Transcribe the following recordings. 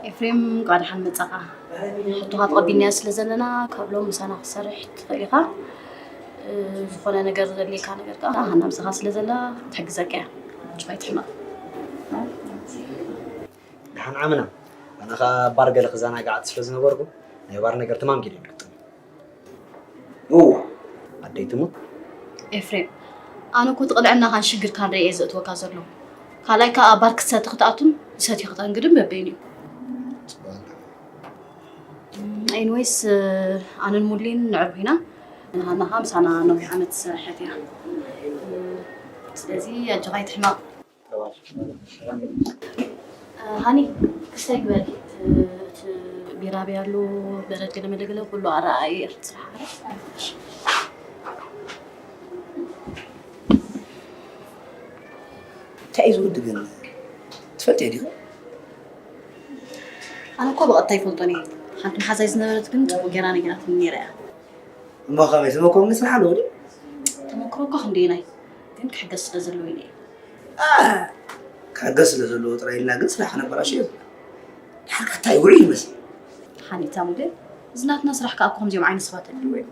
ኤፍሬም፣ እንኳዕ ደሓን መጻኻ። ሕቶኻ ተቐቢልናዮ ስለ ዘለና፣ ካብ ሎም ምሳና ክትሰርሕ ትኽእል ኢኻ። እ፣ ዝኾነ ነገር ዘድልየካ ነገር ከኣ ሃና ምሳኻ ስለ ዘላ ክትሕግዘካ እያ። ጭራይ ትሕመቕ። ደሓን ዓምና። ኣነ ኸኣ ባር ገለ ክዘናጋዕ ስለ ዝነበርኩ፣ ናይ ባር ነገር ትማም ጌለ ይግጥም። እዋ፣ ኣደይ ትሙት። ኤፍሬም፣ ኣነ እኮ እቲ ቅልዕናኻን ሽግርካን ርእየ ዘእትወካ ዘለኹ። ካልኣይ ከኣ ኣብ ባር ክትሰቲ ክትኣቱን ዝሰትዮ ክተንግድን በበይኑ እዩ። ጽቡቕ። ኤኒዌይስ፣ ኣነን ሙሌን ነዕርፍ ኢና። ሃና ከኣ ምሳና ነዊሕ ዓመት ዝሰርሐት እያ። ስለዚ ኣጆኻ ኣይትሕመቕ። ሃኒ፣ ክስታይ ግበሪ። እቲ ቢራቢ ኣሎ፣ በረድ ገለ መለ ገለ ኩሉ ኣረኣእየ እቲ ስራሕ። እንታይ እዩ ዝውድ ግን? ትፈልጥዮ ዲኺ? ኣነ እኮ ብቐጥታ ይፈልጦን እየ። ሓንቲ መሓዛይ ዝነበረት ግን ጽቡቕ ጌራ ነጊራትኒ ነይራ እያ። እሞ ከመይ፣ ተመክሮ ግን ስራሕ ኣለዎ ድዩ? ተመክሮ እኮ ክንደየናይ፣ ግን ክሕገዝ ስለ ዘለዎ ኢለ እየ። አ፣ ክሕገዝ ስለ ዘለዎ ጥራይ ኢልና ግን ስራሕ ከነበላሽዮ የብልና። ድሓር ከ እንታይ ውዑይ ይመስል? ሓኒታ ሙዴ፣ እዚ ናትና ስራሕ ከኣ እኮ ከምዚኦም ዓይነት ሰባት ኣድልዎ እዩ።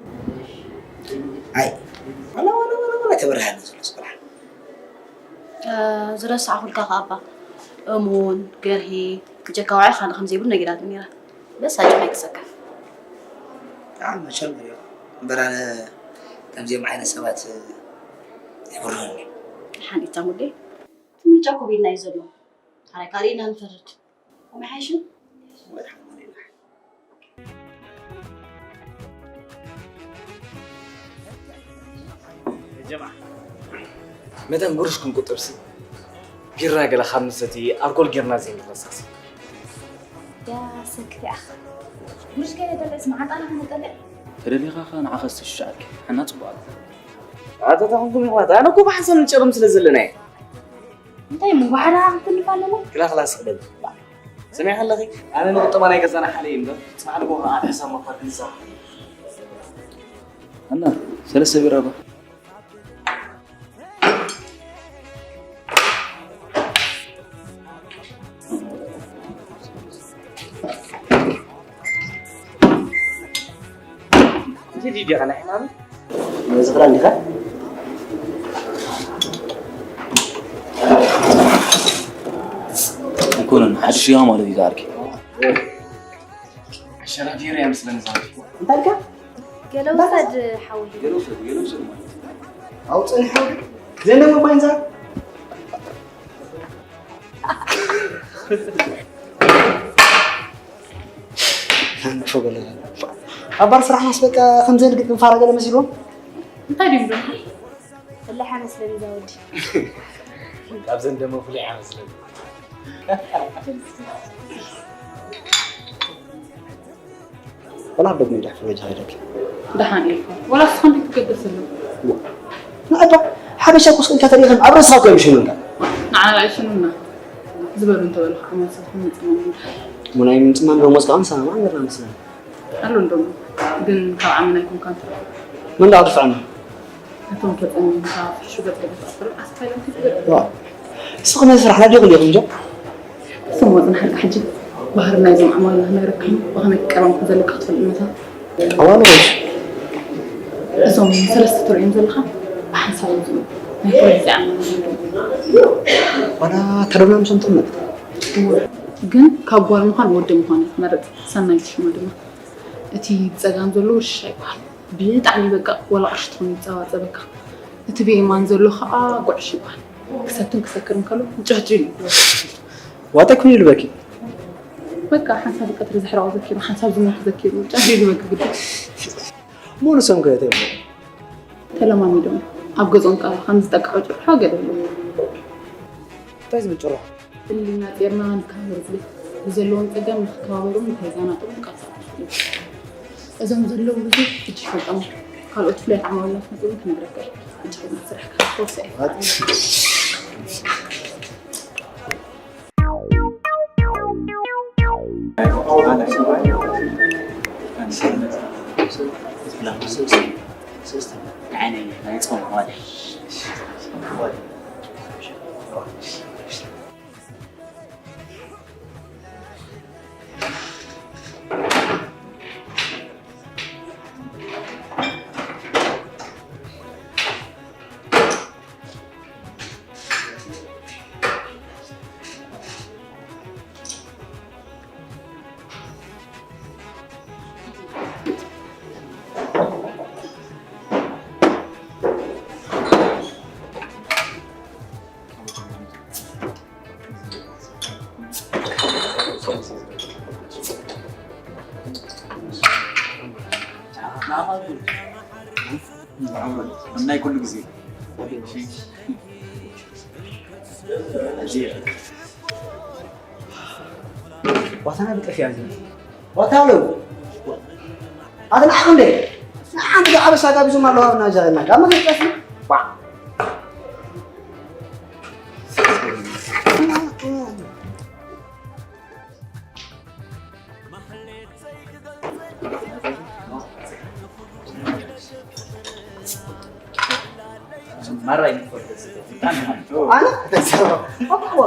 ኣይ፣ ዋላ፣ ዋላ፣ ዋላ፣ ዋላ ተበርሃልና ዘሎ ስራሕ። እ፣ ዝረሳዕኹልካ ከኣ እባ፣ እሙን፣ ገርሂ፣ ብጀካ ውዑይ ካልእ ከም ዘይብሉ ነጊራትኒ ነይራ። በስ ኣጆኻ ኣይትሰከፍ። ኣነ መቸም እዮ። እምበር ኣነ ከምዚኦም ዓይነት ሰባት የብርሁኒ። ሓኒታ ሙዴ፣ እቲ ምርጫ እኮ ቤትና እዩ ዘሎ። ሓራይ ካልእ ኢና ንፈርድ። ከምኡ ይሓይሽ። ጀማ፣ መጠን ጉርሽ ክንቁጥብሲ፣ ቢራ ገለ ካብ ንሰቲ፣ ኣልኮል ጌርና ዘይንረሳሲ። ያ ሰክት ያኽ። ጉርሽ ገለ ደለስ መዓጣና ክንጠልዕ። ተደሊኻ ኸ ንዓኸ ዝተሽሻዓልኪ፣ ሓና ጽቡቕ ኣላ። ኣታ ተኹንኩም ይሕዋት፣ ኣነ እኮ ብሓንሳብ ንጨርም ስለ ዘለና እየ። እንታይ እሞ፣ ባዕላ ክትልፋ ኣለና? ክላ ክላ ስኽበል። ሰሚዕኪ ኣለኺ? ኣነ ንቁጠባ ናይ ገዛና ሓለ እየ እምበር፣ ጽባሕ ንግሆ ከኣ ኣብ ሕሳብ መኽፈል ክንሰርሕ። ኣና፣ ሰለስተ ቢራ ባ። እዚ ዲዲ ኸና ሕማም? ነዚ ክዳን ዲኻ? ኣይኮነን፣ ሓድሽ ዲኻ ማለት እዩ፣ ዝዓርከይ? ዓሸራ ዲር እያ ምስለኒ፣ ዝዓርከይ። እንታይ ኢልካ? ገለ ውሰድ፣ ሓወይ። ገለ ውሰድ፣ ገለ ውሰድ ማለት እዩ። ኣውፅእኒ፣ ሓወይ። ዘንደሞ ባይንዛ። ኣንፎ ገለ። ኣብ ባር ስራሕ ማስ በቃ ከም ዘንግጥ ንፋራ ገለ መሲልዎም። እንታይ ድዩ ዝብለካ? ፍልሕ ኣይመስለኒ እዛ ወዲ። ካብ ዘንደሞ ፍልሕ ኣይመስለኒ። ወላ ኣብ ደጉ ሜዳ ፍረጃ ሃይደግ። ደሓን ኢልካ። ወላ እስኻ እንታይ ትገደስ ኣለካ? ንኣባ ሓበሻ እኮ ስቕ ኢልካ ተሪእኻ ኣብ ርእስኻ እኮ እዮም ይሽኑልካ። ንዓና ኣይሽኑና። ዝበሉ እንተበሉኻ ዓመት ሰብኩም ምጽማም እንድሕር። ሙናይ ምንጽማም ዶ ሞጽካ ኣምሳ ማን ገርና መስለና። ኣሎ እንዶ ግን ካብ ዓመና ኣይኮንካን ትረፍ። መን ደኣ ክድፍዐና? እቶም ተጸሚምካ ፍሕሹ ገጽ ገለ ትኣስር ኣስፋይሎም ክትብል። ዋ። እስኺ ነዚ ስራሕና ዲኹም ዲኹም እንጆ? ስሙ ጽናሕልካ ሕጂ ባህሪ ናይዞም ኣማልና ክነግረካ እሞ ብኸመይ ክትቀርቦም ከም ዘለካ ክትፈልጥ መታ። ኣዋን ወይስ? እዞም ሰለስተ ትርእዮም ዘለኻ ብሓንሳብ እዮም ዝመጡ። ናይ ኩሉ ግዜ ኣማና እዮም። ዋላ ተደብሎም ሰምቶም መጡ። ግን ካብ ጓል ምዃን ወዲ ምዃን እየ ትመርጽ። ሰናይቲ ሽማ ድማ። እቲ ብጸጋም ዘሎ ውርሻ ይበሃል። ብጣዕሚ በቃ ወላ ቅርሺ ትኹን ይጸባጸበካ። እቲ ብየማን ዘሎ ኸኣ ጉዕሽ ይበሃል። ክሰትን ክሰክርን ከሎ ጭሕጭ ኢሉ። ዋጠ ኩን ይልበኪ። በቃ ሓንሳብ ቀትሪ ዘሕረቐ ዘኪሩ፣ ሓንሳብ ዝሞት ዘኪሩ፣ ጭሕጭ ይልበኪ ግዲ። ሙሉ ሰም ከ ተይብሉ? ተለማሚዶም። ኣብ ገጾም ከኣ ከም ዝጠቅዑ ጭርሖ ገለ ኣለዉ። እንታይ ዝብል ጭርሖ? ፍልልይና ጼርና ንከባበር ዝብል ብዘለዎም ጸገም ንክከባበሩን ንከይዛናጥሩን ቃልሲ ኣትዩ። እዞም ዘለዉ ብዙሕ ሕጂ ይፈልጦም። ካልኦት ፍሉያት ዓማዊልና ክመጽኡ ክንነግረካ ኢና። ሕጂ ከይድና ስራሕካ ክትወስድ ኣይትኽእልን። ናይ ኩሉ ግዜ ዋታና ብጠፊያ እዚ ዋታ ኣሎ። ኣትናዕቕ እንዴ ንሓንቲ ዓበሳ ጋቢዞም ኣለዋ። ናዛ ና ካብ መገድ ጠፊ ባ ኣነ እንታይ ዘረባ ኣባዋ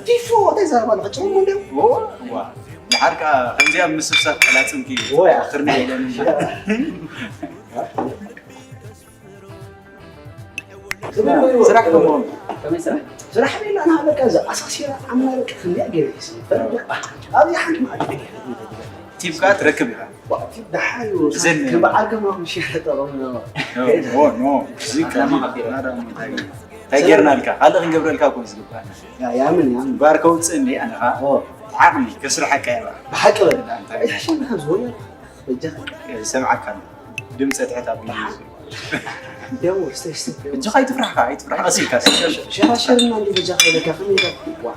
ቲፎ እንታይ ዘረባ ንኸጭሙ እንዲም ዋ ድሓር ከዓ ከምዚኣ ምስብሳብ ቀላፅምኪ ወይ ኣኽርና ኢለን ስራሕ ከመሆን ከመይ ስራሕ ስራሕ ቤላ ና በቃ እዛ ኣሳሲራ ዓምና በቃ ክንዲያ ገይረ ይስበር በቃ ኣብዚ ሓንቲ መዓልቲ ቲፕ ከዓ ትረክብ ኢኻ። ቲፕ ደሓር እዩ። እዘን ከም በዓል ከማኹም ሽያጥ ጠቐሙ ኖ፣ ኖ፣ ኖ፣ እዚ ኣና ቀሊል መቐቢራ። ናዳ እንታይ እንታይ ጌርናልካ? ካልእ ክንገብረልካ እኮ እዩ ዝግባእ። ያ፣ ያምን፣ ያምን። ባር ከውፅእ እንዲ ኣነ ኸዓ ኦ። ዓቕሊ ከስርሐካ እየ። ብሓቂ በል። እንታይ እሺ፣ ዝሆነ በጃኻ። ይሰምዓካ ኣሎ። ድምፂ ትሕት ኣቢሉ እዩ። ደው፣ እስተ፣ እስተ፣ ደው። እጅኻ ኣይትፍራሕካ፣ ኣይትፍራሕ። ቀስ ኢልካ እስኪ። ሸራሸርና እንዲ በጃኻ ኢለካ ከመይ ኢልካ? ዋ።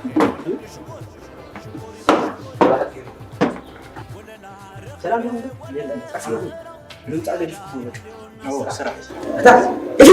ሰላም ዲኹም? የለን፣ ጠፋኹም። ድምፃ ገዲፍኩም በቃ። ኦ፣ ስራሕ። እታ፣ እሺ።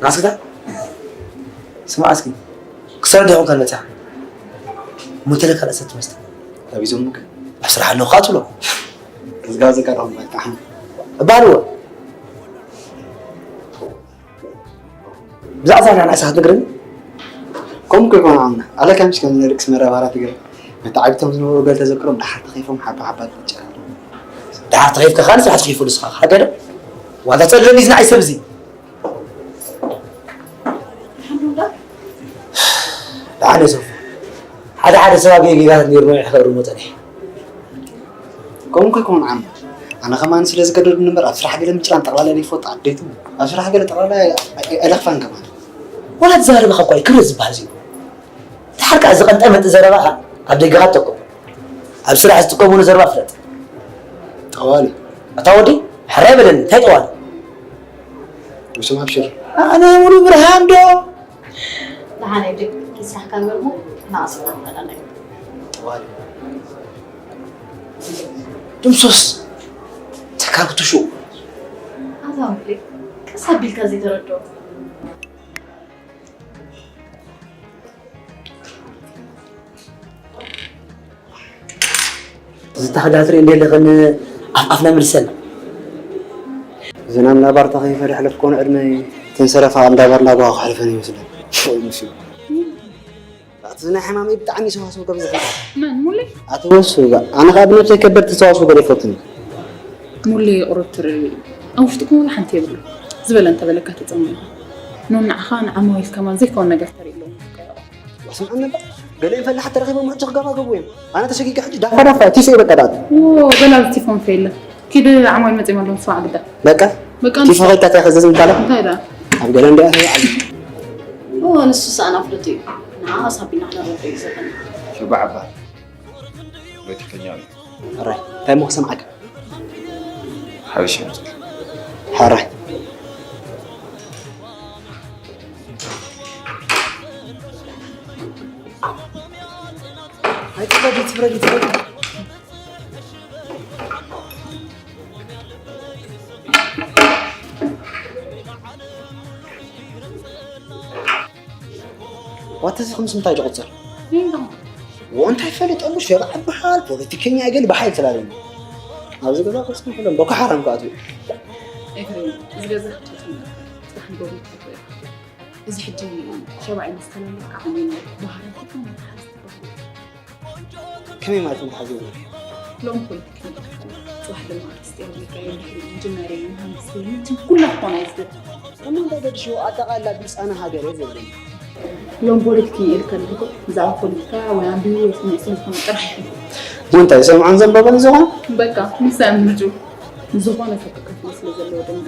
ናስክታ ስማዕ እስኪ ክሰርሕ ዲኹም ከመፃ ሞተለ ካልእ ሰብ ትመስል ኣቢዞም ከ ኣብ ስራሕ ኣለኹ ትብሎ ዝጋ ዝጋ ዳኹም ባይጣሕም እባልዎ ብዛዕባ ዛና ንዓሳ ክትነግረኒ? ከምኡ እኮ ይኮን ዓምና። ኣለ ከምሽ ከም ዝነርክስ መረባራት ገለ። መተዓቢቶም ዝነበሩ ገለ ተዘክሮም ደሓር ተኸይፎም ሓባ ሓባ ይጨራሉ። ደሓር ተኸይፍካ ካልእ ስራሕ ትኸይፉ ንስኻ። ሓቂ ዶ? ዋላ ተጸልለኒ ዝናይ ሰብ እዚ። ደሓን የሰፉ። ሓደ ሓደ ሰብ ኣብ ጌጋታት ነይሩ ነዊሕ ክእርሞ ጸኒሑ። ከምኡ ከይኮኑ ዓም ኣነ ከማን ስለ ዝገደዱኒ እምበር ኣብ ስራሕ ገለ ምጭራን ጠቕላላ ዘይፈልጡ ዓበይቲ ኣብ ስራሕ ገለ ጠቕላላ ኣይለኽፋን ከማን። ወላ እቲ ዘረባኻ እኳ እዩ ክብረት ዝበሃል ዘይብሉ። ደሓር ከኣ ዝቐንጠመጢ ዘረባኻ ኣብ ደገኻ ትጠቀሞ። ኣብ ስራሕ ዝጥቀሙሉ ዘረባ ፍለጥ። ጠዋሊ። ኣታ ወዲ ሕራይ በለኒ እንታይ ጠዋሊ? ውሽም ኣብሽር። ኣነ ሙሉ ብርሃን ዶ? ደሓን ኣይደግ ስራሕካ እምበር እሞ ናቕስና ንኸዳና እዩ። ድምሶስ ተካብቱ ሽው ኣታ ወዲ ቀስ ኣቢልካ ዘይተረድኦ ዝተኸዳትሪ እንደ ለኸን ኣፍ ኣፍና ምልሰን ዝናም ናባር ተኸይፈ ድሕለፍ ኮኑ ዕድመ ተንሰረፋ እንዳባር ናባዋ ክሕልፈን ይመስለን። ኣቲ ናይ ሕማመይ ብጣዕሚ ሰዋስው ከም ዝኽእል መን ሙሌ ኣቲ ወሱ ኣነ ከዓ ብነብሰይ ከበድቲ ሰዋስው ገለ ይፈትን ሙሌ ቁሩብ ትርኢ ኣብ ውሽጥኩም ወላ ሓንቲ የብሉ ዝበለ እንተበለካ ተፀሙ ኢኹ ኖ ንዓኻ ንዓማዊል ከማን ዘይከውን ነገር ተርኢ ኣለዎም ወስምዐኒ እባ ገለ ፈላሕ ተረኺቦም ሕጂ ክገባገቡ እዮም ኣነ ተሸጊገ ሕጂ ዳፋ ዳፋ ቲፎ በቃ ዳት ገላ ቲፎም ፈየለን ኪድ ዓማዊል መጺኦም ኣለዉ፣ ስማዕ ግዳ። በቃ በቃ ኪፍ ንሱ ኸይድካ እንታይ ከዘዝ ምባላ? እንታይ ደኣ? ኣብ ገለ እንዲኣ ተባዕል። ኦ፣ ንሱ ሰኣን ኣፍልጡ እዩ። ንዓ ሳቢና ክነረድእ እዩ ዘለና። ሸባዕ እባ ፖለቲከኛ እዩ። ሕራይ፣ እንታይ እሞ ክሰምዓካ? ሓበሻ ይምሰል። ሕራይ። ኣይትፍረድ፣ ኣይትፍረድ፣ ኣይትፍረድ። ዋት እዚ ክምስ ምንታይ ዝቕጽል? ወ እንታይ ፈለጠሉ ሸባዕ በሃል ፖለቲከኛ እገል በሓይል ትላለኒ። ኣብዚ ገዛ ቅርጽ ንሕሎም ቦኮ ሓራም ክኣትዉ። ኤፍሬም፣ እዚ ገዛ ክትፈትዎ ጽባሕ ንጎኒ ክትፈትዎ ኢኻ። እዚ ሕጂ ሸባዕ ምስ ተላለካ ዓሚኑ ባህሪ ክትመሓዝ ትኽእል። ከመይ ማለት መትሓዚ ይብሉ? ሎም ፖለቲካ ጽባሕ ድማ ኣርቲስት እዮም፣ ኢንጂነር እዮም፣ መሃንድስ እዮም፣ ኩላ ትኾና ይዝገብ። እሞ እንታይ ገድሽዎ ኣጠቓላ ብልጻና ሃገር እየ ዘብለኒ። ሎም ፖለቲካ ይልከል እኮ ብዛዕባ ፖለቲካ ወይ ኣንቢቡ ወይ ስሚዕ ስለ ዝኾነ ጥራሕ እዩ። እሞ እንታይ ሰምዖን ዘንበበን ዝኾነ? በቃ ንሳ እያ ምርጭኡ። ዝኾነ ሰብ ክከፍሎ ስለ ዘለዎ ድማ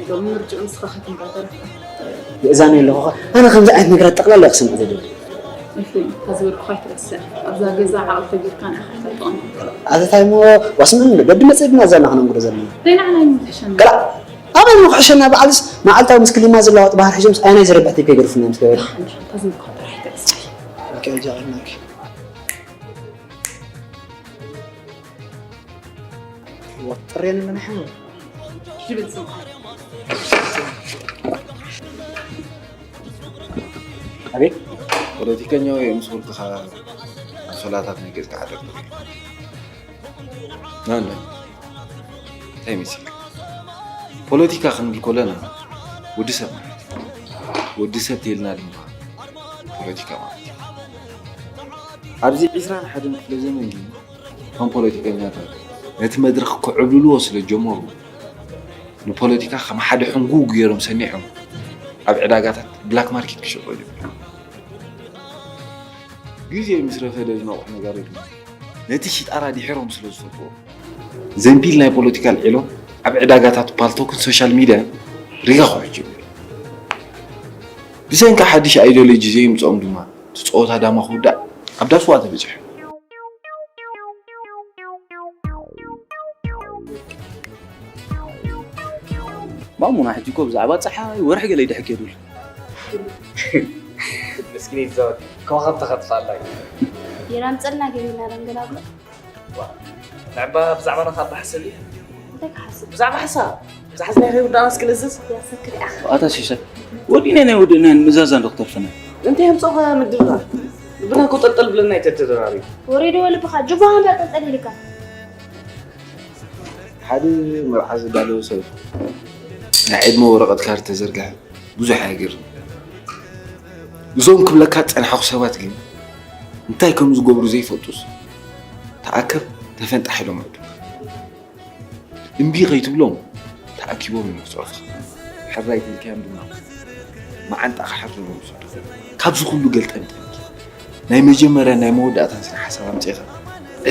ሎም ምርጭኡ ንስኻ ክትምራጠር። ይእዛኒ ኣለኹ። ኣነ ከምዚ ዓይነት ነገራት ጠቕላላ ክሰምዕ ዘደሊ። እሺ፣ ካብ ዝበልኩኻ ኣይትረስዕ። ኣብዛ ገዛ ዓቕሊ ተጌርካ ንዓኻ ኣይተጥቕም። ኣተታይ እሞ ዋስምዕን በዲ መጽእ ድና እዛ ናኽነንብሮ ዘለና። ዘይንዓና እዩ ዝሕሸና። ከላ ኣበይ ነው ክሕሸና? በዓልስ መዓልታዊ ምስ ክሊማ ዝለዋወጥ ባህር ሕሾምስ ኣየናይ ዘረብሕቲ ከይገድፉና ምስ ገበረ? ካብ ዝበልኩኻ ጥራሕ ኣይትረስዕ። ኦኬ፣ ጃ፣ ኦኬ። ወጥሬን ምን ሐው? ዝብል ጽምዓት። ኣቤት። ፖለቲከኛ ወይ ምስ ወልድኻ ኣንሶላታት ናይ ገጽካ ሓደር ትብል። ናና፣ እንታይ መሲልካ? ፖለቲካ ክንብል ከለና ወዲ ሰብ ማለት እዩ። ወዲ ሰብ ተይልና ድማ ፖለቲካ ማለት እዩ። ኣብዚ ዒስራን ሓደን ክፍለ ዘመን ግን እቶም ፖለቲከኛታት ነቲ መድረኽ ክዕብልልዎ ስለ ጀመሩ፣ ንፖለቲካ ከም ሓደ ሕንጉግ ገይሮም ሰኒዖም ኣብ ዕዳጋታት ብላክ ማርኬት ክሸጡ ጀመሩ። ግዜ ምስ ረፈደ ዝነቕሑ ነጋዶ ድማ ነቲ ሽጣራ ድሒሮም ስለ ዝፈትዎ፣ ዘንቢል ናይ ፖለቲካ ኣልዒሎም ኣብ ዕዳጋታት ፓልቶክን ሶሻል ሚድያን ሪጋ ክውሕጅ ጀሚሩ። ብሰንኪ ሓድሽ ኣይዲዮሎጂ ዘየምጽኦም ድማ እቲ ጸወታ ዳማ ክውዳእ ኣብ ዳስዋ ተበጺሑ። ማሙና ሕጂ እኮ ብዛዕባ ጸሓይ ወርሒ ገለ ይድሕክ የብሉ። ምስኪን ይዛወት ከዋኸብቲ ከጥፋ ኣላ እዩ። ቢራ ምጸልና ገቢና ደንገላብሎ። ዋ፣ ንዕባ ብዛዕባና ካብ ብሓሰብ እዩ። እንታይ ክሓስብ? ብዛዕባ ሓሳብ። ዝሓዝናዮ ከይውዳእና እስኪ ንእዝዝ። ያሰክር ኢኻ። ኣታ ሲሳይ፣ ወዲእና ናይ ወዲእና ንእዛዝ እንዶ ክተርፈና። እንታይ የምጽኦ ምድብና? ልብና እኮ ጠልጠል ብለና እዩ ተደራሪቡ። ወሪድዎ ልብኻ፣ ጅቡኻ እምበር ጠልጠል ኢልካ። ሓደ መርዓ ዝዳለወ ሰብ ናይ ዕድመ ወረቐት ካርድ ተዘርግሐ ብዙሕ ኣየገርም። እዞም ክብለካ ዝጸናሕኹ ሰባት ግን እንታይ ከም ዝገብሩ ዘይፈልጡስ፣ ተኣከብ ተፈንጣሕ ኢሎም ኣዕዱ። እምቢ ከይትብሎም ተኣኪቦም እዮም ክጽዕፉኻ። ሕራይ ተልካዮም ድማ መዓንጣኻ ሕርም እዮም ዝሰዱ። ካብዚ ኩሉ ገልጠምጠምኪ ናይ መጀመርያ ናይ መወዳእታን ስነ ሓሳብ ኣምጺእኻ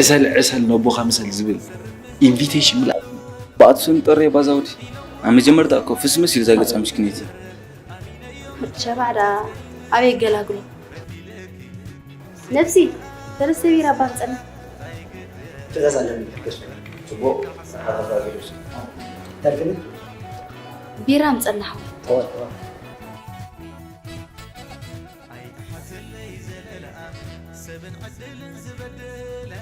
ዕሰል ዕሰል ነቦኻ ምሰል ዝብል ኢንቪቴሽን ምልኣት። ብኣትሱን ጥሬ ባዛውዲ ኣብ መጀመርታ እኮ ፍስምስ ኢሉ እዛ ገጸ ምስኪነይቲ። ሸባዕ ደኣ ኣበይ ገላግሎ? ነብሲ፣ ሰለስተ ቢራ እባ ምጸና። ትእዛዝ ኣለኒ፣ ክትገዝኡ። ጽቡቕ፣ ሓፈፋ ቪዲዮስ። እንታይ ትብሊ? ቢራ ምጸና ሓወይ። እወ፣ እወ። ኣይትሓዘለይ ዘለኣም፣ ሰብን ዕድልን ዝበደለ፣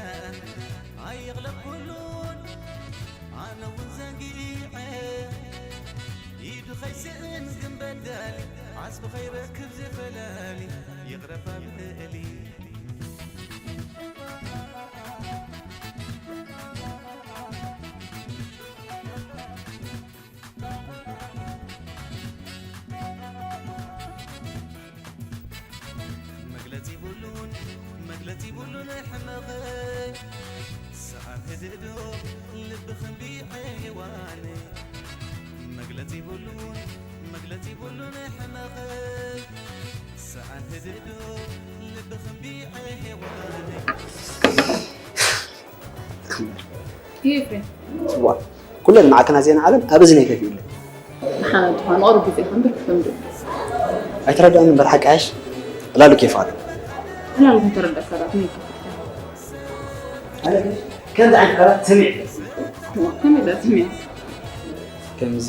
ኣይቕለብ ኩሉን፣ ኣነ እውን ዘንጊዐ። ኢዱ ኸይስእን ግን በዳሊ፣ ዓስቢ ኸይረክብ ዝፈላሊ፣ ይቕረ እባ በሊ። መግለጺ ብሉን፣ መግለጺ ብሉን ሕመቕ። ሰኣን ህድእ ዶ ልብኽን ብሔዋን። መግለጺ ብሉን፣ መግለጺ ብሉን ሕመቕ። ሰኣን ህድእ ዶ ልብኽን ብሔዋን። ይሄ ኤፍሬም። ጽዋ። ኩለን ማዕከናት ዜና ዓለም ኣብ እዝነይ ከፊኡለይ። ንሓና ድኻ መቕረብ ግዜ ከም ብርክ ከም ድር። ኣይተረድኣን እምበር ሓቂ ሓይሽ ዕላሉ ኬፍ ኣሎ። ዕላሉ ከም ተረዳእካ ዳኣ ከመይ ይከፍል? ኣነ ግን ከምዚ ዓይነት ቃላት ሰሚዐ። ከመይ ዳኣ ሰሚዐ? ከምዚ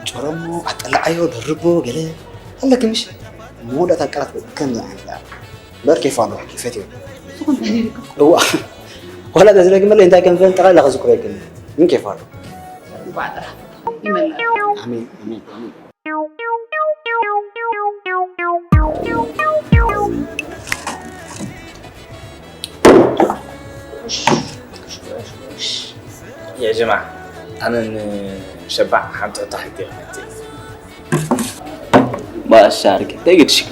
ጨረሞ፣ ኣጠላዓዮ፣ ደርቦ፣ ገለ ኣለኪ ምሽ? መወዳእታ ቃላት ከምዚ ዓይነት ቃላት። እምበር ኬፍ ኣሎ፣ ሓቂ ፈትዮ። ዝኾነ እንታይ ኢልካ? እዋ። ዋላ ተዝደግመለይ እንታይ ከም ፈንጠቓ ኢላ ከዝክሮ ይክእል። ግን ኬፍ ኣሎ። እንኳዕ ጥራሕ ይመላእ። ኣሜን፣ ኣሜን፣ ኣሜን። يا جماعة، ኣነን ሸባዕ ሓንቲ ሕቶ ሓቲረ መጽእ። ባሻ ኣርኪ፣ እንታይ ገድሽካ?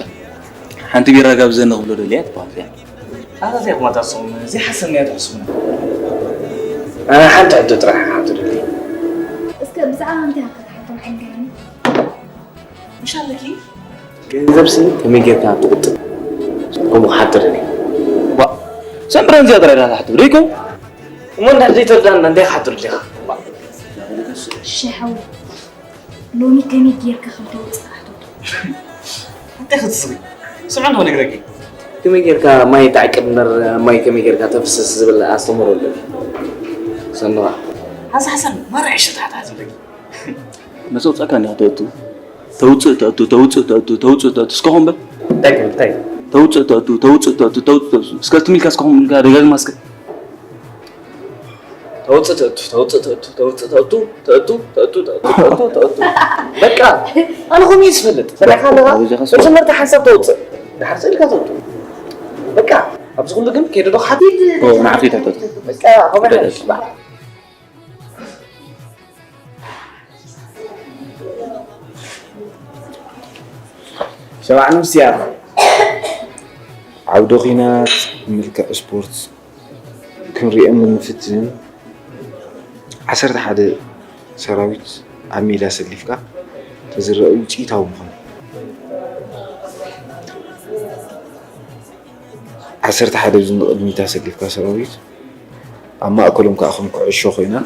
ሓንቲ ቢራ ጋብዘኒ ክብሎ ደልያ ትበሃል እዚኣ። ኣታ እዚኣ እኮ ማታ ንስኹም ዘይሓሰብናዮ ትሕስቡና። ኣነ ሓንቲ ሕቶ ጥራሕ ሓንቲ ደልየ። እስከ ብዛዕባ እንታይ ኢኻ ክትሓቶም ዓይኒ ገይረኒ? ምሽ ኣለኪ? ገንዘብሲ ከመይ ጌርካ ትቁጥብ? ከምኡ ክሓትር እየ። ዋ፣ ሰምብረን እዚኣ ጥራይ ዳታ ሓትብ ደይኮ? እሞ እንድሕር ዘይተረዳእና እንታይ ክሓትር ደሊኻ? እሺ ሓወይ፣ ሎሚ ከመይ ጌርካ ከም ተውፅእ ክሓተቱ። እንታይ ክትስሪ? ስምዒ እንዶ ነግረኪ። ከመይ ጌርካ ማይ ተዕቅብ እምበር ማይ ከመይ ጌርካ ተፍስስ ዝብል ኣስተምህሮ ኣለኒ። ሰምራ። ሓንሳ ሓንሳ ማራ ዕሽል ታሕታሕት ትብለኪ። መስ ኣውጻእካ እንዲኻ ተእቱ። ተውጽእ ተእቱ፣ ተውጽእ ተእቱ፣ ተውጽእ ተእቱ። እስከ ኹም በል። እንታይ ክብል፣ እንታይ? ተውጽእ ተእቱ፣ ተውጽእ ተእቱ፣ ተውጽእ ተእቱ። እስከ ትም ኢልካ እስከ ኹም ኢልካ ደጋግማ እስከ። ተውጽእ ተእቱ፣ ተውጽእ ተእቱ፣ ተውጽእ ተእቱ፣ ተእቱ፣ ተእቱ፣ ተእቱ፣ ተእቱ፣ ተእቱ። በቃ፣ ኣነ ኹም እየ ዝፈልጥ። ሰሚዕካ ኣለኻ? መጀመርታ ሓንሳብ ተውጽእ፣ ድሓር ስእልካ ተእቱ። በቃ፣ ኣብዚ ኩሉ ግን ከይደ ዶ ክሓት? ኦ፣ ንዓኺ ተእቱ። በቃ፣ ኹም ኢኻ። ሸባዕ ነፍስያ ዓውደ ኲናት ምልክዕ ስፖርት ክንሪኦም እንፍትን። ዓሰርተ ሓደ ሰራዊት ኣብ ሜዳ ኣሰሊፍካ ተዝረአ ውፅኢታዊ ምኾነ። ዓሰርተ ሓደ ኣብዚ ንቕድሚት ኣሰሊፍካ ሰራዊት ኣብ ማእከሎም ከኣ ከም ኩዕሾ ኮይና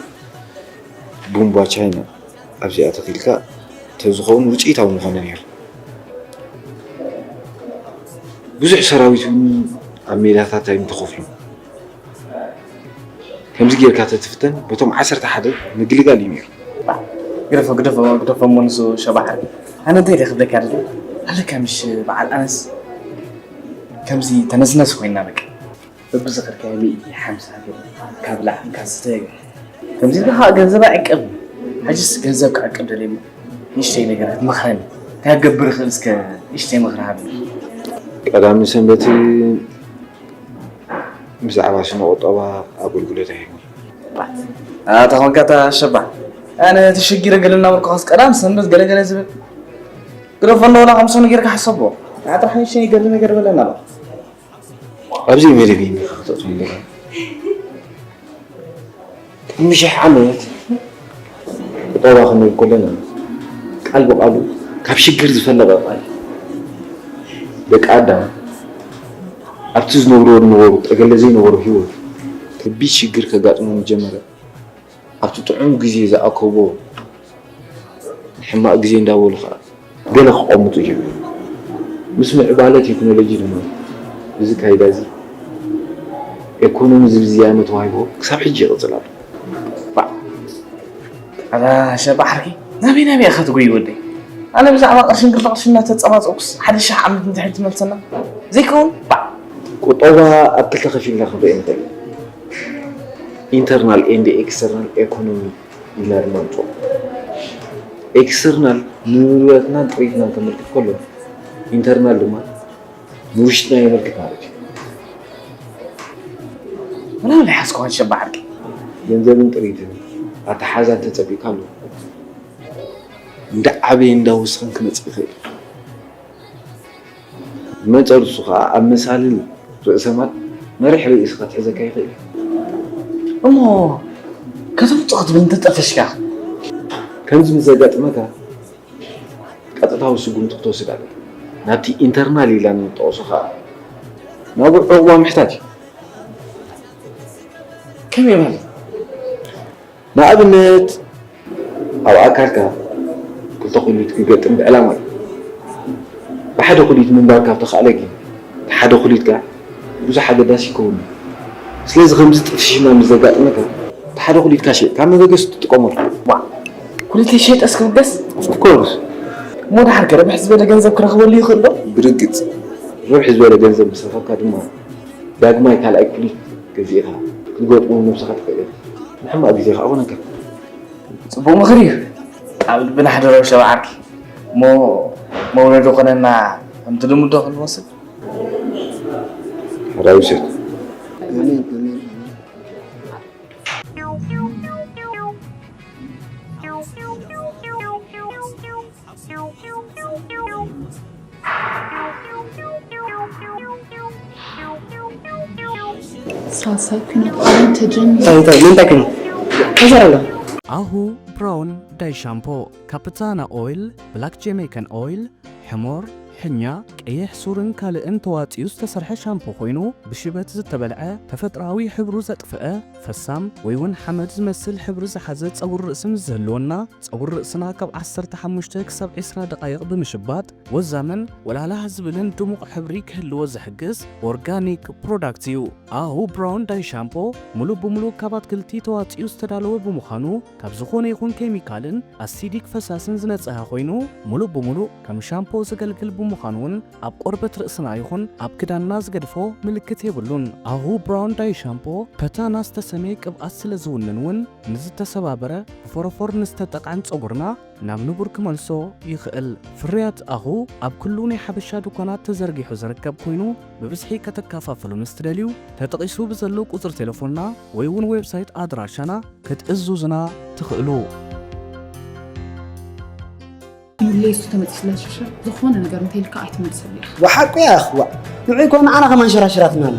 ቡምባ ቻይና ኣብዚኣ ተኺልካ ተዝኸውን ውፅኢታዊ ምኾነ ነይሩ። ብዙሕ ሰራዊት እውን ኣብ ሜዳታት ኣይም ተኸፍሎም። ከምዚ ጌርካ ተትፍተን በቶም ዓሰርተ ሓደ ምግልጋል እዩ ነይሩ። ግደፎ ግደፎ ግደፎ እሞ ንሱ ሸባሕ። ኣነ እንታይ ደይ ክብለካ ደለ ኣለካ ምሽ በዓል ኣነስ ከምዚ ተነስነስ ኮይና በቃ። በብዝኸድካዮ ሚእቲ ሓምሳ ገለ ካብ ላዕሊ ካብ ዝተ ከምዚ ኢልካ ከዓ ገንዘብ ኣይዕቀብ። ሕጅስ ገንዘብ ክዕቅብ ደልየ እሞ ንእሽተይ ነገር ክትመኽረኒ እንታይ ክገብር እኽእል እስከ ንእሽተይ ምኽሪ ሃብኒ። ቀዳሚ ሰንበት ብዛዕባ ስነ ቁጠባ ኣገልግሎት ኣይህብን። ኣታ ኾንካ እታ ሸባ ኣነ እቲ ሽግር ገለ እናበልኩ ኸስ ቀዳም ሰንበት ገለ ገለ ዝብል ግደፎ እንዶ ወላ ከምሶ ነገር ክሓሰቦ ንዓ ጥራሕ ንእሽተይ ገለ ነገር በለና ኣሎ። ኣብዚ መደብ እዩ ክተእትዎ ኣለካ። ቅድሚ ሽሕ ዓመት ቁጠባ ክንብል ከለና ቃል ብቃሉ ካብ ሽግር ዝፈለቐ ቃል እዩ። ደቂ ኣዳም ኣብቲ ዝነብርዎ ዝነበሩ ጠገለ ዘይነበሮ ህይወት ከቢድ ሽግር ከጋጥሞም ዝጀመረ ኣብቲ ጥዑም ግዜ ዝኣከቦ ሕማቕ ግዜ እንዳበሉ ኸዓ ገለ ክቐምጡ ጀሚሮም። ምስ ምዕባለ ቴክኖሎጂ ድማ እዚ ካይዳ እዚ ኤኮኖሚ ዝብል ዝያመ ተዋሂብዎ ክሳብ ሕጂ ይቕጽል ኣሎ። ባዕ! ኣታ ሸባ ዓርኪ ናበይ ናበይ ኢኻ ትጎይ ወደይ? ኣነ ብዛዕባ ቅርሽን ክልተ ቅርሽን እናተጸባጸብኩስ ሓደ ሽሕ ዓመት ንድሕሪት ትመልሰና ዘይከውን ባዕ! ቁጠባ ኣብ ክልተ ከፊልና ክንሪኦ ንኽእል ኢና። ኢንተርናል ኤንድ ኤክስተርናል ኤኮኖሚ ኢልና ድማ ንፅውዖ። ኤክስተርናል ንንብረትናን ጥሪትናን ከመልክት ከሎ ኢንተርናል ድማ ንውሽጥና የመልክት ማለት እዩ። ምናምን ኣይሓዝኩኻን ሸባ ዓርኪ። ገንዘብን ጥሪትን ኣተሓዛ እንተፀቢእካ ኣሎ እንዳዓበየ እንዳወሰኸን ክመፅእ ይኽእል እዩ። መፀርሱ ከዓ ኣብ መሳልል ርእሰ ማል መሪሕ ርእሲ ከትሕዘካ ይኽእል እዩ። እሞ ከተምፅኦ ክትብል እንተጠፈሽካ ከምዚ ምስ ዘጋጥመካ ቀጥታዊ ስጉምቲ ክትወስድ ኣለካ። ናብቲ ኢንተርናል ኢልና ንጠቕሶ ከዓ ናብኡ ዕቑባ ምሕታት እዩ። ከመይ ማለት? ንኣብነት ኣብ ኣካልካ ክልተ ኩሊት ክገጥም ብዕላማ እዩ። ብሓደ ኩሊት ምንባር ካብ ተኻእለ ግን፣ እቲ ሓደ ኩሊትካ ብዙሕ ኣገዳሲ ይከውን እዩ። ስለዚ ከምዚ ጥፍሽና ምስ ዘጋጥመካ፣ እቲ ሓደ ኩሊትካ ሽየጥ፣ ካብ መበገሲ ትጥቀመሉ። ዋ፣ ኩሊተይ ሸይጠስ ክብገስ? Of course። እሞ ደሓር ከ ርብሕ ዝበለ ገንዘብ ክረኽበሉ ይኽእል ዶ? ብርግጽ። ርብሕ ዝበለ ገንዘብ ምስ ረኸብካ ድማ፣ ዳግማይ ካልኣይ ኩሊት ገዚእኻ ክትገጥሞ ነብስኻ ትኽእል ኢኻ። ንሕማቕ ግዜ ከኣ ኮነካ። ጽቡቕ ምኽሪ እዩ። ኣብ ልብና ሕደሮ ሸባ ዓርኪ። እሞ መውለዲ ኮነና ከምቲ ልሙድ ዶ ክንወስድ? ሕራይ ውሰድ። ኣሜን፣ ኣሜን፣ ኣሜን። ሳልሳይ ኩናት ዓለም ተጀሚሩ። እንታይ፣ እንታይ፣ እንታይ ኩናት? እንታይ ዘረባ? ኣሁ ብራውን ዳይ ሻምፖ፣ ካፕታና ኦይል፣ ብላክ ጀሜይካን ኦይል፣ ሕሞር፣ ሕኛ፣ ቀይሕ ሱርን ካልእን ተዋጺኡ ዝተሰርሐ ሻምፖ ኮይኑ፣ ብሽበት ዝተበልዐ ተፈጥሮኣዊ ሕብሩ ዘጥፍአ፣ ፈሳም ወይ እውን ሓመድ ዝመስል ሕብሪ ዝሓዘ ጸጉሪ ርእሲ ምስ ዝህልወና፣ ጸጉሪ ርእስና ካብ ዓሰርተ ሓሙሽተ ክሳብ ዕስራ ደቓይቕ ብምሽባጥ፣ ወዛምን ወላህላህ ዝብልን ድሙቕ ሕብሪ ክህልዎ ዝሕግዝ ኦርጋኒክ ፕሮዳክት እዩ። ኣሁ ብራውን ዳይ ሻምፖ ሙሉእ ብሙሉእ ካብ ኣትክልቲ ተዋጺኡ ዝተዳለወ ብምዃኑ፣ ካብ ዝኾነ ይኹን ኬሚካልን ኣሲዲክ ፈሳስን ዝነጽሀ ኮይኑ፣ ሙሉእ ብሙሉእ ከም ሻምፖ ዘገልግል ብምዃኑ እውን ኣብ ቆርበት ርእስና ይኹን ኣብ ክዳንና ዝገድፎ ምልክት የብሉን። ኣሁ ብራውን ዳይ ሻምፖ ፐታና ዝተሰመየ ቅብኣት ስለ ዝውንን እውን፣ ንዝተሰባበረ ብፎረፎር ንዝተጠቕዐን ጸጉርና ናብ ንቡር ክመልሶ ይኽእል። ፍርያት ኣሁ ኣብ ኩሉ ናይ ሓበሻ ድኳናት ተዘርጊሑ ዝርከብ ኮይኑ፣ ብብዝሒ ከተከፋፍሉ ምስ ትደልዩ፣ ተጠቒሱ ብዘሎ ቁጽሪ ቴሌፎንና ወይ እውን ዌብሳይት ኣድራሻና ክትእዝዙና ትኽእሉ። ሙሌ፣ እሱ ተመጺስላ ሽርሽር ዝኾነ ነገር እንተኢልካ ኣይትመልሰሉ ኢኻ። ወሓቁ እያ እኽዋ። ንዑ እኮ ንዓና ከማን ሸራሽራትና ኣላ።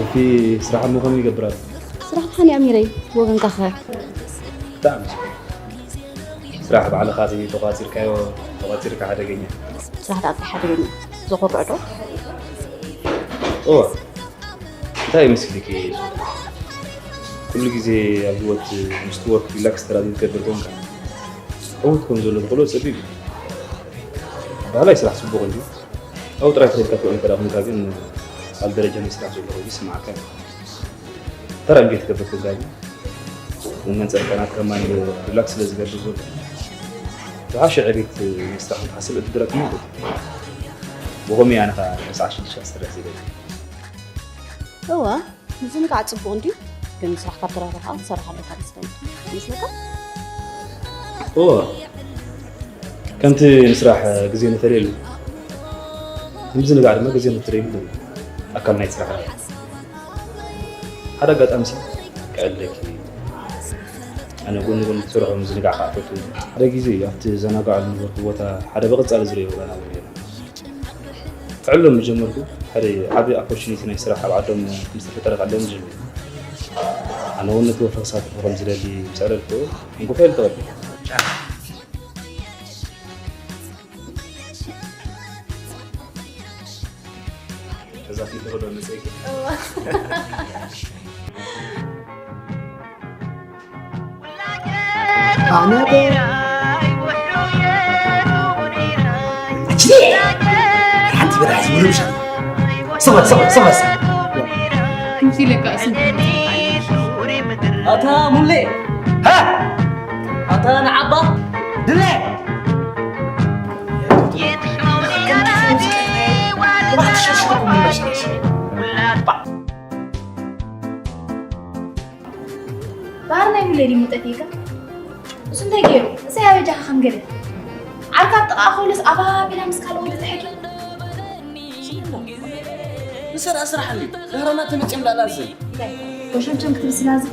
እቲ ስራሕ እሞ ከመይ ይገብር ኣሎ? ስራሕ ደሓን እዩ ኣሚረይ፣ ወገንካ ኸ? ብጣዕሚ ጽቡቕ። ስራሕ ባዕልኻ ተተቋጺርካዮ፣ ተቋጺርካ ሓደገኛ። ስራሕ ብጣዕሚ ሓደገኛ። ዘኹርዕ ዶ? እወ። እንታይ ይመስልኪ? ኩሉ ግዜ ኣብ ህይወት ምስ ትወርክ ሪላክስ ተራ ዘይትገብር ኮንካ፣ ዕዉት ከም ዘሎ ትኽእሎ ጸቢብ እዩ። ባህላይ ስራሕ ጽቡቕ እንድዩ። ኣብኡ ጥራይ ተኺልካ ትውዕል እንተ ደኣ ኾንካ ግን፣ ኣብ ደረጃ ናይ ስራሕ ዘሎ ኮይኑ ይስምዓካ እዩ። ተራ እንድዩ ትገብር ኮንካ ግን፣ ንመንጽርካ ናትካ ማይንድ ሪላክስ ስለ ዝገብር ዘሎ፣ ዝሓሸ ዕቤት ናይ ስራሕ ክትሓስብ እድረክ ማለት እዩ። ብኸመይ ኣነ ኸኣ ዕስራን ሽዱሽተን ክሰርሕ ዘይደሊ? እወ፣ ምዝንጋዕ ጽቡቕ እንድዩ፣ ግን ስራሕ ካብ ተረፈ ኸኣ ክትሰርሕ ኣለካ መስለኒ። ይመስለካ? እወ፣ ከምቲ ንስራሕ ግዜ ንፈልየሉ፣ ንምዝንጋዕ ድማ ግዜ ንፈልየሉ ኣካል ናይቲ ስራሕ እዩ። ሓደ ኣጋጣሚሲ ክዕልለኪ፣ ኣነ ጎኒ ጎኒ ክሰርሖ ምዝንጋዕ ከዓ እፈቱ። ሓደ ግዜ ኣብቲ ዘናግዓሉ ዝነበርኩ ቦታ ሓደ ብቐጻሊ ዝርእዮ ወገን ነይሩ። ክዕልሎም ምስ ጀመርኩ፣ ሓደ ዓቢ ኦፖርቹኒቲ ናይ ስራሕ ኣብ ዓዶም ምስ ተፈጠረ ክዕልሎም ጀሚሩ። ኣነ እውን ነቲ ወፈር ክሳተፎ ከም ዝደሊ ምስ ኣዕለልክዎ፣ እንኮ ፋይል ተቐቢለ። ከዛ ፊት ተኸዶ መጸይኪ። ኣነ ሓንቲ በላይ ዝምርምሻ። ሰባ፣ ሰባ፣ ሰባ፣ ሰባ። ከምዚ ኢለካ እስም ኣታ ሙሌ። ሃ? ኣታ ንዓባ። ድለ። ባህር ናይ ሙሌ ድዩ ሙጠት ኢልካ? እሱ እንታይ ገይሩ? እሰይ ኣበጃኻ ከም ገለ ዓርካ ኣብ ጥቓ ከሎስ ኣባቢላ ምስ ካልእ ወዲ ትሕኪ? ንሰራ ስራሕ እንዲ ዳራና ተመጭም ላላ እዚ እንታይ? ኮሸምሸም ክትብል ስላዚ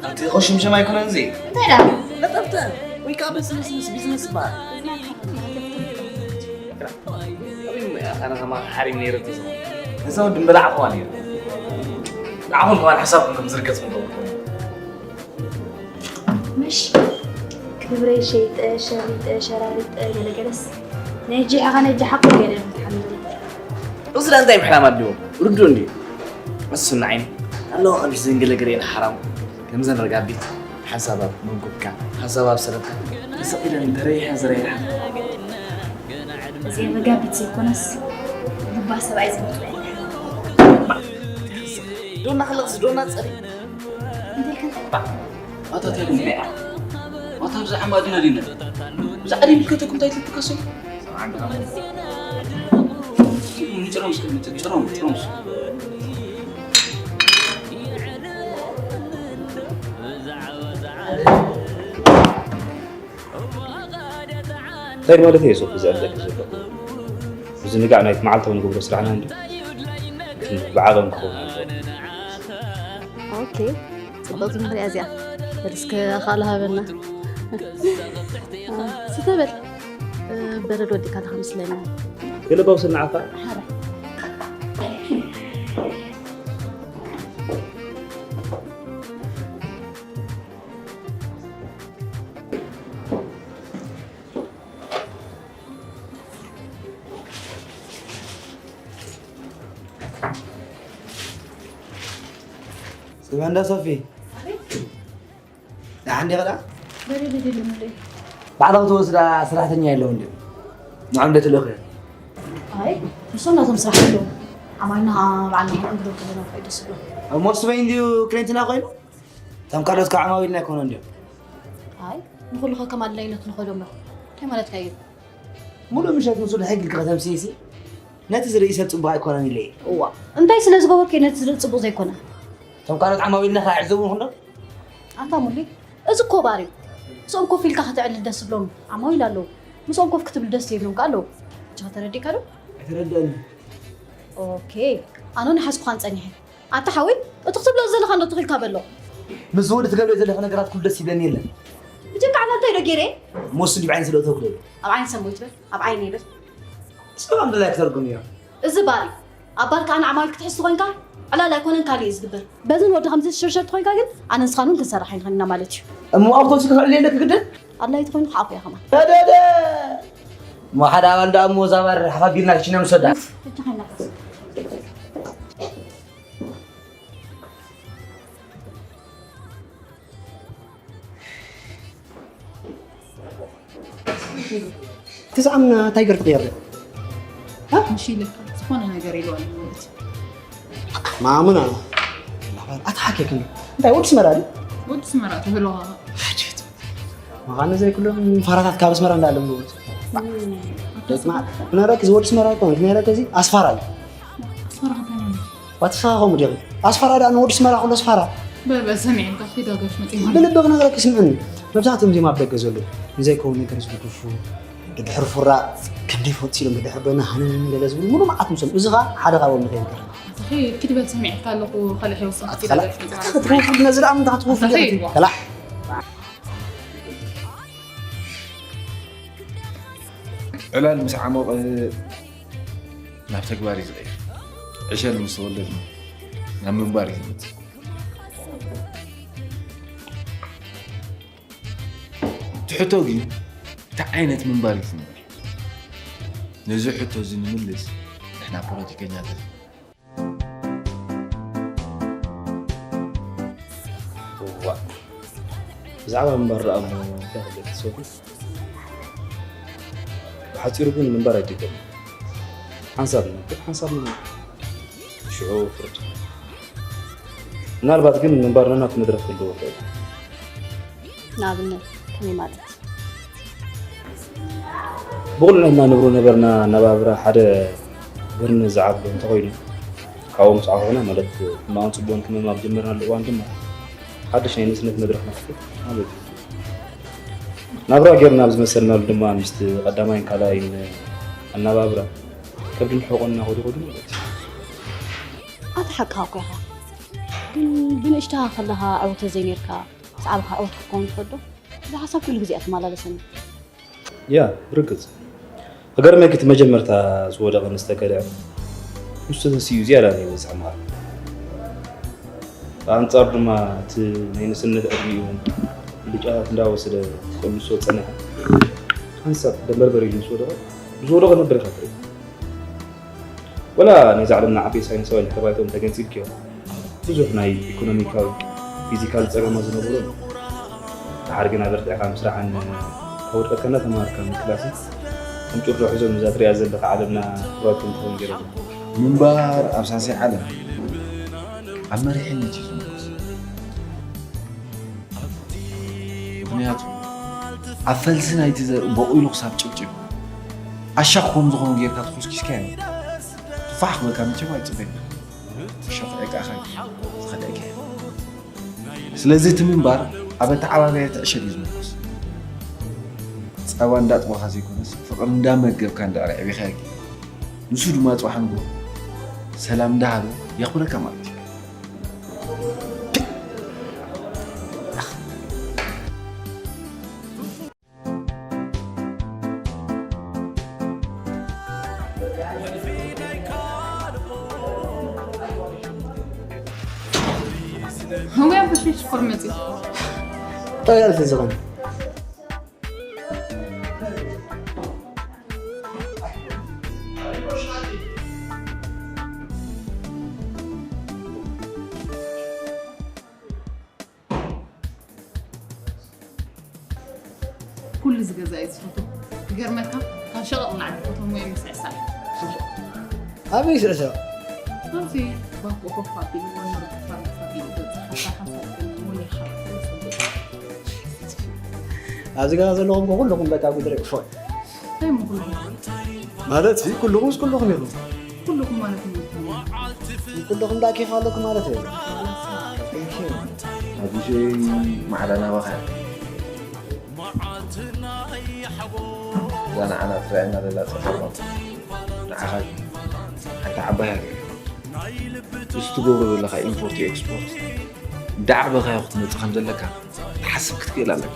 ኣብቲ ኮሽምሸም ኣይኮነን እዚ እንታይ ዳ? ለጠፍተ ወይ ከዓ በስመስምስ ቢዝነስ ይበሃል ኣነ ከማ ሓሪም ነይረ ተዘ እዛ ወዲ ምበላዕኸዋ ነይረ ንዓኹም ከማን ሓሳብኩም ከም ዝርገጽ ምገቡ ምሽ ክብረይ ሸይጠ ሸሪጠ ሸራሪጠ ገለገለስ ናይ ጅሕኻ ናይ ጅሓቁ ገለ ምትሓምል እዚ ዳ እንታይ ምሕላም ኣድዎ ርዱ እንዲ እሱ ንዓይኒ ኣለዋ ከምሽ ዘንገለገለ ሓራም ከምዘን ረጋቢት ሓንሳብ ኣብ መንኩብካ ሓንሳብ ኣብ ሰረብካ ተሰቒለን ተረይሐን ዝረይሓ እዚ መጋቢት ዘይኮነስ ልባ ሰብኣይ ዝመፅእ ዶና ክለቕስ ዶና ጸሪ እንታይ ከ ኣታ ተልም ኣታ ብዛዕማ ድና ዲና ብዛዕሪ ምልከተኩም እንታይ ትልከሰ ጭሮም እስከ ጭሮም ጭሮም እንታይ ማለት እየ ሶፍ ዝዕለክ ዘለኹ ምዝንጋዕ ናይቲ መዓልታዊ ንገብሮ ስራሕና እንዲ ብዓቐም ክኸውን ኣለዎ ኦኬ ጽቡቅ ዝምህርያ እዚኣ በል እስከ ካልእ ሃበና ስተበል በረድ ወዲካ ኣለካ ምስለኒ ገለባው ስናዓካ ስመንዳ ሶፊ ንሓንዲ ኸዳ ባዕሎም ትወስዳ ሰራሕተኛ የለውን ድዩ ንዖም ደትልእኹ እዮም ኣይ ንሶም ናቶም ስራሕ ኣለዎም ኣማና ባዕልና ክንእንግዶ ከለና እንታይ ደስ ብሎ እሞ ስበይ እንድዩ ክሬንትና ኮይኑ እቶም ካልኦት ካብ ዓማዊልና ኣይኮነ እንድዮም ኣይ ንኩሉ ከከም ኣድላይነቱ ንኸዶ እምበር እንታይ ማለትካ እዩ ሙሉእ ምሸት ምስኡ ድሕግ ኢልካ ከተምስይሲ ነቲ ዝርኢ ሰብ ፅቡቅ ኣይኮነን ኢለ እየ እዋ እንታይ ስለ ዝገበርኩ ነቲ ዝርኢ ፅቡቅ ዘይኮነ እቶም ካልኦት ዓማዊልና ከዓ ይዕዘቡ ንክንዶ ኣንታ ሙሌ እዚ እኮ ባር እዩ ምስኦም ኮፍ ኢልካ ከተዕልል ደስ ዝብሎም ዓማዊል ኣለዉ ምስኦም ኮፍ ክትብል ደስ ዘይብሎም ከዓ ኣለዉ እጅኻ ተረዲእካ ዶ ኣይተረድአኒ ኦኬ ኣነ ንሓዝኩኻን ፀኒሐ ኣታ ሓወይ እቲ ክትብሎ ዘለኻ እንዶ ትኺልካ በሎ ምስ ዝወዲ ትገብረ ዘለካ ነገራት ኩሉ ደስ ይብለኒ የለን ብጀካ ዓና እንታይ ዶ ገይረ ሞስ እንዲ ብዓይን ስለ እተው ክደሉ ኣብ ዓይን ሰሞይ ትበል ኣብ ዓይን ይብል ሰላም ድላይ ክተርጉም እዮም እዚ ባር እዩ ኣብ ባር ከዓ ንዓማዊል ክትሕዝ ትኾንካ ዕላል ኣይኮነን ካልእ እዩ ዝግበር በዝን ወዲ ከምዚ ሽርሸር ትኾንካ ግን ኣነ ንስኻን እውን ክንሰርሕ ኣይንኽእልና ማለት እዩ እሞ ኣብቶብሲ ክተዕልየ ኣለክ ግድን ኣድላይ ትኾይኑ ክዓፉ እያ ከማን ደደደ እሞ ሓደ ኣባል ደኣ እሞ እዛ ባር ሓፍ ኣቢልና ሽነ ምሰዳ እጅኻ ይናቀስ እቲ ዝኣምና እንታይ ገር ትቕየር ምሽ ኢለካ ዝኾነ ነገር ኢልዋ ማለት እዩ ማሙና ኣትሓኬክን እንታይ ወዲ ስመራ ድዩ ወዲ ስመራ ትብሎ መኻነ ዘይኩሎም ፋራታት ካብ ስመራ እንዳለም ንወት ደስማ ክነረክ ዝወዲ ስመራ ይኮን ክነረክ እዚ ኣስፋራ እዩ ኣስመራ እንታይ ማለት እዩ ዋትሳ ከምኡ ዲኹ ኣስፋራ ደኣ ንወዲ ስመራ ኩሎ ኣስፋራ በበ ሰሚዕካ ፊደገፍ መፂማ ብልቢ ክነግረክ ስምዕኒ መብዛሕትኦም ዜማ ኣብ ደገ ዘለዉ ንዘይከውን ነገር ዝድግፉ ድድሕር ፉራ ከም ደይፈልጡ ኢሎም ድድሕር ዶና ሃነን ገለ ዝብሉ ሙሉ መዓት ምሶም እዚ ኸዓ ሓደ ካብኦም ንኸይንገር ኪድ በል ሰሚዕካ ኣለኹ ካልእ ሕውስኻ ፊደገፍ መፂማ ክትወፍር ነዚ ደኣ ምንታ ክትወፍር ኣንታ ኸይድ ከላሕ ዕላል ምስ ዓሞቐ ናብ ተግባር እዩ ዝቐይር። ዕሸል ምስ ተወለድ ናብ ምንባር እዩ ዝመፅእ። እቲ ሕቶ ግን እንታይ ዓይነት ምንባር እዩ ዝንበር? ነዚ ሕቶ እዚ ንምልስ ንሕና ፖለቲከኛታት እዋ ብዛዕባ ምንባር ደኣ እሞ እንታይ ክብል ትሰቡ ብሓፂሩ ግን ምንባር ኣይደገም ሓንሳብ ንነብር፣ ሓንሳብ ንሞት። ሽዑ ፍርዲ። ምናልባት ግን ምንባርና ናብቲ መድረኽ ክህልዎ ይኽእል። ንኣብነት ከመይ ማለት? ብቑልዕነትና ንብሮ ነበርና ኣነባብራ ሓደ በርኒ ዝዓብሎ እንተኾይኑ፣ ካብኡ ምስ ዓኾኽና ማለት ሕማቕን ጽቡቕን ክመም ኣብ ጀመርናሉ እዋን ድማ ሓድሽ ናይ ንእስነት መድረኽ ንኽፈት ማለት እዩ። ናብራ ጌርና ኣብ ዝመሰልናሉ ድማ ምስቲ ቀዳማይን ካልኣይን ኣነባብራ ከብድን ሕቖን እናኸዱ ከዱ ማለት እዩ። ኣታ ሓቅኻ እኮ ኢኻ። ግን ብንእሽታ ከለኻ ዕውተ ዘይኔርካ፣ ምስ ዓበኻ ዕውት ክትከውን ትፈዶ? እዚ ሓሳብ ኩሉ ግዜ እያ ትመላለሰኒ። ያ፣ ብርግጽ። ክገርመኪ እቲ መጀመርታ ዝወደቐ ምስ ተከልዐ፣ ንሱ ተሲኡ ዝያዳ ናይ በዝሐ መሃር። ብኣንጻሩ ድማ እቲ ናይ ንእስነት ዕድሚኡ ብልጫታት እንዳወሰደ ክቕልሶ ጸንሐ። ሓንሳብ ደንበርበር ኢሉ ምስ ወደቐ፣ ብዝወደቐ ነበር ኢኻ ትርኢ። ወላ ናይዛ ዓለምና ዓበይቲ ሳይንሳውያን ድሕሪ ባይትኦም ተገንጺልክዮ፣ ብዙሕ ናይ ኢኮኖሚካዊ፣ ፊዚካል ጸገማት ዝነበሮ እዩ። ደሓር ግን ኣበርቲዕካ ምስራሕን ካብ ውድቀትካ እናተማሃርካ ምቅላስን ከም ጭርሖ ሒዞም ነዛ ትሪኣ ዘለኻ ዓለምና ፍርያት ከም ትኸውን ገይሮም። ምንባር ኣብ ሳልሳይ ዓለም ኣብ መሪሕነት እዩ ዝምርኮስ። ምኽንያቱ ኣብ ፈልሲ ናይቲ ዘርኢ በቑሉ ክሳብ ጭብጭብ ኣሻኽ ከም ዝኾኑ ጌርካ ተኾስኪስካዮ ፋሕ ክበልካ መቸም ኣይጽበየካ። እሾኽ ዕቃኻ ዝኸደእካ እዩ። ስለዚ እቲ ምንባር ኣብ ኣተዓባብያ እቲ ዕሸል እዩ ዝምርኮስ። ጸባ እንዳጥበኻ ዘይኮነስ ፍቕሪ እንዳመገብካ እንድሕር ኣዕቢኻዮ ግን ንሱ ድማ ጽባሕ ንግሆ ሰላም እንዳሃበ የኽብረካ ማለት እዩ። هو يا بشوي شكر مزيد. طيب ألف زغن. ኩሉ ዝገዛ እዩ ዝፈትዎ። ይገርመካ ካብ ሸቐጥ ንዓዲ ፈትዎም እዮም ምስዕሳዕ። ኣበይ ስዕስዕ? ኣብዚ ባኮ ኮፍ ኣቢሉ ወንበር ኮፍ ኣቢሉ ገዛ ሓሳብ ሓሳብ ግን ሙሉ ይሓርፍ ጽቡቕ። ኣብዚ ገዛ ዘለኹም እኮ ኩልኹም በቃ ጉድሪ እፎይ። እንታይ ምኹሉ ማለት ሲ ኩልኹምስ ኩልኹም ኢኹም። ኩልኹም ማለት ምንታይ? ኩልኹም ዳ ኬፍ ኣለኩም ማለት እዩ። ኣቡሸይ ማዕዳ ናባኻ እያ። እዛ ንዓና ትረኣየና ዘላ ጸገም ንዓኻ ሓንቲ ዓባይ ሃገር እያ። እዚ ትገብሮ ዘለኻ ኢምፖርት ኤክስፖርት እንዳዕበኻዮ ክትመጽእ ከም ዘለካ ክትሓስብ ክትክእል ኣለካ።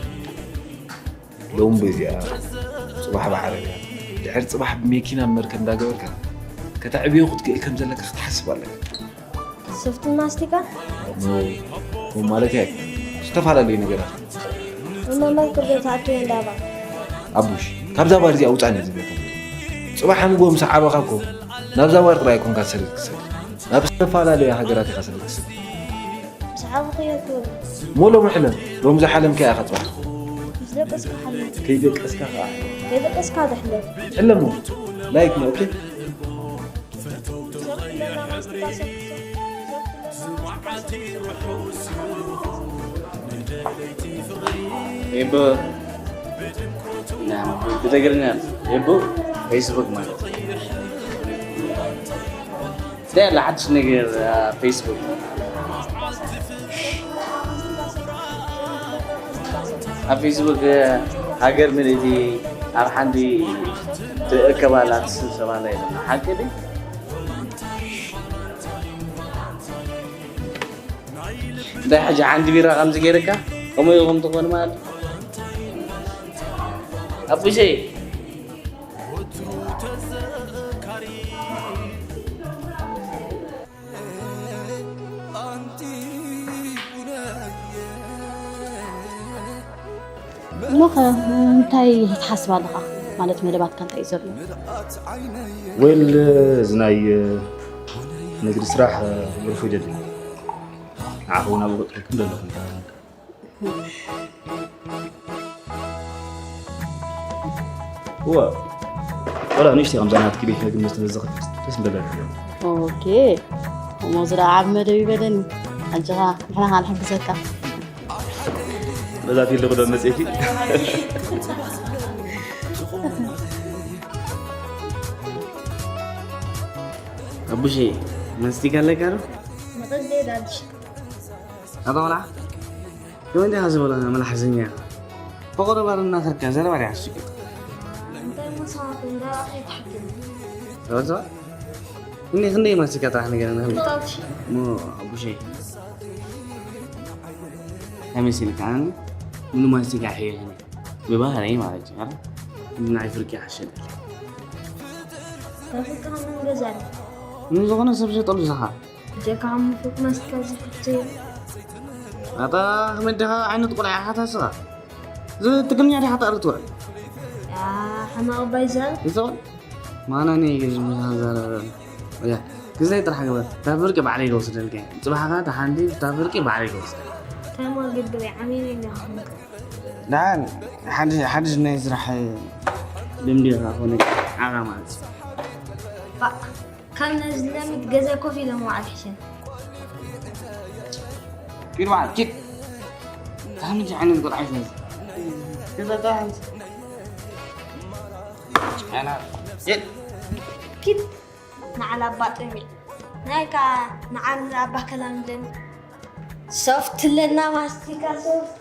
ሎሚ በዚኣ፣ ጽባሕ ብዓረብያ፣ ድሕሪ ጽባሕ ብመኪና መርከብ እንዳገበርካ ከተዕብዮ ክትክእል ከም ዘለካ ክትሓስብ ኣለካ። ሶፍትን ማስቲካን? ኖ፣ ከምኡ ማለት ኣይኮነን። ዝተፈላለዩ ነገራት። እሞ መን ክብሎ ትኣትዎ እንዳባ? ኣቡሽ፣ ካብዛ ባር እዚኣ ውጻእ እየ ዝብለካ። ጽባሕ ንግሆ ምስ ዓበኻ እኮ ናብዛ ባር ጥራይ ኣይኮንካ ሰደድ ክሰድ። ናብ ዝተፈላለዩ ሃገራት ኢኻ ሰደድ ክሰድ። ምስ ዓበኹ የትብል። እሞ ሎሚ ሕለም፣ ሎሚ ዝሓለምካያ ኢኻ ጽባሕ። ምስ ደቀስካ ሓልም። ከይደቀስካ ኸዓ። ከይደቀስካ ዝሕለም። ሕለሞ። ላይክ ነው፣ ኦኬ? ኤቦ ብትግርኛ ኤቦ ፌስቡክ ማለት እንታይ ኣለ ሓድሽ ነገር ኣብ ፌስቡክ? ኣብ ፌስቡክ ሃገር ምልእቲ ኣብ ሓንቲ ትእከብ ኣላ ትስብሰብ ኣላ ኢሎም ሓቂ ድዩ? እንታይ ሕጂ ሓንቲ ቢራ ከምዚ ገይርካ ከምኡ ኢኹም ትኾኑ ማለት ኣቡሸይ እሞኸ እንታይ ትሓስብ ኣለኻ? ማለት መደባትካ እንታይ እዩ ዘሎ? ዌል እዚ ናይ ንግዲ ስራሕ ወልፎ ይደሊ ንዓኹ ናብ ቁጥርኩም ዘለኹም እዋ ወላ ንእሽተይ ከምዛ ናትኪ ቤት መግቢ መስተ ዘዘኽፍት ደስ ምበለኒ። ኦኬ። እሞ ዝረኣ ዓብ መደብ ይበለኒ። ሕጂ ኸኣ ንሕና ኸኣ ንሕግዘካ። በዛ ፊልድ ዶ መጽእኪ? ኣቡሼ፣ መስቲካ ኣለካ ዶ? መጠን ዘይዳ ኣቡሼ። ኣታ ቆልዓ፣ ከመይ ዲኻ ዝበለኻ መላሓዘኛ? ብቐረባ እናኸድካ ዘረባ ዲኻ ትሽቅጥ? እንታይ መሳኹ እንዳ ኣኺ ትሓክም? ተበልተዋ? እኔ ክንደይ ማስቲካ ጥራሕ ንገረኒ፣ ክንደይ? መቶ ሺሕ። እሞ ኣቡሸይ፣ ከመይ ሲልካ ኣነ ሙሉ ማስቲካ ይሕየኒ ብባህረይ ማለት እዩ። ኣረ፣ ንዓይ ፍርቂ ይሓሸኒ። ካብ ፍርቂ ከመይ ንገዛኒ? ንዝኾነ ሰብ ሸጠሉ ዝኻ። ብጀካ ምፉቅ መስተ ዝፍትው። ኣታ ኣሕመድ፣ ድኻ ዓይነት ቆልዓ ኢኻ ታስኻ? እዚ ትግርኛ ዲኻ ተዕርፍ ትውዕል? ያ፣ ሕማቕ ባይዛ። ይሰማል? ማና ነይ ገዝ ምሳን ዘረበ። ያ፣ ግዛይ ጥራሕ ግበር። እታ ፍርቂ ባዕለይ ልወስደልካ። ጽባሕ ኸኣ እታ ሓንቲ እታ ፍርቂ ባዕለይ ልወስደልካ። ተማ ግድረይ ዓሚኒ እንዳኹምካ። ደሓን፣ ሓድሽ፣ ሓድሽ ናይ ስራሕ ልምዲ ኸኣ ኮነ ዓጋ ማለት እዩ። ባእ። ካብ ነዚ ለምድ ገዛ ኮፍ ኢለ ምውዓል ይሕሸኒ። ኪድ በዓል፣ ኪድ። ታህምጂ ዓይነት ቆልዓ ይፈዝ። ገዛ ታህምጂ። ኣና፣ ኪድ። ኪድ። ንዓል ኣባ ጥሚዕ። ናይ ከኣ ንዓል ኣባ ከላም ለምድ። ሶፍት ኣለና፣ ማስቲካ ሶፍት።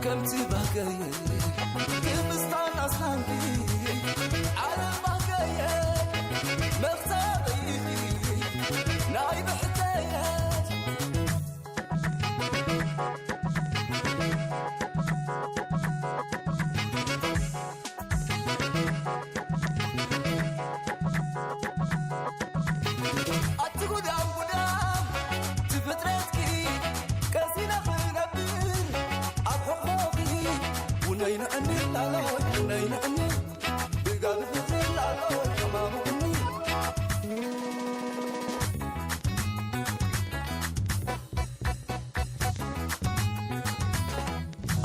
ከምቲ ባህገየ ክምስታን ኣስላምኪ ዓለም ባህገየ መኽተበይኺ ናይ ብሕተየት ኣቲ ጉዳም ጉዳም ትፍጥረትኪ ቀሲነ ክነብር ኣብ ሕቆኺ ውነይ ንዕኒ ላሎ ውነይ ንዕኒ ብጋብ ፍቕሪ ላሎ ሕማሙኒ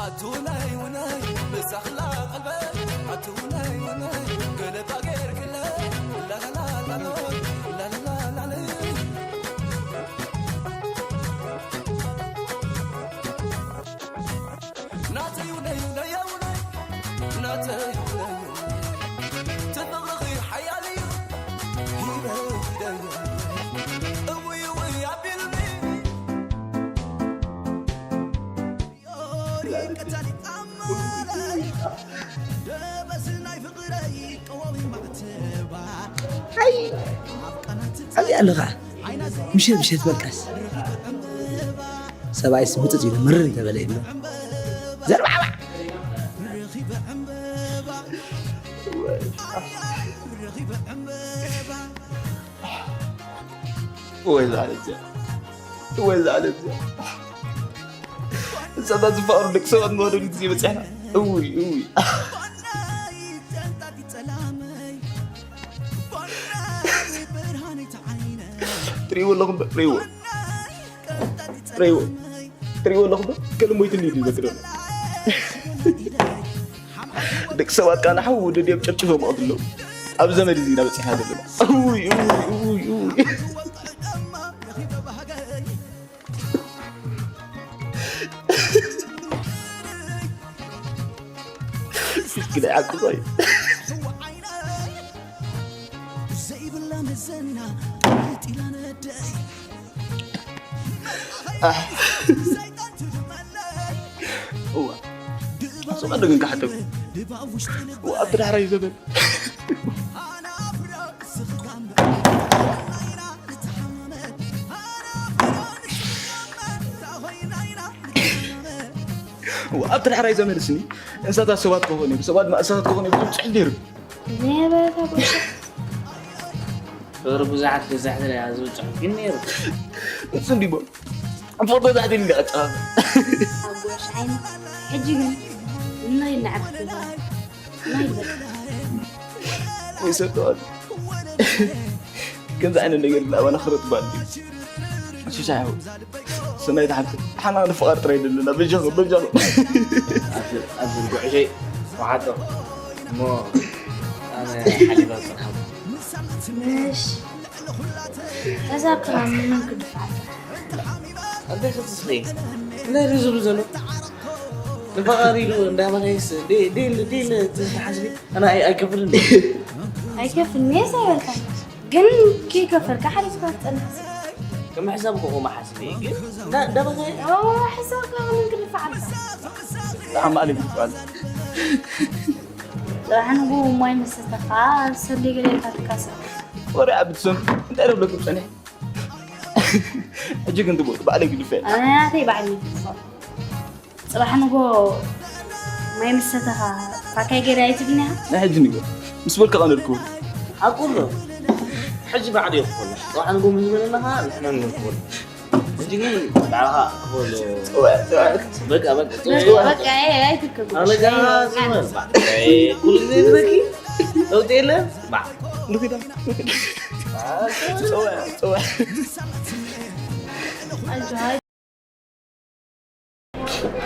ኣቱናይ ውናይ ምሳኽላ ቀልበይ ኣቱናይ ውናይ ገለባ ጌርክለ ላላላላሎ ላላላላሎ ናተይ ውነይ ውነይ ውነይ ናተይ ውነይ ትፍቕርኺ ሓያል እዩ ሂበ ሂደዮ እውይ እውይ ኣቢልኒ ኣይ ኣብዚ ኣለኻ ምሸት ምሸት በቃስ ሰብኣይስ ምጥጥ ኢሉ ምርር እንተበለ ይብሎ ዘርባዕባዕ ወይ ዛዕለ እዚኣ ወይ ዛዕለ እዚኣ እሳታት ዝፈቐሩ ደቂ ሰባት መወደዱ ግዜ በፂሕና እውይ እውይ ትሪእዎ ኣለኹም ዶ ትሪእዎ ትሪእዎ ትሪእዎ ኣለኹም ዶ ከልሞይትኒ እዩ ዝመግረም ደቂ ሰባት ከዓ ንሓው ወደድዮም ጨብጭቦም ኣቕድለው ኣብ ዘመድ እዚ ኢና በፂሕና ዘለና እውይ እውይ እውይ እውይ ስልኪ ናይ ዓቅባይ ዘይብላ መዘና ጥላ ነደይ እዋ ኣሱቐ ግን ካሕተው ኣብቲ ዳሕራይ ዘበን ኣብቲ ዳሕራይ ዘመን ስኒ እንስሳታት ሰባት ክኾኑ እዮም ሰባት ድማ እንስሳታት ክኾኑ እዮም ዝብል ፅሑፍ ነይሩ ፍቅሪ ብዙሓት ገዛሕቲ ያ ዝብል ፅሑፍ ግን ነይሩ እሱ እንዲሞ ፎቶ ዛዕዲ ልቀጫ ኣጎሽ ዓይኒ ሕጂ ግን እናይ እናዓርፍ ገዛ እናይ በቃ ይሰደዋል ከምዚ ዓይነት ነገር ግን ኣባና ክረት ባል ሽሻ ይኸው ሰናይ ተሓልኩ ሓና ንፍቓር ጥራይ ዘለና በጃኹ በጃኹ ኣብዚ ጉዕሸይ ወሓጦ እሞ ኣነ ሓሊባ ጽንሓት። እሺ። እዛ ክራም መን ክድፋዕ? ኣንተ ክትስኺ እንታይ እዩ ዝብሉ ዘሎ? ንፈቓሪ ኢሉ እንዳበላይስ ዴ- ዴል ዴል ትሓስቢ ኣነ ኣይ- ኣይከፍልን። ኣይከፍልን እየ ዘይበልካ። ግን ከይከፈልካ ሓሊፍካ ትጸንሕ። ከም ሕሳብ ኮ ኮማ ሓስቢ ግን እንዳ- እንዳበላየ ኦ፣ ሕሳብካ ከመን ክድፋዓልካ? ደሓን ማዕሊም ትባል። ጽባሕ ንግሆ ማይ ምስ ሰተኻ ሰልዲ ገለ ኢልካ ትካሰ። ወረ ኣብ ትሰም እንታይ ደብለኩም ጸኒሕ? ሕጂ ግን ትቦ ባዕለይ ግድፈ። ኣነ ናተይ ባዕለይ ግድፈ። ጽባሕ ንግሆ ማይ ምስ ሰተኻ ፋካይ ገለ ኣይትብልኒ ኢኻ? ናይ ሕጂ ንግሆ ምስ በልካ ቀነድኩ። ኣቁሎ ሕጂ ባዕዲ ይኹን። ጽባሕ ንግሆ ምስ በለና ንሕና ንመልክቦ። ሕጂ ግን ባዕልኻ ክበሎ። ጽውዕ፣ ጽውዕ። በቃ፣ በቃ፣ ጽውዕ። በቃ፣ ኤ፣ ኣይትከቡ። ኣነ ገና ጽውዕ። ኩሉ ግዜ ትበኪ። ለውጢ የለን። ባ። ንኺዳ፣ ንኺዳ። ጽውዕ፣ ጽውዕ። ኣጆ፣ ኣጆ።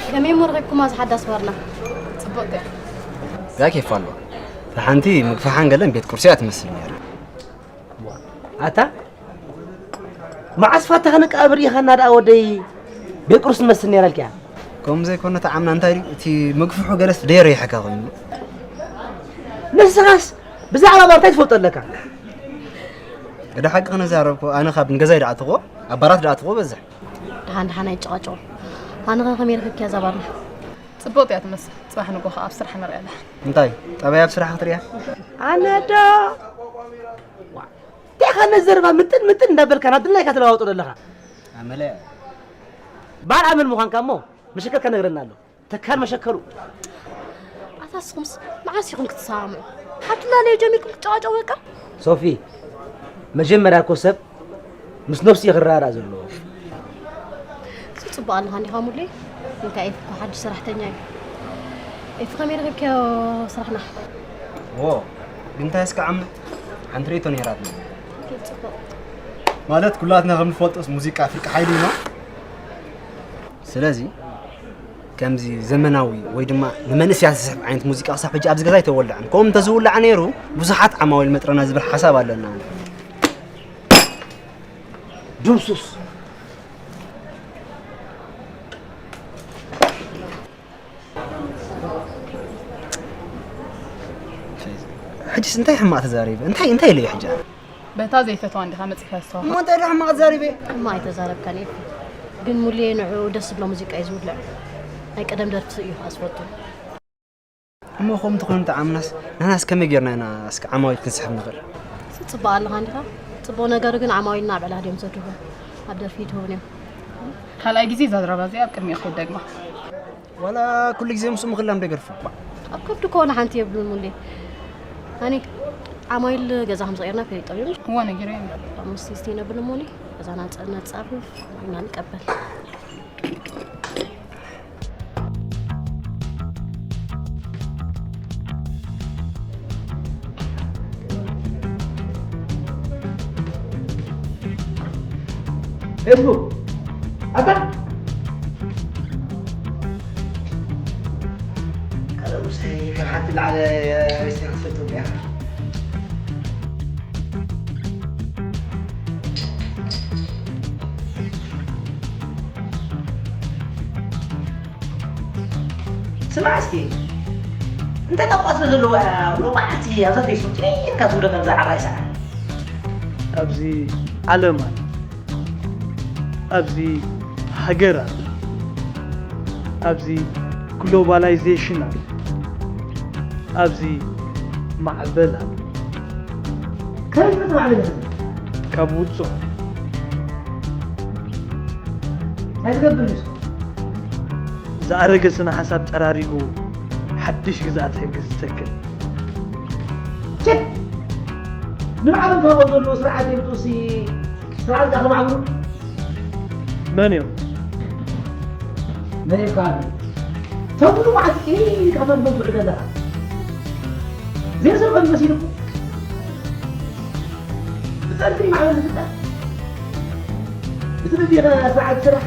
ከመይ እሞ ረኺብኩማ እዚ ሓዳስ ባርና? ጽብቕቲ እያ። ያ ኬፍ ኣለዋ። እታ ሓንቲ ምግፋሓን ገለን ቤት ቁርሲ እያ ትመስል ነይራ። ኣታ መዓስ ፋታ ከነቃብር ኢኻ እና ደኣ ወደይ ቤት ቁርሲ ትመስል ነይራ ኢልካ። ከምኡ ዘይኮነ እቲ ዓምና እንታይ ድዩ እቲ ምግፍሑ ገለስ ደይረይሐካ ኮይኑ። ንስኻስ ብዛዕባ ባር እንታይ ትፈልጦ ኣለካ? እዳ ሓቂ ክነዛረብኮ ኣነ ካብ ንገዛይ ደኣትኾ ኣብ ባራት ደኣትኾ በዝሕ። ደሓን ደሓን ኣይጨቓጨቑ። ኣነ ኸ ከመይ ረኺብክያ እዛ ባርና? ጽብቕቲ እያ ትመስል። ጽባሕ ንግሆ ኸኣ ኣብ ስራሕ ንርእያ ኣለና። እንታይ? ጠባይ ኣብ ስራሕ ክትርእያ? ኣነ ዶ? እንታይ ኸ ነዚ ዘረባ ምጥን ምጥን እንዳበልካ ናብ ድላይካ ትለዋውጦ ዘለኻ? ኣመለ። ባል ኣመል ምዃንካ እሞ መሸከልካ ነግረና ኣሎ። ተካል መሸከሉ። ኣታ ንስኹምስ መዓስ ኢኹም ክትሰማምዑ? ካብ ትላለዩ ጀሚርኩም ክትጨቓጨቑ በቃ? ሶፊ፣ መጀመርያ እኮ ሰብ ምስ ነብሱ እዩ ክረዳዳእ ዘለዎ። እሱ ጽቡቕ ኣለኻ እንዲኻ ሙሌ? እንታይ ኤፍ እኮ ሓድሽ ሰራሕተኛ እዩ። ኤፍ ከመይ ረኺብካዮ ስራሕና? ዎ፣ ግን እንታይ እስከ ዓምና? ሓንቲ ርእይቶ ነይራትና። ኦኬ፣ ጽቡቕ። ማለት ኩላትና ከም ንፈልጦስ ሙዚቃ ፍርቂ ሓይሊ እዩ። ስለዚ ከምዚ ዘመናዊ ወይ ድማ ንመንእሰያት ዝስሕብ ዓይነት ሙዚቃ ክሳብ ሕጂ ኣብዚ ገዛ ኣይተወልዐን። ከምኡ እንተዝውላዕ ነይሩ ብዙሓት ዓማዊል መጥረና ዝብል ሓሳብ ኣለና። ድምሱስ። ሕጂስ እንታይ ሕማቕ ተዛሪበ? እንታይ እንታይ ኢለዮ ሕጂ? በታ ዘይፈትዋ እንዲኻ መጺኻ ዝተዋኻ። እሞ እንታይ ደኣ ሕማቕ ተዛሪበ? ሕማቕ ኣይተዛረብካን ኤፊ። ግን ሙሉየ ንዕኡ ደስ ዝብሎ ሙዚቃ እዩ ዝውልዕ። ናይ ቀደም ደርፊ እዩ ከዓ ዝፈቱ። እሞ ከምኡ እንተኾይኑ ተዓምናስ፣ ንሕናስ ከመይ ጌርና ኢና እስከ ዓማዊል ክንስሕብ ንኽእል? እሱ ጽቡቕ ኣለኻ እንዲኻ። ጽቡቕ ነገሩ ግን ዓማዊልና ኣብ ዕላል እዮም ዘድርቡ። ኣብ ደርፊ ይትህቡን እዮም። ካልኣይ ግዜ እዛ ዘረባ እዚኣ ኣብ ቅድሚኡ ከይትደግማ። ዋላ ኩሉ ግዜ ምስኡ ምኽላም ዶ ይገርፎ? ኣብ ከብዱ ከሆነ ሓንቲ የብሉን ሙሌ። ኣነ ዓማዊል ገዛ ከም ዝቐየርና ፈሊጦም እዮም። እወ፣ ነጊረዮም። ኣብ ምስቲ ነብሉ ሙሌ ገዛና ንጸ-፣ ነጻርፍ፣ ኢና ንቀበል። ፌስቡክ፣ ኣታ ቀለሙሰይ ከም ሓንቲ ላዕለ ሬስቶራንት ትፈልጦ እያ። ስማዕ እስኪ፣ እንታይ ቋንቋ ስለ ዘለዋ እያ ሎማዓንቲ ኣብዛ ፌስቡክ ትሪእካ ትውደቕ ኣብዛ ዓባይ ሰዓት? ኣብዚ ዓለም ኣሎ፣ ኣብዚ ሃገር ኣሎ፣ ኣብዚ ግሎባላይዜሽን ኣሎ፣ ኣብዚ ማዕበል ኣሎ። ከመይ ትመጽእ ማዕበል? ካብ ውጹዕ። እንታይ ትገብር ንሱ? ዝኣረገ ስነ ሓሳብ ጠራሪጉ ሓድሽ ግዝኣት ሕጊ ዝተክል። ቸክ! ንባዕሎም ካብኦም ዘለዎ ስርዓት የምጽኡሲ ስርዓት ከማዕብሉ። መን እዮም? መን እዮም ከኣ? ተብሉ መዓልቲ ኢልካ መን መን ትውዕል ኣለኻ? ዘይሰምዖም መሲልኩም? ብጸርፊ ማዕበል ዝፍጠር? እቲ በዚኻ ስርዓት ስራሕ?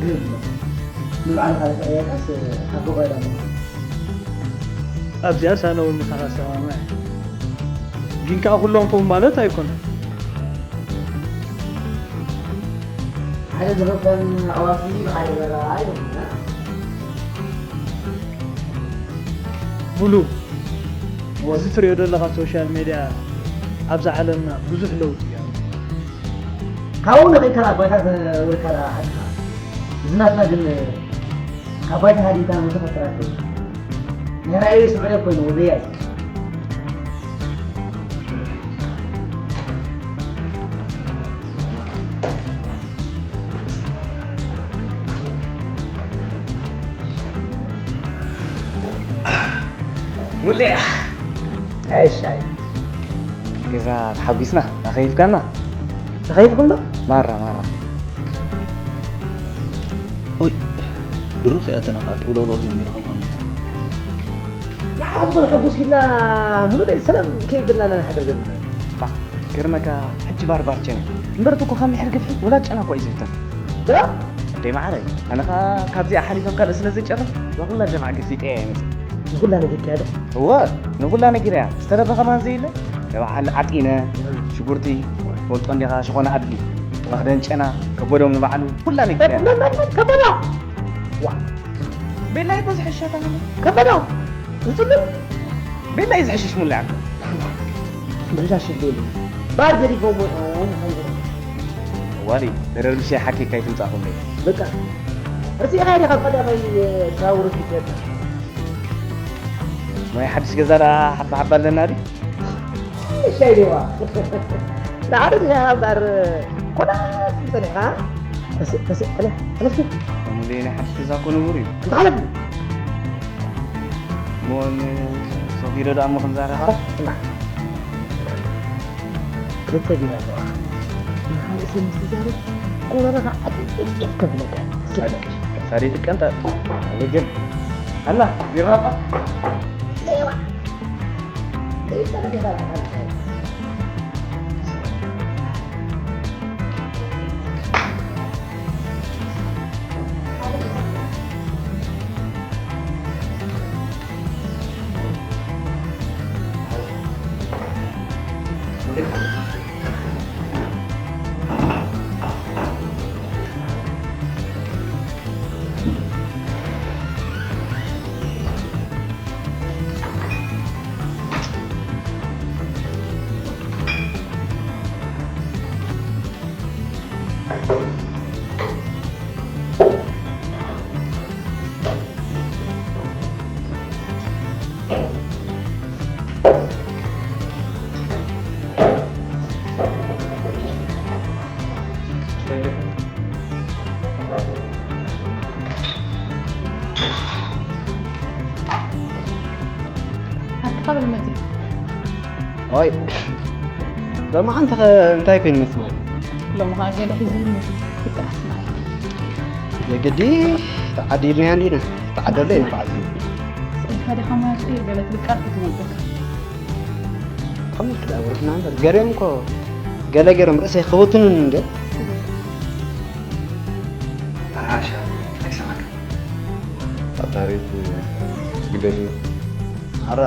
ግን ንባዕልኻ ተቐየርካስ ኣቦ ጓይላ ምዃን። ኣብዚኣ ሳነ እውን ምሳኻ ዝሰማማዕ። ግን ከኣ ኩሎም ከምኡ ማለት ኣይኮነን። ሓደ ዝኽፈን ኣዕዋፍ ብሓደ በረኻ ኣይኮነን። ሙሉ፣ እዚ ትሪኦ ዘለኻ ሶሻል ሜድያ ኣብዛ ዓለምና ብዙሕ ለውጢ እዩ። ካብኡ ነቒልካ ናብ ባይታ ተወርካ ዓድኻ። እዚ ናትና ግን ካብ ባይታ ሃዲምካ ንመተፈጥራት ናይ ራእይ ስምዒት ኮይኑ ወዘያይ። ሙሌ ኣይሻይ ገዛ ተሓጒስና ኣኸይፍካና ተኸይፍኩም ዶ? ማራ ማራ ኦይ ድሩኽ እያ ተነቓ ጥውለውለው ጀሚሩ ከማን ንዓኹም ሕጉስ ኢልና ምሉእ ሰላም ከይብልና ኢና ንሓድር ዘለና። ግርመካ ሕጂ ባርባር ቸነ እምበር እኮ ካብ ምሕር ግፍሒ ወላ ጨና እኮ እዩ ዝብተን ድራ እንዴ ማዓረይ ኣነ ኸዓ ካብዚኣ ሓሊፎም ካልእ ስለ ዘይጨርፍ ዋላ ጀማዓ ግፍሒ ጠያ ይመፅእ ንኹላ ነጊርካያ ዶ? እወ ንኹላ ነጊረያ ዝተረፈ ከማን ዘይለ ንበዓል ዓጢነ ሽጉርቲ ፈልጦ እንዲኻ ሽኾነ ኣድጊ መኽደን ጨና ከበዶም ንባዕሉ ኩላ ነጊረያ ከበዳ ቤላይ እኮ ዝሕሸታ ከበዳ ዝፅልም ቤላይ ዝሕሽሽ ሙላ ምሕሻሽ ይደሉ ባር ገዲፎም ወፅኦም ዋሊ ደረርብሻ ሓኪካ ይትምፃኹም በቃ ርሲኻ ዲኻ ቀዳማይ ትራውሩ ፊት ናይ ሓድሽ ገዛ ዳ ሓባ ሓባ ኣለና ዲ ሻይ ዲዋ ንዓረድ እምበር ኮላ ጸኒሕካ ተስእ ተስእ ተለ ተለፍኪ ሙሌ ናይ ሓድሽ ገዛ እኮ ንቡር እዩ እንተሓለፍ ሞን ሶፊዶ ዳሞ ክንዛረባ ክልተ ቢራ ኣለዋ ንሓደ ሰብ ምስ ትዛረብ ጎረረኻ ዕጥጥጥ ከብለካ ሳዴ ትቀንጠ ግን ኣላ ቢራባ ኣትኻ በል መፂ ኦይ ሎማዓንቲ ከ እንታይ ኮይኑ መስለ ሎሚ ከዓ ገለ ሒዙ ይመስል ክጥራሕ ስማዒ የግዲ ተዓዲልናያ እንዲና ተዓደሎ ይንፋዕ ስኢልካ ዲኻ ማለት እዩ ገለ ትልቃል ክትመልበካ ከምኡ ክዳውርትና እምበር ገርዮም እኮ ገለ ገርዮም ርእሰይ ክብትንን እንደ ሓሻ ኣይሰማዕካ ኣብ ታሪክ ግደፍ እዩ ኣረ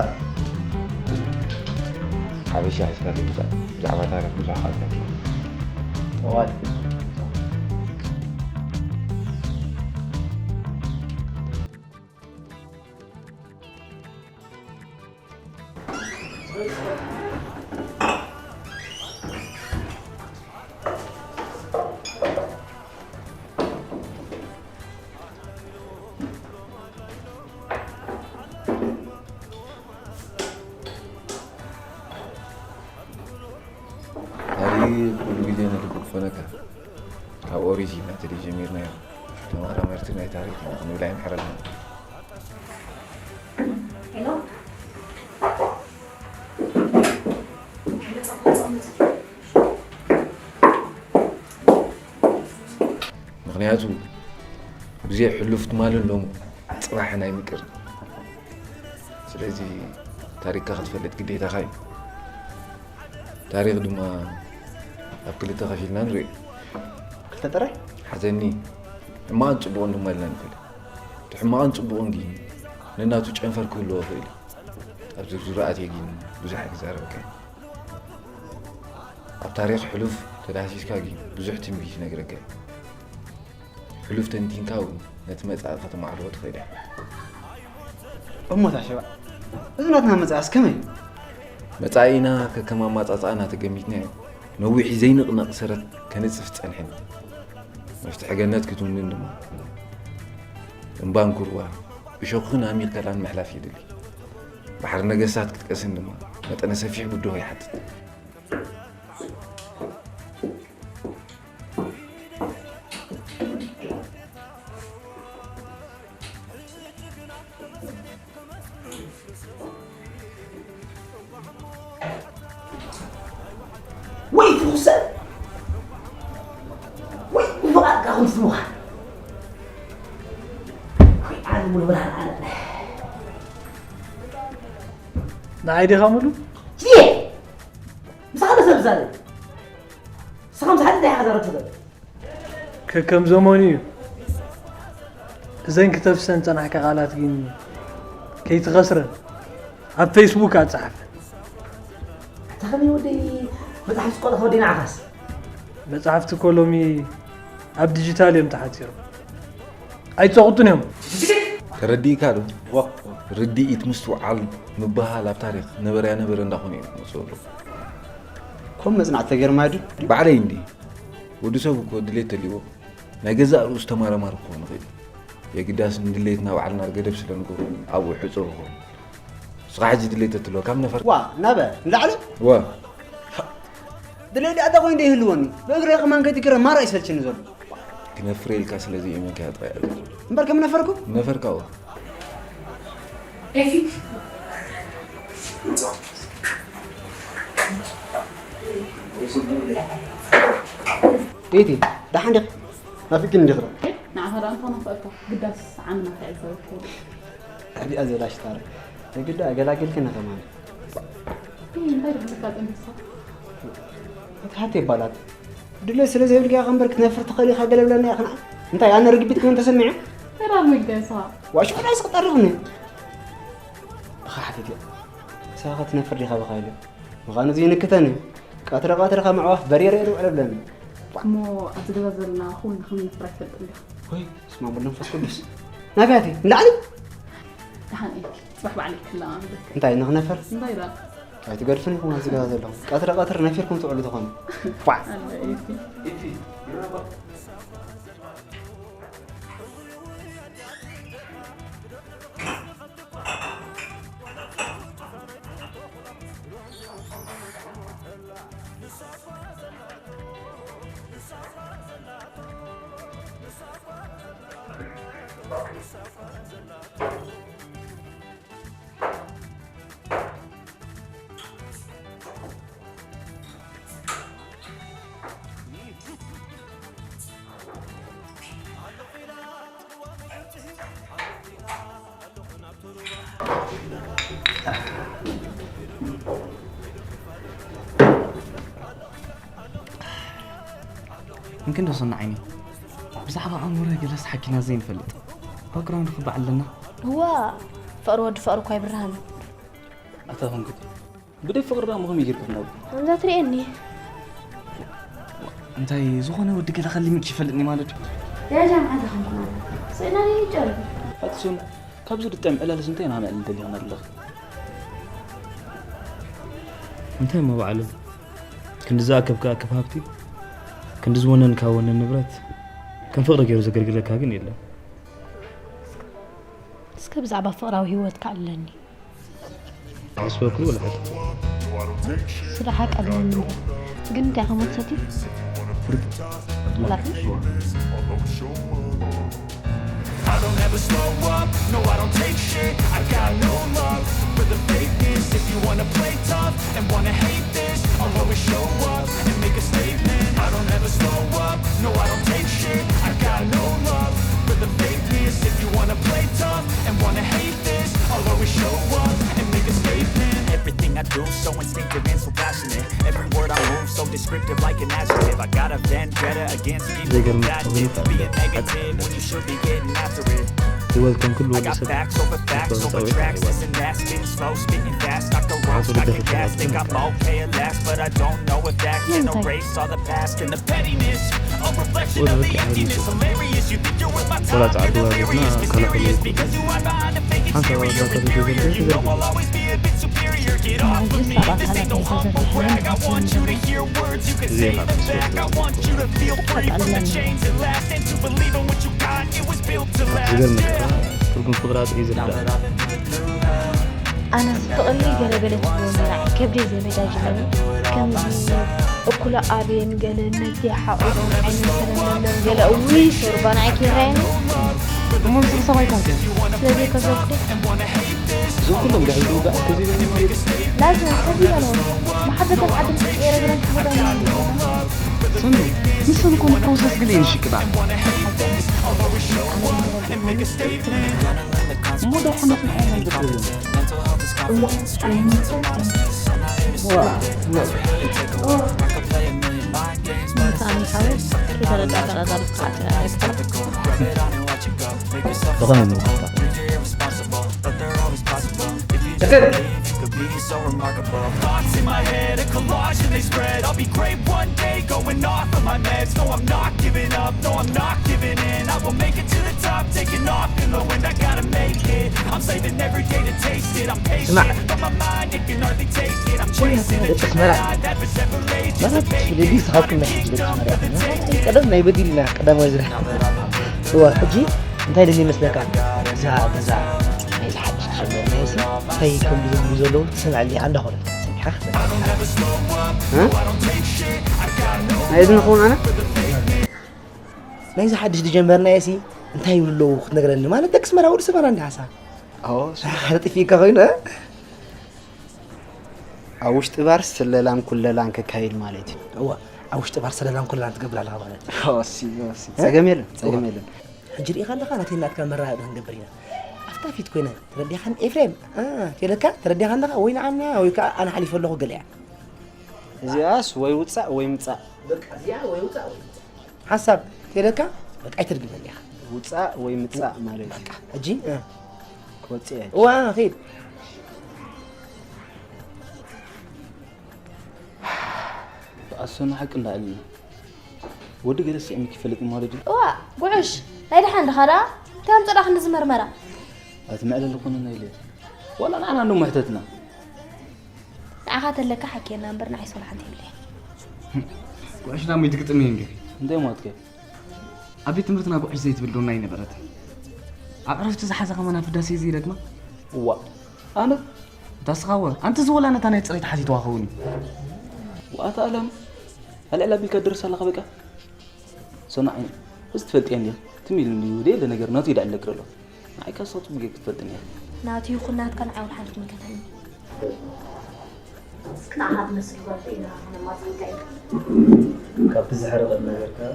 ሓበሻ ሒዝካ ዘይምፃእ ብዛዕባ ታሪክ ብዙሕ ካልካ እዋን ታሪክ ኩሉ ግዜ ንልቢ ክኾነካ ካብ ኦሪት ኢና ተደይ ጀሚርናዮ ተመራመርቲ ናይ ታሪክ ኢና ክንብል ኣይምሕረልና ምኽንያቱ ብዘይ ሕሉፍ ትማልን ሎሙ ፅባሕን ኣይምቅር ስለዚ ታሪክካ ክትፈልጥ ግዴታኻ እዩ ታሪክ ድማ ኣብ ክልተ ከፊልና ንርኢ ክልተ ጥራይ ሓዘኒ ሕማቕን ፅቡቕን ድማ ኢልና ንፈልጥ እቲ ሕማቕን ፅቡቕን ግን ነናቱ ጨንፈር ክህልዎ ይኽእል እዩ ኣብ ዝርዝሩ ኣትየ ግን ብዙሕ ኣይክዛረበካ። ኣብ ታሪኽ ሕሉፍ ተዳህሲስካ ግን ብዙሕ ትንቢት ይነግረካ እዩ። ሕሉፍ ተንቲንካ እውን ነቲ መጻኢ ከተማዕልዎ ትኽእል ኢኻ። እሞ ታሸባ፣ እዚ ናትና መጻኢስ ከመይ? መጻኢና ከከም ኣማጻጽኣና ተገሚትናዮ ነዊሕ ዘይንቕነቕ ሰረት ከነጽፍ ጸኒሕና። መፍትሒ ገነት ክትውንን ድማ እምባን ኩርባ፣ እሾኽን ኣሚር ከላን ምሕላፍ የድሊ። ባሕሪ ነገስታት ክትቀስን ድማ መጠነ ሰፊሕ ብድሆ ይሓትት። ወይ ትኹሰ ወይ ብፍቓድካ ከም ትስምኻ ወይ ዓለሙ ንብርሃን ዓለም ንዓይ ዲኻ ሙሉ? እየ ምሳኻ ሰብ ዛለ ንስኻ ምሳሓት እንታይ ሓዛረቱ ዘሎ ከከም ዘመኑ እዩ። እዘን ክተፍሰን ጸናሕካ ቃላት ግን ከይትኸስረን ኣብ ፌስቡክ ኣጻሓፈን። ኣታ ከመይ ወደይ መጽሓፍ ስቆጣ ወደይ ንዓኻስ መጽሓፍቲ እኮ ሎሚ ኣብ ዲጂታል እዮም ተሓጺሮም። ኣይጸቕጡን እዮም። ተረዲእካ ዶ? ርድኢት ምስትውዓል ምብህሃል ኣብ ታሪኽ ነበረያ ነበረ እንዳኾነ እዮም ዝመፅኡ ኣለዉ። ከም መጽናዕቲ ተገይርማ ድዩ? ባዕለይ እንዲ ወዲ ሰብ እኮ ድሌት ተልዎ ናይ ገዛእ ርእሱ ተመራማሪ ክኸውን ይኽእል። የግዳስ ንድሌትና ባዕልና ገደብ ስለ ንገብሮ ኣብኡ ሕጹር ይኸውን። ንስኻ ሕጂ ድሌት ተትልወካ ኣብ ነፈር ዋ ናበ ንላዕሊ ወ ድሌት ኣታ ኮይኑ ደይህልወኒ ብእግረይ ከማን ከይትግረ ማራ ይሰልችኒ ዘሎ ክነፍረ ኢልካ ስለ ዘይእመንካ እያ ጥራይ። እምበር ከም ነፈርኩ ነፈርካ ወ ኤፊ ኢቲ ደሓን ዲኺ ናፊቅኒ እንዲኺ ንዓኻ ደኣ እንተኾነ ክእካ ግዳስ ዓምና ክዕዘበካ ይብል ሕዲኣ ዘላ ሽታር ግዳ ኣገላገልክና ከማን እንታይ ድሕልካ ጠንሳ ኣትሓት ይባላት ድለ ስለ ዘይብልካ ኢኻ እምበር ክትነፍር ትኽእል ኢኻ ገለ ብለና ኢኽና እንታይ ኣነ ርግቢት ክውን ተሰሚዐ ተራር መገሳ ዋሽ ሕዳስ ክጠርኽኒ ብኻ ሓቲት እያ ንስኻ ክትነፍር ዲኻ ብኻ ኢሉ ምዃኑ እዚ ይንክተኒ ቀትሪ ቀትሪ ከም ኣዕዋፍ በሪረ እየ ዝውዕል ብለኒ እሞ ኣብዚ ገዛ ዘለና ኩሉ ከም ንፍራ ይፈልጥ እንዲኻ ወይ ስማ ብሎ መንፈስ ቅዱስ ናብያቲ ንላዕሊ ደሓን እየ ጽባሕ ባዕለይ ክለማመደካ እንታይ ንኽነፍር እንታይ ዳ ኣይትገድፍን ኢኹም ኣብዚ ገዛ ዘለኹም ቀትሪ ቀትሪ ነፊርኩም ትውዕሉ ዝኾነ ኳዕ ኣለ እዩ እንክንዶ ሰናዓይኒ ብዛዕባ ኣእምሮይ ገለስ ሓኪና ዘይንፈልጥ ባክግራውንድ ክበዓል ኣለና እዋ ፍቕሪ ወዲ ፍቕሪ እኳ ይብርሃን ኣታ ፈንክት ብደይ ፍቕሪ ደኣ ምኹም ይግርክት ነብ ከምዛ ትርእየኒ እንታይ ዝኾነ ወዲ ገለ ከሊምኪ ይፈልጥኒ ማለት እዩ ደረጃ መዓዝ ኸንኩና ስእና ይጨርብ ኣትሱን ካብዚ ድጠም ዕላልስ እንታይ ኢና ነዕልል ደሊኽና ኣለኽ እንታይ እሞ ባዕሉ ክንዲ ዝኣከብካ ኣክብ ሃብቲ ክንዲ ዝወነንካ ወነን ንብረት ከም ፍቕሪ ገይሩ ዘገልግለካ ግን የለን እስከ ብዛዕባ ፍቕራዊ ህይወትካ ኣለኒ ኣስበክሉ ወላ ሓቂ ስራሓ ቀብለኒ ግን እንታይ ከመትሰት ወላኪ I don't ever slow up, no I don't take shit I got no love for the fakeness If you wanna play tough and wanna hate this I'll always show up and make a statement I don't ever slow up, no I don't take shit I got no love for the fakeness If you wanna play tough and wanna hate this I'll always show up and make a statement Everything I do so instinctive and so passionate Every word I move so descriptive like an adjective I got a vendetta against people who got it To be a negative when you should be getting after it ህይወት ከም ኩሉ I ወዲ got ሰብ facts over facts over tracks This and that spitting slow, spitting fast I could gas, think I'm okay at last, but I don't know if that can erase all the past and the pettiness. A reflection of the emptiness, hilarious. You think you're worth my time, you're delirious, be furious because you hide behind a fake exterior. Inferior, you know I'll always be a bit superior. Get off of me, this ain't no humble brag. I want you to hear words you can say them back. I want you to feel free from the chains that last and to believe in what you got. It was built to last. ዝገርም እዩ። ትርጉም ፍቕሪ ኣጥርዩ ዝርዳእ። ኣነ ፍቕሪ ገለ ገለ ትብሎ ነራ ከብደይ ዘበጃጅለኒ ከምዚ እኩለ ኣብየን ገለ ነቲ ሓቑፍን ዓይነን ሰለለለን ገለ እውይ ሶርባ ንዓይ ከይረኣየኒ። እሞ ምስሉ ሰብ ኣይኮንክን። ስለዚ ከዘውክደ እዞም ኩሎም ጋር ይውጋእ ከዚ ላዝም ሰብ ይበሎ መሓበተን ዓድን ክቀየረ ገለን ክቦታ ሰንዱ ንሰን ኮን ፕሮሰስ ግለ ይንሽቅጣ እሞ ዶ ሓመት ንዓይ ናይ ገበሉ ብኸመይ ምንቅስቃስ? Thoughts in my head, a collage and they spread. I'll be great one day, going off of my meds. No, I'm not giving up, no, I'm not giving in. I will make it to the top, taking off in the wind. I gotta make it. I'm saving every day to taste it. I'm patient, ስማዕ። But my mind, it can hardly take it. I'm chasing a ደቂ ኣስመራ። Dream that was never late. Just a ማለት vacant. ወለዲ ሰሓብኩም ናይ ሕጂ ደቂ ኣስመራ። ቀደም ናይ በጊሪና ቀዳማዊ ዝራ። እዋ ሕጂ እንታይ ደሊ ይመስለካ? እዛ ገዛ ናይዚ ሓድሽ ዝጀመርናዮ ሲ እንታይ ከም ዝብሉ ዘለዉ ትሰምዐኒ ኣላ ኮነት ሰሚዕኻ ክትመልስ። እ? ናይዚ ንኸውን ኣነ? ናይዚ ሓድሽ ዝጀመርናዮ ሲ እንታይ ይብሉ ኣለዉ ክትነግረኒ? ማለት ደቂ ኣስመራ ወዲ ኣስመራ እንዲ ሓሳብ። ኣዎ፣ ሓደ ጥፊእካ ኮይኑ፣ እ? ኣብ ውሽጢ ባር ስለላን ኩለላን ከካይድ ማለት እዩ። እዋ፣ ኣብ ውሽጢ ባር ስለላን ኩለላን ትገብር ኣለኻ ማለት እዩ። ኦሲ፣ ኦሲ። እ? ጸገም የለን፣ ጸገም እዋ። የለን። ሕጂ ርኢኻ ኣለኻ፣ ናተይ ናትካ መረዳድኢ ክንገብር ኢና። ኣፍታ ፊት ኮይነ፣ ተረዲኻን ኤፍሬም? እ፣ ተለካ፣ ተረዲኻ ኣለኻ ወይ ንዓና ወይ ከኣ ኣነ ሓሊፈ ኣለኹ ገለ እያ። እዚኣስ ወይ ውጻእ ወይ ምጻእ። በቃ፣ እዚኣ ወይ ውጻእ ወይ ምጻእ። ሓሳብ ተለካ፣ በቃ ኣይተድግመኒ ኢኻ። ውጻእ ወይ ምጻእ ማለት እዩ። በቃ፣ ሕጂ፣ እ። ክወጽእ እየ። እዋ፣ ኺድ። ኣሰኑ ሓቂ እንዳኣልና። ወዲ ገለ ስዕሚ ክፈልጥ ማለት እዩ። እዋ፣ ጉዕሽ፣ ናይ ደሓን ድኻ ደኣ? እንታይ ኣምጾ ደኣ ክንዲ ዝመርመራ? ኣቲ መዕለሊ ኮነና ኢለ። ዋላ ንዓና እንዶ መሕተትና። ንዓኻ ተለካ ሓኪየና እምበር ንዓይ ሶል ሓንቲ የብለይ። ጉዕሽ ናብ ሚት ግጥም እዩ እንዲኺ። እንታይ ማለት ከ? ኣብ ቤት ትምህርትና ጉዕሽ ዘይትብል ዶና ኣይነበረትን። ኣብ ዕረፍቲ ዝሓዛ ከማን ኣብ ህዳሴ ዘይደግማ? እዋ፣ ኣነ? እታ ስኻ ወ፣ ኣንቲ ዝወላ ነታ ናይ ጽሬት ሓቲትዋ ኸውን እዩ። ዋታ ኣለም፣ ኣልዕል ኣቢልካ ትደርስ ኣለኻ በቃ። ሰናዕ፣ እዚ ትፈልጥያ እንዲያ፣ ትም ኢሉ እንዲሁ ደየለ ነገር ናቱ ይድዕል ነገር ኣሎ። ንዓይ ካብ ሰው ጽቡቅ ጌርክ ትፈልጥኒ እያ። ናቱ ይኹን ናትካ ንዓይ እውን ሓንቲ ትምልከተኒ። ንዓኻ ትመስል ጓል ርኢና ከነማጽንካ ኢና። ካብቲ ዘሕርቐኒ ነገር ከኣ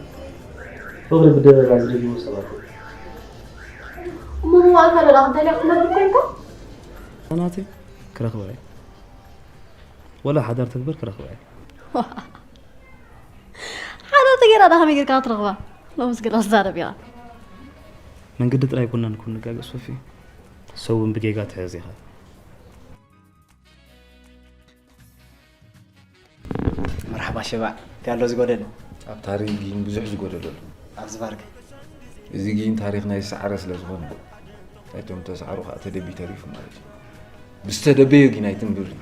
ፍቕሪ ብደበና ዝደግሙ ሰባት እዮም። እሞ ምዋእካ ደኣ እንታይ ኢልካ ክትነብር ኮንካ? ናተይ ክረኽባ እየ። ወላ ሓዳር ተግበር ክረኽባ እየ። ሓዳር ተገይራ ደኣ ከመይ ጌርካ ክትረኽባ? ሎምስ ግዳ ትዛረብ ኢኻ። መንገዲ ጥራይ ኣይኮናን እኮ ንጋገ ሶፊ። ሰብ እውን ብጌጋ ትሕዝ ኢኻ። መርሓባ ሸባዕ፣ እንታይ ኣሎ ዝጎደለ? ኣብ ታሪኽ ጊን ብዙሕ ዝጎደሎ ኣሎ። ኣብዚ ባርክ። እዚ ጊን ታሪኽ ናይ ዝሰዓረ ስለ ዝኾነ፣ ናይቶም ተሰዓሩ ኸኣ ተደብዩ ተሪፉ ማለት እዩ። ብዝተደበዮ ጊን ኣይትንብርን።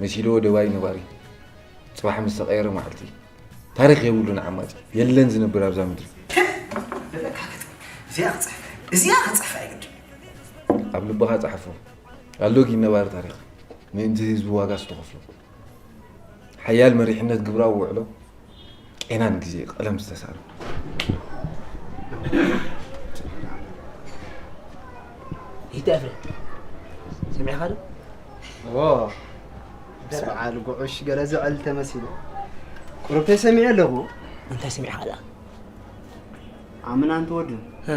መሲልዎ ደባይ ነባሪ። ጽባሕ ምስ ተቐየረ መዓልቲ። ታሪኽ የብሉን ዓማጺ። የለን ዝነብር ኣብዛ ምድሪ። እዚኣ ክጽሕፍ፣ እዚኣ ክጽሕፍ ኣይግድን። ኣብ ልብኻ ጸሓፎ። ኣሎ ጊን ነባሪ ታሪኽ። ምእንቲ ህዝቢ ዋጋ ዝተኸፍሎ። ሓያል መሪሕነት ግብራዊ ውዕሎ። ቄናን ግዜ ቀለም ዝተሳእሉ። ይተፍረ። ሰሚዕኻ ዶ? ኦ፣ ምስ በዓል ጉዑሽ ገለ ዝዕል ተመሲሉ። ቁሩብ ተሰሚዐ ኣለኹ። እንታይ ሰሚዕኻ ደኣ? ኣምን ኣንቲ ወዱ። እ።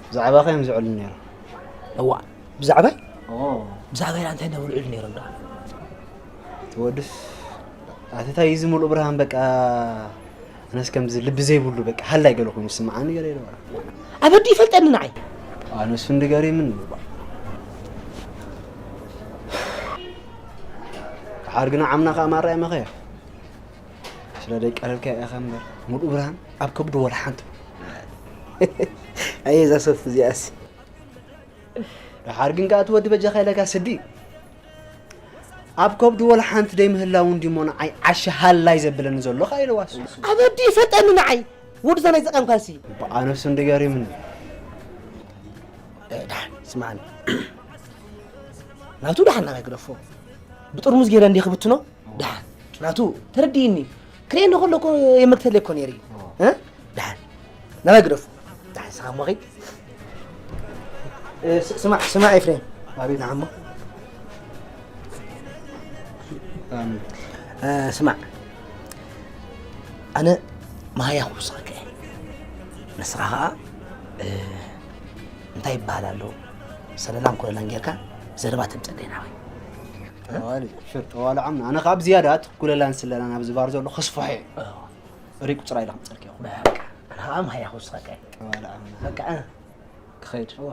ብዛዕባኻ እዮም ዝዕሉ ነይሮም። እዋ፣ ብዛዕባይ? ኦ። ብዛዕባይ ደኣ እንታይ እንዳበሉ ይዕሉ ነይሮም ደኣ? እቲ ወዱስ፣ ኣቲ እንታይ እዩ እዚ ሙሉእ ብርሃን በቃ፣ ኣነስ ከምዚ ልቢ ዘይብሉ በቃ፣ ሃላይ ገለ ኮይኑ ዝስምዓኒ ገለ ኢለ በቃ። ኣበዱ ይፈልጠኒ ንዓይ። ኣነስ እንዲ ገሪምኒ። ኣድግና ዓምና ከኣ ማራ እየ መኸያ። ስለ ደይቀረብካ ኢኻ እምበር፣ ሙሉእ ብርሃን ኣብ ከብዱ ወላ ሓንቲ። ኣየ እዛ ሶፍ እዚኣሲ። ደሓር ግን ከኣ እቲ ወዲ በጃኻ ኢለካ ስዲ። ኣብ ከብዱ ወላ ሓንቲ ደይምህላው እንዲሞ ንዓይ ዓሻ ሃላይ ዘብለኒ ዘሎ ከኣ ኢለዋስ። ኣበዲ ይፈልጠኒ ንዓይ። ወዲ እዛ ናይ ዘቃም ካልሲ። በኣ ነፍሱ እንዲ ገሪምኒ። እ፣ ደሓን ስምዓኒ። ናቱ ደሓን ናባይ ግደፎ። ብጥርሙዝ ገይረ እንዲ ክብትኖ፣ ደሓን። ናቱ ተረዲእኒ። ክርእየኒ ከሎ እኮ የመልክተለይ እኮ ነይሩ እዩ። እ? ደሓን። ናባይ ግደፎ። ደሓን፣ ንስኻ እሞ ኺድ። እ፣ ስ-፣ ስማዕ፣ ስማዕ ኤፍሬም። ኣቤት። ንዓሞ። ኣሜን። እ፣ ስማዕ። ኣነ መሃያ ክውስኸካ እየ። ንስኻ ኸኣ፣ እ፣ እንታይ ይበሃል ኣሎ? ሰለላን ኮለላን ጌርካ ዘረባ ተምጸለይ ናባይ። ጠዋሊ፣ ሽር፣ ጠዋሊ ዓምና። ኣነ ኸኣ ብዝያዳ እቲ ኩለላን ስለላን ኣብዚ ባር ዘሎ ከስፍሖ እየ። እ። ሪቅ ቁጽራ ኢለ ከምጸልክ እየ። በቃ፣ ኣነ ኸኣ መሃያ ክውስኸካ እየ። ጠዋሊ ዓምና። በቃ፣ እ። ክኸይድ። እዋ።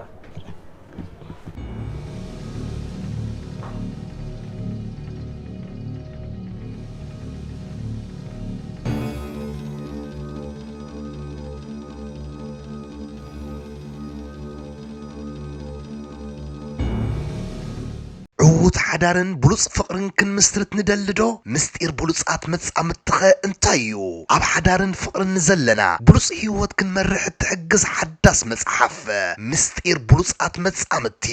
ዕዉት ሓዳርን ብሉጽ ፍቕርን ክንምስርት ንደሊ ዶ? ምስጢር ብሉጻት መጻምድትኸ እንታይ እዩ? ኣብ ሓዳርን ፍቕርን ንዘለና ብሉጽ ህይወት ክንመርሕ እትሕግዝ ሓዳስ መጽሓፍ፣ ምስጢር ብሉጻት መጻምድቲ።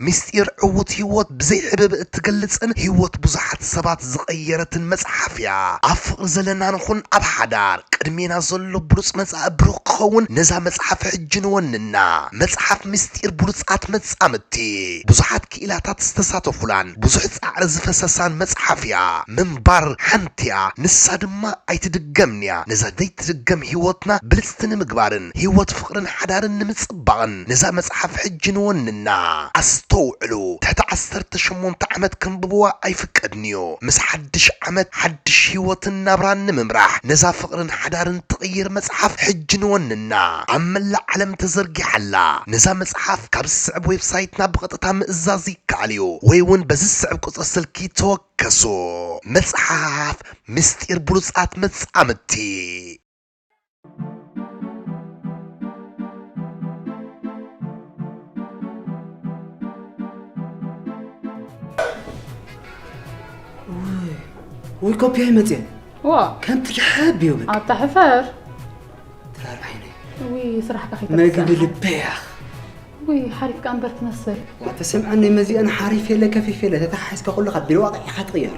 ምስጢር ዕዉት ህይወት ብዘይ ሕብእብእ እትገልጽን ህይወት ብዙሓት ሰባት ዝቐየረትን መጽሓፍ እያ። ኣብ ፍቕሪ ዘለና ንኹን ኣብ ሓዳር፣ ቅድሜና ዘሎ ብሉጽ መጻኢ ብሩኽ ክኸውን ነዛ መጽሓፍ ሕጂ ንወንና። መጽሓፍ ምስጢር ብሉጻት መጻምድቲ። ብዙሓት ክኢላታት ዝተሳተፉላን ብዙሕ ጻዕሪ ዝፈሰሳን መጽሓፍ እያ። ምንባር ሓንቲ እያ፣ ንሳ ድማ ኣይትድገምን እያ። ነዛ ዘይትድገም ህይወትና ብልጽቲ ንምግባርን ህይወት ፍቕርን ሓዳርን ንምጽባቕን ነዛ መጽሓፍ ሕጂ ንወንና። ኣስተውዕሉ፣ ትሕቲ ዓሰርተ ሸሞንተ ዓመት ከንብብዋ ኣይፍቀድን እዩ። ምስ ሓድሽ ዓመት ሓድሽ ህይወትን ናብራን ንምምራሕ ነዛ ፍቕርን ሓዳርን ትቕይር መጽሓፍ ሕጂ ንወንና። ኣብ መላእ ዓለም ተዘርጊሓ ኣላ። ነዛ መጽሓፍ ካብ ዝስዕብ ዌብሳይትና ብቐጥታ ምእዛዝ ይከኣል እዩ፣ ወይ እውን በዚ ዝስዕብ ቁጽሪ ስልኪ ተወከሱ። መጽሓፍ ምስጢር ብሉጻት መጻምድቲ። ውይ፣ ውይ፣ ኮፒ ኣይመጽእን። ዋ። ከምቲ ልሕብ ይብል። ኣታ ሕፈር። ትራር ዓይነይ። ውይ፣ ስራሕካ መግቢ ከይተረሳዕ። ልበይ ያኽ። ውይ፣ ሓሪፍካ እምበር ትመስል። ዋ፣ ተሰምዐኒ መዚአን ሓሪፍ የለ፣ ከፊፍ የለ፣ ተተሓሒዝካ ኩሉ ካብ ቢሮ ዋቕዕ ኢኻ ትቕየር።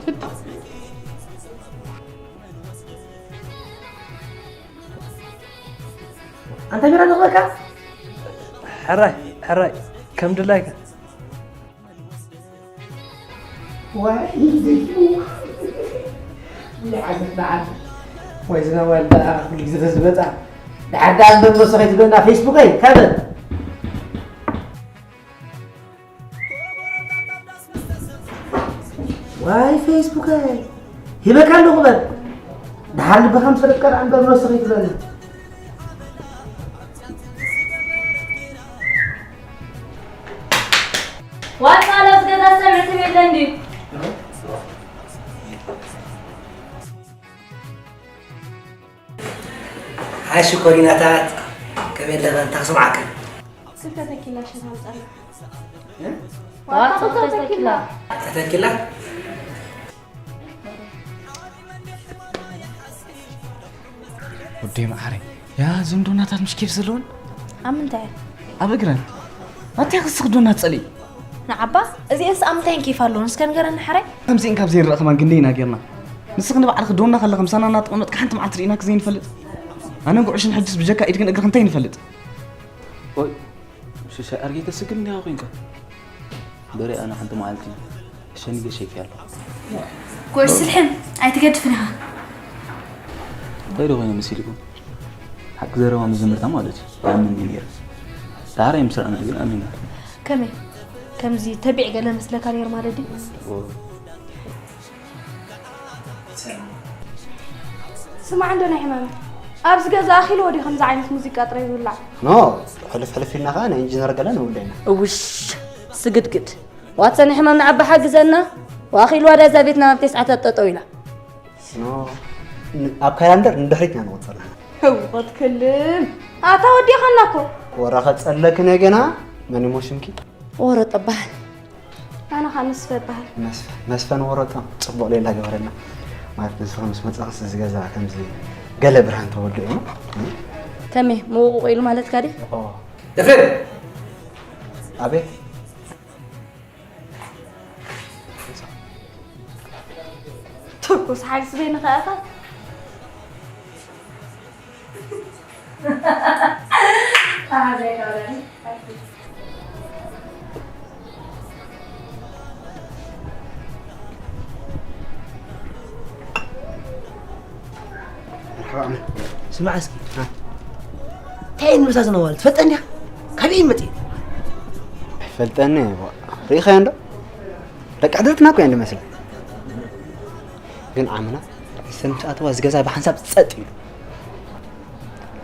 ኣንታ ቢራ ንኽበካ? ሕራይ፣ ሕራይ፣ ከም ድላይካ። ዋይ፣ ዘይቱ። ይዓግብ በዓል። ወይ ዝናብ ዋል በኣ፣ ኩሉ ግዜ ተዝበጻ። ደሓር ደኣ እምበር መሶ ከይትብለና ፌስቡከይ፣ ካበ። ዋይ ፌስቡከይ፣ ሂበካ ኣለኹ በል። ደሓር ልብኻ ምስ ፈለጥካ ደኣ እምበር መሶ ከይትብለና። ዋይ፣ ቃል ኣብዚ ገዛ ዝሰምዕ ሰብ የለን ድዩ? ሃይ ሽኮሪናታት፣ ከመይ ኣለኽን? እንታይ ክስምዓክን? ስልኪ ተተኪላ፣ ሽን ሃምጻና። እ? ዋጣ ተተኪላ። ተተኪላ? ወደይ መዓረይ፣ ያ እዞም ዶናታት ምሽ ኬፍ ዘለወን? ኣብ ምንታይ? ኣብ እግረን። ኣታይ ክስኽ ዶናት ጸሊእ? ንዓባ፣ እዚኤንስ ኣብ ምንታይን ኬፍ ኣለወን? እስከ ንገረኒ ሓራይ። ከምዚኤን ካብ ዘይንረኣ ከማን ክንደይ ኢና ጌርና? ንስኺ ንባዕልኺ ዶና ከለኺ ምሳና እናተቐመጥኪ ሓንቲ መዓልቲ ርኢናኪ ዘይንፈልጥ? ኣነን ጉዕሽን ሕጅስ ብጀካ ኢድክን እግርኽን እንታይ ንፈልጥ? ኦይ፣ ሽሻይ ኣርጌ ተስግም እንዲኻ ኮንካ? በሬ ኣነ ሓንቲ መዓልቲ ሸኒገ ሸይፈ ኣለኹ። ጎሽ ስልሕም ኣይትገድፍን ኢኻ። እንታይ ዶ ኮይነ መሲልኩም? ሓቂ ዘረባ መዘምርታ ማለት እዩ። ይኣምን እዩ ነይረ። ዳሕራይ ምስ ረኣና ግን ኣሚና። ከመይ? ከምዚ ተቢዕ ገለ መስለካ ነይሩ ማለት ድዩ? ኦ። ስማዕ እንዶ ናይ ሕማመይ፣ ኣብዚ ገዛ ኣኺልዎ ድዩ ከምዚ ዓይነት ሙዚቃ ጥራይ ዝውላዕ? ኖ፣ ሕልፍ ሕልፍ ኢልና ኸዓ ናይ ኢንጂነር ገለ ንውልዕ ኢና። እውሽ፣ ስግድግድ። ዋትሰን ሕማም ንዓባ ሓግዘና። ዋኺልዋ ዳ እዛ ቤትና ናብ ተስዓተ ጠጠው ኢላ። ኖ፣ ን- ኣብ ካላንደር ንድሕሪት ኢና ንቆፅር ኣለና። ህውቐት ክልም ኣታ ወዲኻና እኮ። ወረ ከፀለክን እየ ገና። መን እሞ ሽምኪ? ወረጠ በሃል። ኣነ ኸዓ መስፈ በሃል። መስፈ መስፈን ወረጠ። ፅቡቕ ሌላ ገበረልና። ማለት ንስኻ ምስ መፃኽስ እዚ ገዛ ከምዚ ገለ ብርሃን ተወልዶ እዩ። ከመይ ምውቕቑ ኢሉ ማለትካ ድዩ? ኦ። ኤፍሬም! ኣቤት። ትኩስ ሓይስ በይንኻ ኢኻ። መርሓባ ኣመል። ስማዕ እስኪ። እንታይ እየን ዝብላ እዘን ኣዋልድ? ትፈልጠን ዲኻ? ካበይ እየን መፂኤን? ኣይፈልጠን እየ። ሪኢኻዮ እንዶ? ደቂ ዓድና እኮ እየን ዝመስላ። ግን ዓምና ሰን ምስ ኣተዋ እዚ ገዛ ብሓንሳብ ጸጥ ኢሉ።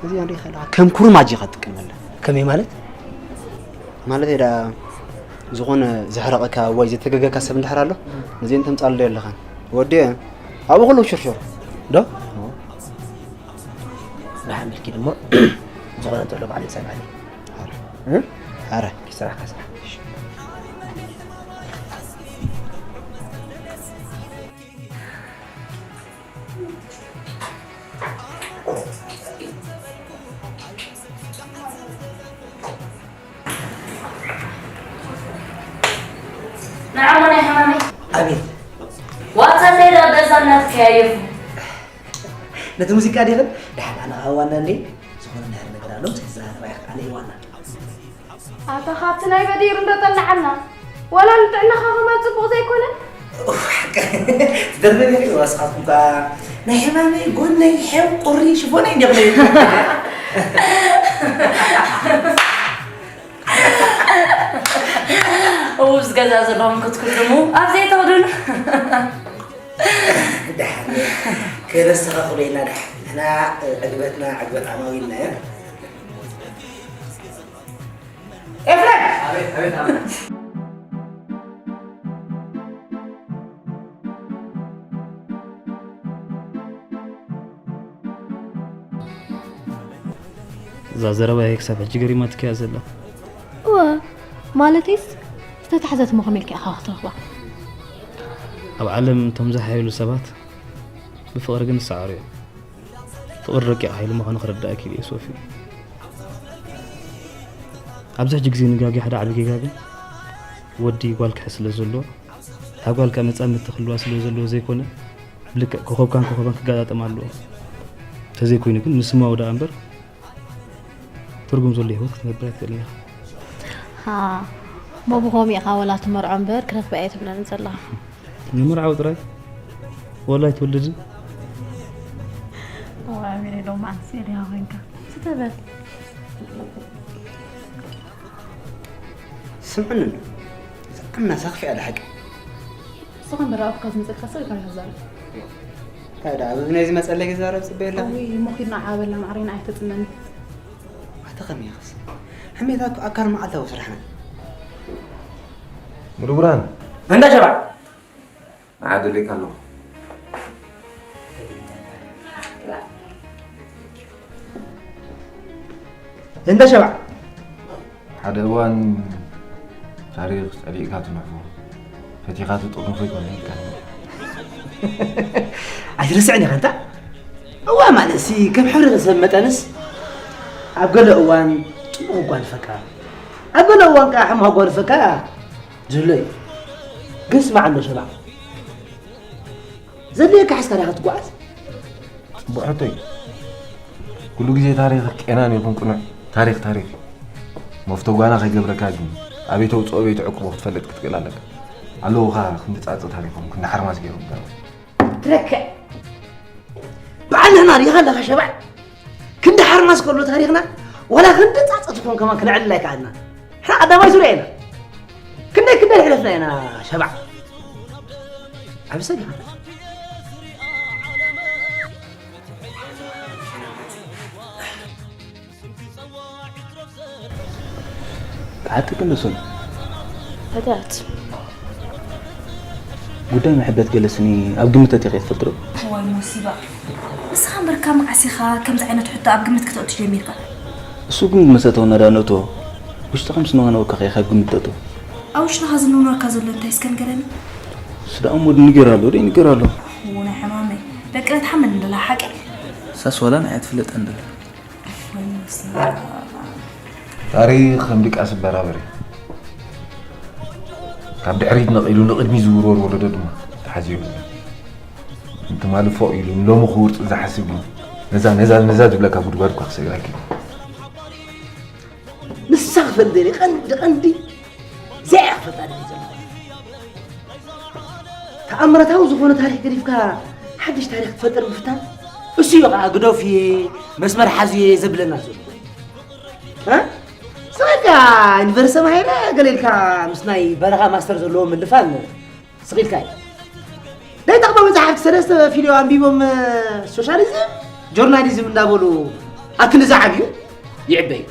እዚኣን ሪኢኻ ኣለኻ? ከም ኩርማጅ ኢኻ ትጥቀመለን። ከመይ ማለት? ማለት እየ ደኣ ዝኾነ ዘሕረቐካ ወይ ዘተገገካ ሰብ እንድሕር ኣሎ ነዚአን ተምጻሉ ዶ ኣለኻን? ወዲ ኣብኡ ኩሉ ሽርሽር። ዶ? ደሓን ኢልኪ ድሞ ዝኾነ እንተሎ ባዕለይ ይጸንዓኒ። ኣረ። እ? ኣረ። ስራሕካ ስራሕ። ንዓሞ ናይ ሕማመይ ኣቤት። ዋታ ዘይዳ ገዛ እናተከያየፉ ነቲ ሙዚቃ ዲኽን? ደሓን ኣነ ኸዓ ዋና እንዴ? ዝኾነ ነገር ኣሎ፣ ምስ ክዛረባ ኢኻ፣ ኣነ እየ ዋና። ኣታ ካብቲ ናይ በዲር እንዶ ጠልዓና ዋላ ንጥዕናኻ ከማን ጽቡቕ ዘይኮነ። ትደርበ ገሪ ዋስኻትኩም ከ ናይ ሕማመይ ጎነይ ሕው ቁሪ ሽፎነይ እንዲኹም እውዝ ገዛ ዘለኹም ክትክድሙ ኣብ ዘይተኽዱን ደሓን ከነስተኻኽሎ ኢና ደሓን ንሕና ዕግበትና ዕግበት ዓማዊልና እያ። ኤፍሬም! እዛ ዘረባይ ክሳብ ሕጂ ገሪማትኪ እያ ዘላ። እወ፣ ማለተይስ ዝተታሕዘት እሞ ከመይ ኢልካ ኢኻ ክትረኽባ? ኣብ ዓለም እቶም ዝሓየሉ ሰባት ብፍቕሪ ግን ይሰዓሩ እዮም። ፍቕሪ ረቂቕ ሓይሊ ምዃኑ ክርዳእኪ ኢለ እየ ሶፊ። ኣብዚ ሕጂ ግዜ ንጋጊ ሓደ ዓቢ ጌጋ ግን ወዲ ጓል ክሕዝ ስለ ዘለዎ እታ ጓል ከኣ መጻምድቲ ክህልዋ ስለ ዘለዎ ዘይኮነ ብልክዕ ኮኾብካን ኮኾባን ክገጣጠም ኣለዎ። ተዘይኮይኑ ግን ምስማው ደኣ እምበር ትርጉም ዘሎ ህይወት ክትነብር ኣይትኽእልን ኢኻ። ሃ፣ እሞ ብኸምኡ ኢኻ ወላ ትመርዖ እምበር ክረኽባ እየ ትብለኒ ዘለኻ። ንምርዓው ጥራይ ወላ ኣይትወልድን። እዋይ ኣሜን፣ ሎማዓንቲ ስኢልካ ኮይንካ። ስተበል። ስምዕኒ እንዶ። እዛ ዓምና ሳኽፊ ኣለ ሓቂ። ንስኻ እምበር ኣብካ ዝመፀልካ ሰብ ኢልካ ተዛረብ። እንታይ ደኣ፣ ኣብ እዝነይ ዝመፀለይ ክዛረብ ፅበ የለኻ? እውይ፣ እሞ ኪድና ዓበልና ማዕረይና ኣይተፅመኒ። ኣታ ከመይ ኢኻስ? ሕሜታ እኮ ኣካል መዓልታዊ ስራሕና። ሙሉ ብርሃን። እንዳ ሸባ። ንዓ ደሊካ ኣለኹ። እንዳ ሸባ። ሓደ እዋን ታሪኽ ጸሊእካ ትንሕፎ፣ ፈቲኻ ትጥርንፎ ይኮነ ኢልካ ነይሩ። ኣይትርስዕን ኢኻ እንታ? እዋ ማለትሲ ከም ሕብረተሰብ መጠንስ ኣብ ገለ እዋን ጽቡቕ ክጓንፈካ፣ ኣብ ገለ እዋን ከኣ ሕማቕ ክጓንፈካ ዝህሎ እዩ። ግን ስማዕ እንዶ ሸባ፣ ዘድልየካ ሒዝካ ዲኻ ትጓዓዝ? ጽቡቕ ሕቶ እዩ። ኩሉ ግዜ ታሪኽ ቄናን ይኹን ቅኑዕ፣ ታሪኽ ታሪኽ እዩ። መፍቶ ጓና ከይገብረካ ግን ኣበይ ተውጽኦ ኣበይ ተዕቅቦ ክትፈልጥ ክትክእል ኣለካ። ኣለዉኻ ክንዲ ጻጸ ታሪኾም ክንዲ ሓርማዝ ገይሮም ጋር ትረክዕ። በዓል ንሕና ሪኢኻ ኣለኻ ሸባዕ። ክንዲ ሓርማዝ ከሎ ታሪኽና ዋላ ክንዲ ጻጸ ትኾን ከማን ክነዕልል ኣይከኣልና። ንሕና ቀዳማይ ዙርያ ኢና። ክንደይ ክንደይ ሕለፍና ኢና ሸባዕ። ዓቢ ሰብ ኢኻ። ብሓቂ ክንደሶን ፈትያት። ጉዳይ መሐበት ገለስኒ ኣብ ግምት ኣእቲኻ ትፈልጥ ዶ? እዋይ ሞሲባ፣ ንስኻ እምበርካ መዓስ ኢኻ ከምዚ ዓይነት ሕቶ ኣብ ግምት ክተእቱ ጀሚርካ? እሱ ግምት መሰተውና ዳ ነእትዎ? ውሽጥኻ ምስ ነዋነወካ ኢኻ ኣብ ግምት ተእትዎ። ኣብ ውሽጥኻ ዝንውነወካ ዘሎ እንታይ እስከ ንገረኒ? እሱ ደኣ እሞ ንገር ኣሎ፣ ደይ ንገር ኣሎ። እዎ ናይ ሕማመይ፣ ደቂ ረት ሓመድ እንደላ ሓቂ። ሳስ ዋላ ንዓይ ትፍለጥ እንደላ። ታሪኽ ከም ድቃስ ይበራበር እዩ። ካብ ድሕሪት ነቒሉ ንቕድሚት ዝውርወር ወለዶ ድማ ተሓዚቡ። ትማሊ ፎቕ ኢሉ ንሎሚ ክውርጽ ዝሓስብ ግን ነዛ ነዛ ነዛ ዝብለካ ጉድጓድ እኳ ክሰግራ ኣይክእልን። ንሳ ክፈልጥ ደልየ ቀንዲ ቀንዲ እዚኣ እያ ክፈልጣ ደልየ ዘለኹ። ተኣምራታዊ ዝኾነ ታሪኽ ገዲፍካ ሓድሽ ታሪኽ ክትፈጥር ምፍታን፣ እሱ እዩ ኸዓ ግደፍየ፣ መስመር ሓዝየ ዘብለና ዘሎ። እ? ስቕ ኢልካ ዩኒቨርሲቲ ተማሂረ ገለ ኢልካ ምስ ናይ በረኻ ማስተር ዘለዎ ምልፋን ስቕ ኢልካ እዩ። ናይ ጠቕማ መጽሓፍቲ ሰለስተ ፊልዮ ኣንቢቦም ሶሻሊዝም፣ ጆርናሊዝም እንዳበሉ ኣክሊ ዝዓብዩ ይዕበዩ።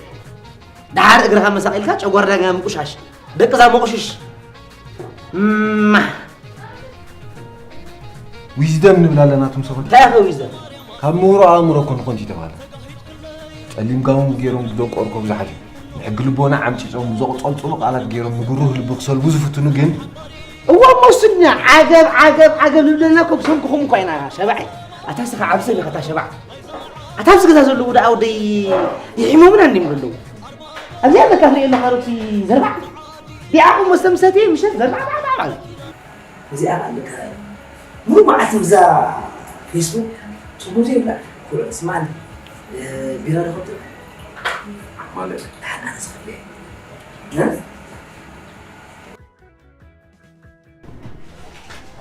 ደሓር እግርኻ መሳቒልካ ጨጓራ ዳግማይ ምቁሻሽ። ደቅዛ መቑሽሽ። እማ። ዊዝደም ንብል ኣለና፣ እቶም ሰባት። እንታይ ኢኻ ዊዝደም? ካብ ምሁሮ ኣእምሮ ኮን ኮንቲ ተባለ። ጸሊም ጋውን ገይሮም ዝደንቆርኮ ብዙሓት እዮም። ንሕጊ ልቦና ዓምጺጾም ብዘቕጸልጽሉ ቃላት ገይሮም ንግሩህ ልቢ ክሰልቡ ዝፍትኑ ግን እዋ፣ እሞ እሱኛ ዓገብ፣ ዓገብ፣ ዓገብ ንብለና እኮ ብሰንክኹም እኳ ኢና ሸባዕ። ኣታ ስኻ ዓብ ሰብ ኢኻ፣ ኣታ ሸባዕ። ኣታ ኣብዚ ገዛ ዘለዉ ደኣ ወደይ ይሒሞምና እንዲም ዘለዉ። ኣብዚኣ ኣለካ ትርእየና ካሮቲ ዘርባዕ። ቢዓኹም መስተምሰቲ ምሸት ዘርባዕ፣ ባዕ፣ ባዕ፣ ባዕ። እዚኣ ኣለካ። ሙሉ መዓልቲ ብዛ ፌስቡክ ጽጉም ዘይብላ ኩርዕ ስማን፣ እ፣ ቢራ ዶ ከብትር? ማለት? ደሓን ኣነ ዝኸፍል እየ። እ?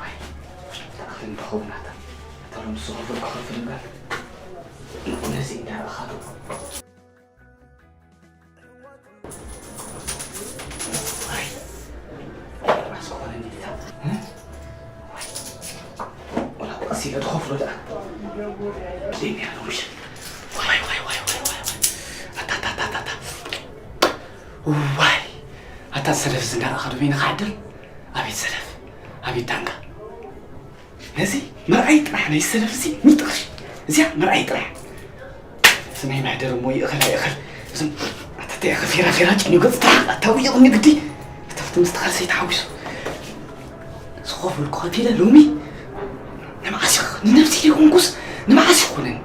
ዋይ፣ ተኣኽልን ተኸውናታ። እታ ሎም ዝኸፍል ክኸፍል እምበር። ነዚ እንዳረኣኻ ዶ? ዋይ፣ ኣታ ሰለፍ እዚ እንዳረኣኻ ዶ በይንኻ ዓድር? ኣቤት ሰለፍ፣ ኣቤት ዳንጋ። ነዚ መርኣይ ጥራሕ ናይ ሰለፍ እዚ ምርጥ ቅርሺ። እዚኣ መርኣይ ጥራሕ። እዚ ናይ ማሕደር እሞ ይእኸል ኣይእኸል። እዞም ኣተተ ኢኻ ፌራ ፌራ ጨንዩ ገጽ ጥራሕ ኣታዊ ይቕኒ ግዲ። እተፍቲ ምስ ተኻልሰይ ተሓዊሱ። ዝኸፈልኩ ከፊለ ሎሚ ንመዓስ ይኽ-፣ ንነብሲ ዘይኮንኩስ ንመዓስ ይኾነን።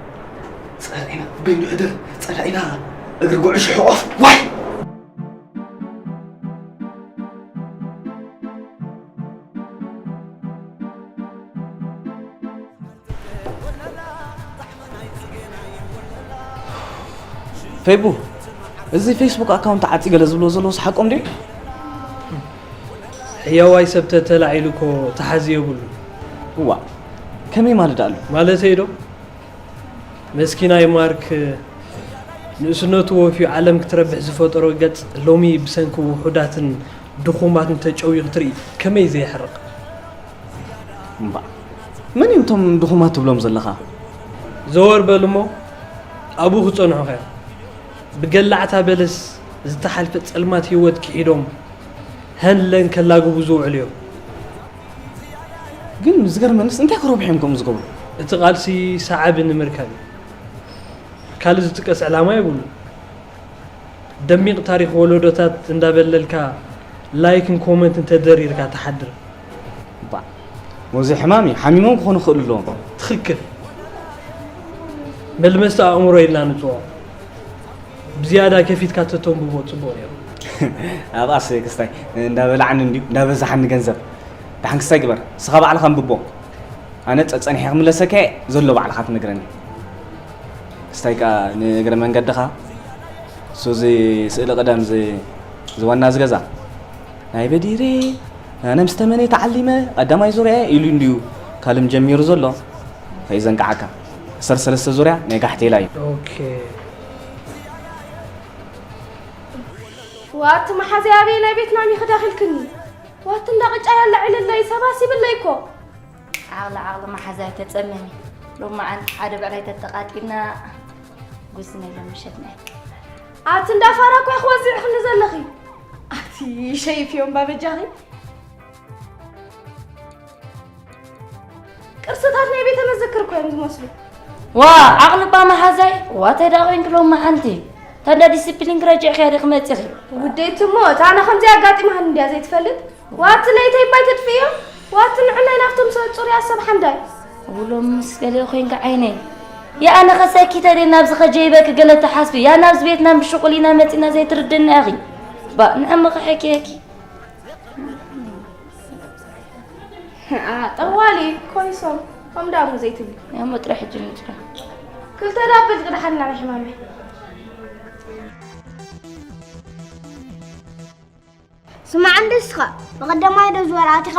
ጸላኢና በይኑ ሕደር፣ ጸላኢና እግሪ ጉዕሽ ሕቆፍ። ዋይ! ፌቡ፣ እዚ ፌስቡክ ኣካውንት ዓጺ ገለ ዝብሎ ዘለውስ ሓቆም ድዩ? ሕያዋይ ሰብ ተተላዒሉ እኮ ተሓዚ የብሉን። እዋ፣ ከመይ ማለት ኣሎ? ማለተይ ዶ? መስኪናይ ማርክ ንእስነቱ ወፍዩ ዓለም ክትረብሕ ዝፈጠሮ ገጽ ሎሚ ብሰንኪ ውሑዳትን ድኹማትን ተጨውዩ ክትርኢ ከመይ ዘየሕርቕ? እምባእ፣ መን እዮም እቶም ድኹማት ትብሎም ዘለኻ? ዘወር በል እሞ ኣብኡ ክጸንሑኻ እዮም። ብገላዕታ በለስ ዝተሓልፈ ጸልማት ህይወት ክሒዶም፣ ሀን ለን ከላግቡ ዝውዕሉ እዮም። ግን ዝገርመንስ፣ እንታይ ክረብሑ እዮም ከምኡ ዝገብሩ? እቲ ቃልሲ ሰዓቢ ንምርካብ እዩ። ካልእ ዝጥቀስ ዕላማ የብሉን። ደሚቕ ታሪኽ ወለዶታት እንዳበለልካ፣ ላይክን ኮመንትን ተደሪርካ ትሓድር። ባዕ፣ ወዚ ሕማም እዩ። ሓሚሞም ክኾኑ ይኽእሉ ኣለዎም። ትኽክል። መልመስቲ ኣእምሮ ኢልና ንጽውዖ። ብዝያዳ ከፊትካ ተተንብቦ ጽቡቕ ነይሩ። ኣብኣስ ክስታይ እንዳበላዕኒ እንድዩ፣ እንዳበዛሓኒ ገንዘብ። ደሓን ክስታይ ግበር፣ ንስኻ ባዕልኻ ኣንብቦ። ኣነ ጸ-፣ ጸኒሐ ክምለሰካ እየ፣ ዘሎ ባዕልኻ ትነግረኒ። ክስታይ ከኣ ንእግረ መንገድኻ፣ እሱ እዚ ስእሊ ቀደም እዚ፣ እዚ ዋና እዚ ገዛ፣ ናይ በዲሬ፣ ኣነ ምስ ተመነ ተዓሊመ፣ ቀዳማይ ዙርያ ኢሉ እንድዩ ካልም ጀሚሩ ዘሎ። ከይዘንግዓካ። ዓሰርተ ሰለስተ ዙርያ ናይ ጋሕቴላ እዩ። ኦኬ። ዋቲ መሓዘይ ኣበየናይ ቤትና ሚኺ ዳኺልክኒ? ዋቲ እንዳ ቅጫ ያለዕልለይ፣ ሰባሲብለይ እኮ። ዓቕሊ፣ ዓቕሊ መሓዛይ ተጸመሚ። ሎማዓንቲ ሓደ ብዕራይ ተተቓጢልና፣ ጉስና ኢሎም ምሸትና። ኣቲ እንዳ ፋራ እኮ ኢኺ ወዚዕኽኒ ዘለኺ። ኣቲ ሸይፍዮም ባበጃኺ። ቅርስታት ናይ ቤተ መዘክር እኮ እዮም ዝመስሉ። ዋ፣ ዓቕሊ እባ መሓዛይ፣ ዋ፣ እንታይ ደኣ ኮይንኪ ሎሚ ሓንቲ? ታንዳ ዲስፕሊን ክረጅዕኪ እያ ዲኺ መጺኺ? ውዴት እሞ፣ እታ ኣነ ከምዚ ኣጋጢማኒ እንድያ ዘይትፈልጥ? ዋቲ ለይተይ ባይ ተጥፍዮ? ዋቲ ንዕናይ ናብቶም ሰብ ጹርያ ሰብ ሓንዳይ? ውሎም ምስ ገለ ኮይንካ ዓይነይ። የኣነ ኸሰኪ ተደይ ናብዚ ኸጀይበኪ ገለ ተሓስቢ። ያ ናብዚ ቤትና ብሽቑሊና መጺና ዘይትርድኒ ኣኺ። ባ፣ ንዕምኺ ሕኪ እኪ። ኣ፣ ጠዋሊ፣ ኮይሶም፣ ከም ዳሙ ዘይትብሊ። እሞ ጥረ ሕጂ ንጥረ። ክልተ ዳብል ቅድሓና ናይ ሕማመይ። ስማዕ እንደ እስኻ፣ ብቐደማይ ዶ ዝወር ኣቲኻ?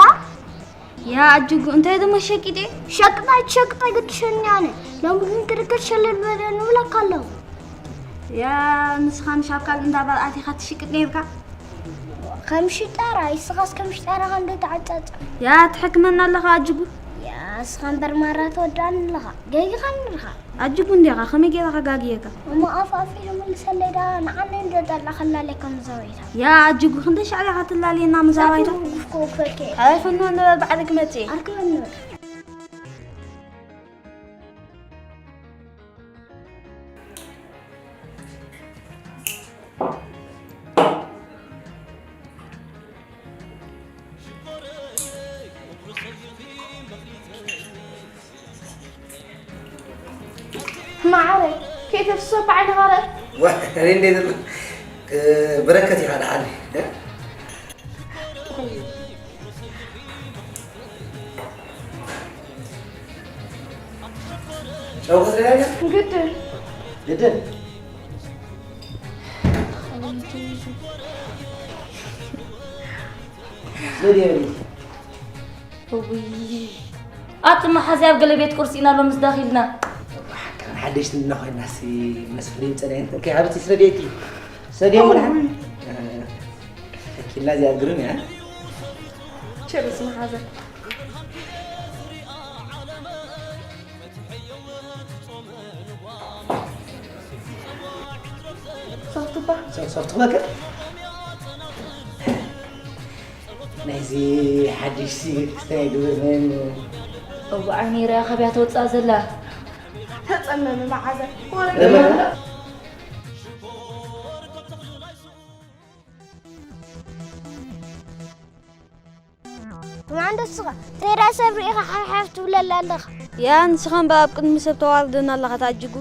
ያ ኣጅጉ፣ እንታይ ደሞ ሸቂጠ? ሸቅጥ ኣይትሸቅጥ ኣይገድሸኒ ኣነ። ሎሚ ግን ክርክር ሸለል በለ ንብለካ ኣለኹ። ያ ንስኻ ምሽ ኣብ ካልእ እንዳ ባር ኣቲኻ ትሽቅጥ ነይርካ? ከም ሽጣራ፣ ንስኻስ ከም ሽጣራ ከ እንዶ ተዓጻጸ? ያ ትሕክመና ኣለኻ ኣጅጉ። ያ እስኻ እምበር ማራ ተወዳእኒ ኣለኻ። ገጊኻ ንርኻ። ኣጅጉ እንዲኻ፣ ከመይ ገይራ ከጋግየካ? እሞ ኣፍ ኣፍ ኢሉ መልሰለይ ዳ፣ ንዓነይ እንዶ ጠላኸላለይ ከም ዘወይታ። ያ ኣጅጉ፣ ክንደይ ሻዕ ኢኻ ትላልየና ምዛባይታ? ሳቱ ጉፍኮ ፈኬ። ኣይ፣ ፍኖ ንበል ባዕሊ ክመጽእ። ኣርክበኒ በል። ማዓረይ፣ ከይተፍስሶ ብዓይንኻ ርእ። ዋ፣ ሬንዴ ዘሎ፣ እ፣ በረከት ኢኻ ደሓን፣ እ? ጨው ክትሪኣ ኢኻ? ግድን። ግድን? ዘዴ በሊ። እውይ፣ ኣቲ መሓዚ ኣብ ገለ ቤት ቁርሲ ኢና ሎምስ ዳኺልና። ሓቅን ሓደሽቲ እንዳ ኮይናሲ መስፍሪን ጸደይን። ኦኬ፣ ሃብቲ ስረዴቲ። ሰዴን ወላ። እውይ። ተኪላ እዚኣ ግርም እያ። ቸርስ መሓዘ። ሶፍትባ። ሶ-፣ ሶፍት በከር? ናይዚ ሓድሽ ሲ ክስታይ ግብር መን? እዋኣ ነይራ እያ ከብያ ተወፅኣ ዘላ። ተፀመመ መዓዛ። ወረ ለምን? ማን ደስኻ? ተይራ ሰብ ርኢኻ ሓፍሓፍ ትብለላ ኣለኻ። ያ ንስኻ እምበር ኣብ ቅድሚ ሰብ ተዋርደና ኣለኻ ታጅጉ።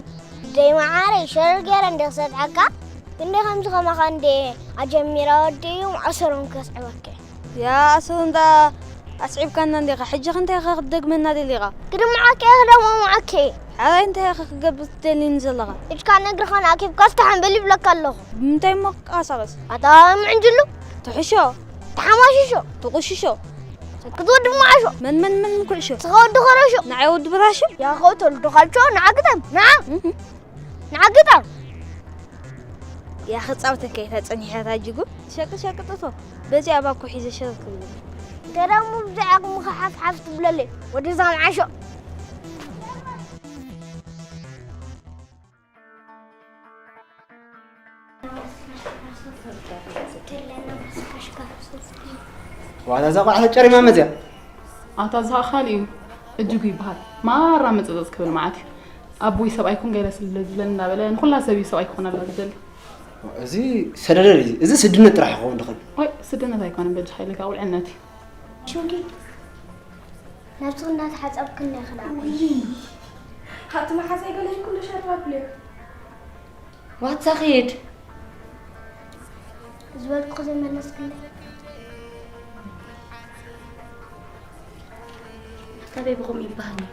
ደይ መዓረይ ሸረር ገይረ እንደ ክሰጥዓካ። እንደ ከምዚ ከማኻ እንደ ኣጀሚራ ወዲ እዩ ኣሰሮም ከስዕበካ። ያ ኣሰሮም ዳ ኣስዒብካና እንዲኻ። ሕጂ ኸ እንታይ ኢኻ ክትደግመና ደሊኻ? ክድምዓካ እየ ክደግሞምዓካ እየ። ሓራይ እንታይ ኢኻ ክገብር ትደልየኒ ዘለኻ? እጅካ ነግርኻን ኣኪብካ ዝተሓንበል ይብለካ ኣለኹ። ብምንታይ እሞ ክቀሳቐስ? ኣታ ምዕንጅሉ። ትሕሾ። ተሓማሽሾ። ትቑሽሾ። ክትወዲ መዓሾ። መን መን መን ኩዕሾ? ስኻ ወዲ ኸረሾ። ንዓይ ወዲ ብራሾ። ያኸው ተወልዶ ካልቾ ንዓ ግጠም። ንዓ። እህ። ንዓ ግጠም። ያኸ ጻውተን ከይታ ጸኒሐት ኣጅጉ። ሸቂ ሸቂ ጥቶ። በዚ ኣባኮ ሒዘ ሸርክ ብሎ። ገዳሙ ብዛዕባ ዓቕምኻ ሓፍ ሓፍ ትብለለይ። ወዲ ዛም ዓሾ። ዋላ እዛ ቆልዓ ተጨሪማ መፅያ። ኣታ እዛ ኻል እዩ እጅጉ ይበሃል። ማራ መፀፀፅ ክብል መዓት እዩ። ኣቦይ ሰብኣይ ኩን ገለ ስለ ዝብለኒ እናበለ ንኹላ ሰብ እዩ ሰብኣይ ክኾነላ ዝደሊ። እዚ ሰደደል እዩ። እዚ ስድነት ጥራሕ ይኸውን ድኽን። ወይ ስድነት ኣይኮነን በጃ ሓይለካ ቁልዕነት እዩ። ሹጊ ናብቲ እንዳተሓጸብክን ኢኺ ደኣ። ውይ፣ ሃብቲ መሓዛይ ገለ ኩሉ ሸርባ ብልዮ። ዋታ ኺድ። ዝበልኩኺ ዘይመለስክለይ። ኣታ ቤቢ ከምኡ ይበሃል እዩ።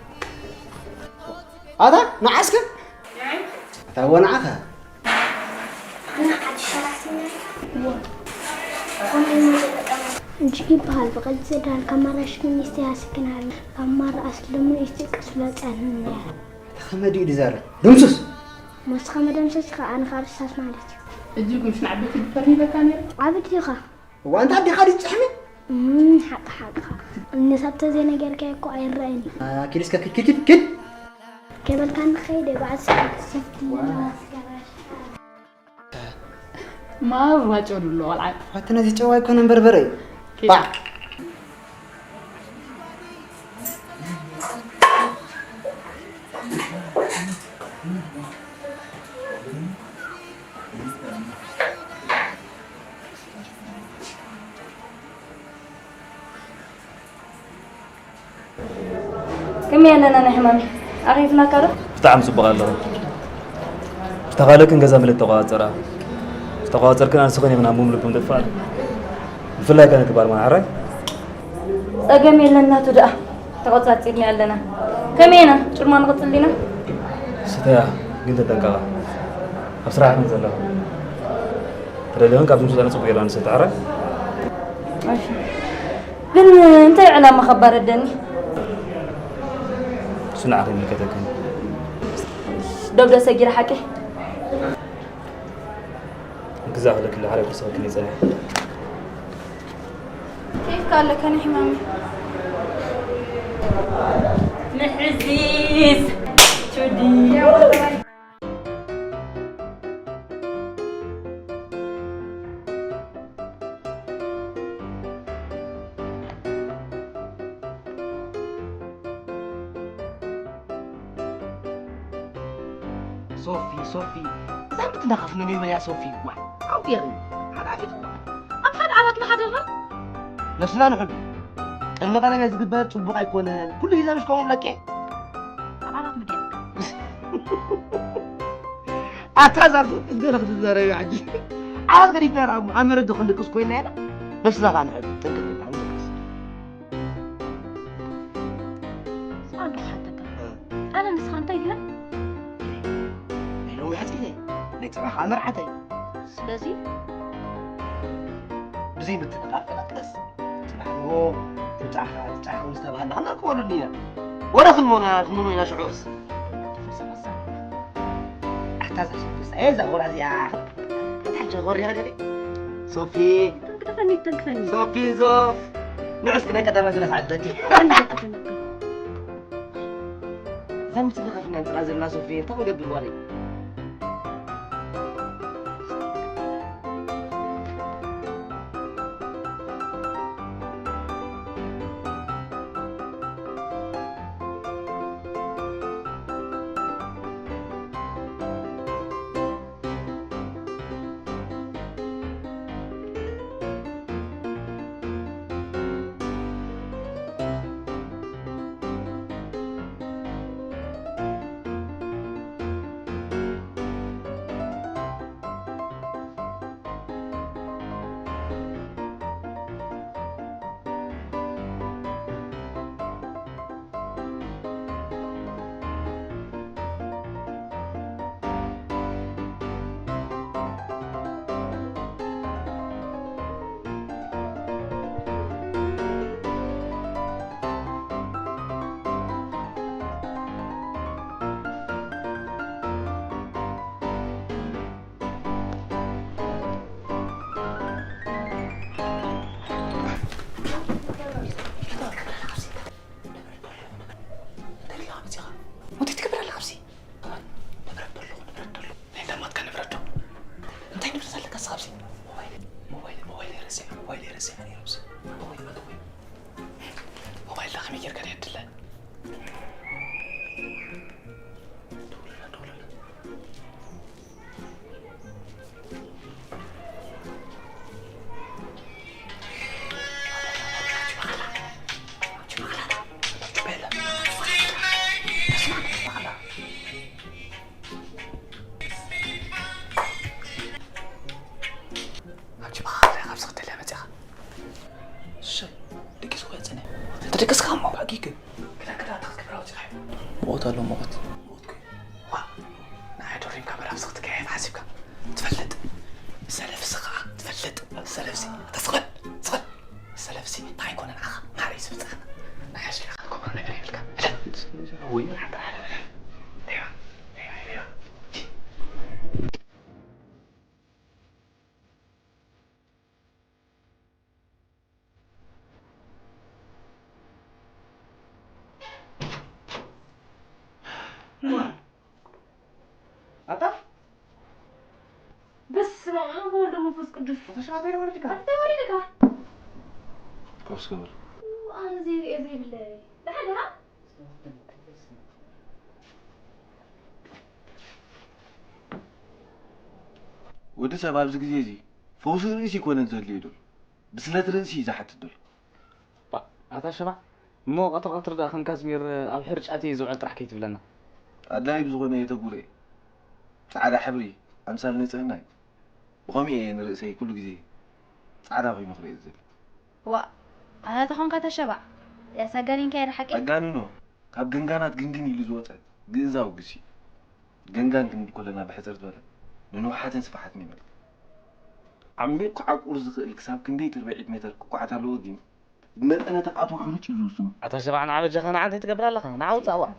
ኣታ ንዓስከ? ኣታ ወንዓኻ? እጅግ ይበሃል ብቐልዲ ዘዳል ካብ ማራ ሽኪ ሚስተ ያስክናል ካብ ማራ ኣስልሙ ኢስቲ ቅስሎ ጸንያ። ተኸመዲ እዩ ዝዛረብ። ድምሱስ! መስኻ መደምሰስ ኢኻ ኣነ ካብ ርሳስ ማለት እዩ። እጅግ ውሽ ንዓበይቲ ድፈር ይበካ ነይሩ። ዓብድ ኢኻ። እዋ እንታ ኣዴኻ ድዩ ትጭሕሚ? እም፣ ሓቂ ሓቅኻ። እምነሳብ ተዘይነገርካዮ እኮ ኣይረኣይን እዩ። አ፣ ኪድ እስከ ኪድ፣ ኪድ፣ ኪድ፣ ኪድ። ከይበልካ ንኸይድ እየ፣ በዓል ሰዓት ሰፍቲ ዋ። ማራ ጨው ኣሎ፣ ቆልዓ። ኣቲ ነዚ ጨው ኣይኮነን በርበረ እዩ። ኪድ። ባዕ። ከመይ ኣለና ናይ ሕማመይ? ኣኺፍናካ ዶ? ብጣዕሚ ጽቡቕ ኣለኹ። ዝተኻለክን ገዛ ምልእቲ ተቋጸራ። ዝተቋጸርክን ኣንስኽን ኢኽና ሙሉ ልቢ ምጥፋእ። ብፍላይ ከ ንክባር ማን ሕራይ? ጸገም የለን ናቱ ደኣ። ተቆጻጺርና ኣለና። ከመይ ኢና? ጭርማ ንቕጽል ዲና? ስተያ፣ ግን ተጠንቀቓ። ኣብ ስራሕ ኢኽን ዘለኹ። ተደሊኽን ካብዚ ምስ ወጻእና ጽቡቕ ጌርና ንሰቲ ሕራይ? እሺ። ግን እንታይ ዕላማ ከባረደኒ? እሱ ንዓኺ ይምልከተክን። ዶብ ዶ ሰጊረ ሓቂ? ክዛኽለክለ ሓደ ክሰክን ይጸንሕ። ኬፍካ ኣለካ ንሕማሚ። ምሕዚዝ ቹዲ። ሶፊ፣ ሶፊ፣ እዛ ምትናኸፍ ንመን እያ ሶፊ? ዋ፣ ዓው ገይሪ፣ ሓላፊት እኮ። ኣብ ሓደ ዓራት ንሓድር። ነብስና ንሕሉ። ቅድሚ ቀረቤት ዝግበር ጽቡቕ ኣይኮነን። ኩሉ ሂዛ ምሽ ከምኡ ለቄ። ኣብ ዓራት ምድያት። ኣታ እዛ ሶፊ ገለ ክትዛረብ እዩ ሕጂ። ዓራት ገዲፍና ደኣ እሞ ኣብ መሬት ዶ ክንድቅስ ኮይና ኢና? ነብስና ከኣ ንሕሉ። ጥንቅቕ ኢልና ንድቅስ። ስማዕ እንዶ ክሓተካ። እ። ኣነ ንስኻ እንታይ ኢልና? ናይ ሎሚ ሕጽይተይ፣ ናይ ጽባሕ ከኣ መርዓተይ። ስለዚ? ብዘይ ምትንኻፍ ቀስ። ጽባሕ ንግሆ ትምጻእኻ፣ ትምጻእኻ ምስ ተባህልና ክንረክበሉ ኢና። ወረ ክንሞና፣ ክንሞና ኢና ሽዑስ። ኣታ እዛ ሶፊ፣ እዛ ጎራ እዚኣ። ኣታ ሕጂ ጎሪኻ ደሊ። ሶፊ። ተንክፈኒ፣ ተንክፈኒ። ሶፊ ዞፍ። ንዑ እስኪ ናይ ቀዳማይ ዙርያ ክዓድለኪ። እዛ ምትንኻፍና እንጥራ ዘለና ሶፊ፣ እንታይ ክንገብር ዋለይ? እንታይ ኢልካ መጺኻ? እንታይ ትገብር ኣለኻ ኣብዚ? ንብረት ዶ ኣለኹ፣ ንብረት ዶ ኣለኹ? ናይ እንዳማትካ ንብረት ዶ? እንታይ ንብረት ኣለካ እስኻ ኣብዚ? ሞባይል፣ ሞባይል፣ ሞባይል ረሲዐ፣ ሞባይል ረሲዐ ነይሩ ኣብዚ። ኣቦይ፣ ኣቦይ። ሞባይል ከመይ ጌርካ ድያ ትድለ? ደውለላ፣ ደውለላ። ኣጂ በኻልካ ካብዚ ክትደልያ መጺኻ። እሺ፣ ደቂሱ እኮ የጽንሕ። ተደቀስካ እሞ። ኣጊግ። ክዳን ክዳን ኣታ ክትገብር ኣውጺኻ። ሞት ኣሎ፣ ሞት። ሞት እኮ። ዋ፣ ንዓይ ዶ ሪምካ በራብ ስኽ ትካየድ ሓሲብካ? ትፈልጥ። ሰለፍሲ ኸዓ ትፈልጥ። ሰለፍሲ። ኣታ ስቕ በል፣ ስቕ በል። ሰለፍሲ እንታይ ኮነ ንዓኻ? ማዕረ እዩ ዝብጻኻ። ናይ ሓሽኪ ኢኻ፣ ኮብሮ ነገር የብልካ። ሕደት። ወይ። ሓንቲ ሓደ። እያ፣ እያ፣ እያ። ኣታ? በስመ ኣብ ወወልድ ወመንፈስ ቅዱስ። ኣታ ሸፋታ ወረድካ? ኣታ ወረድካ? ከፍስ ክብል። ኣነ ዘይርእየ ዘይብለይ። ደሓን ደሓን? ወዲ ሰብ ኣብዚ ግዜ እዚ ፈውሲ ርእሲ ኣይኮነን ዘድልዮ ዘሎ፣ ብስለት ርእሲ እዩ ዝሓትት ዘሎ። ኣታ ሸባ እሞ ቀትሪ ቀትሪ ደኣ ከም ካዝሚር ኣብ ሕርጫት እየ ዝውዕል ጥራሕ ከይትብለና። ኣድላዪ ብዝኾነ የተጉረ ጻዕዳ ሕብሪ ኣምሳል ንጽህና እዩ። ብኸምኡ እየ ንርእሰይ ኩሉ ግዜ ጻዕዳ ኮይኑ ክርእዮ ዝደሊ። ዋእ ኣታ ተኾንካ ተሸባዕ ያሳጋኒንካዮ ድሓቂ? ኣጋንኖ ካብ ገንጋናት ግንግን ኢሉ ዝወጸ ግእዛዊ ግሲ። ገንጋን ክንብል ከለና ብሕጽር ዝበለ ንንውሓትን ስፍሓትን ይመልከት። ዓሚቑ ክዓቁር ዝኽእል ክሳብ ክንደይ ትርብዒት ሜተር ክኳዕት ኣለዎ ግን ብመጠነ ተኣትዎ ሕሩጭ እዩ ዝውስኖ። ኣታ ሸባዕ ንዓ በጃኻ ንዓ እንታይ ትገብር ኣለኻ? ንዓ ውጻእ ዋእ።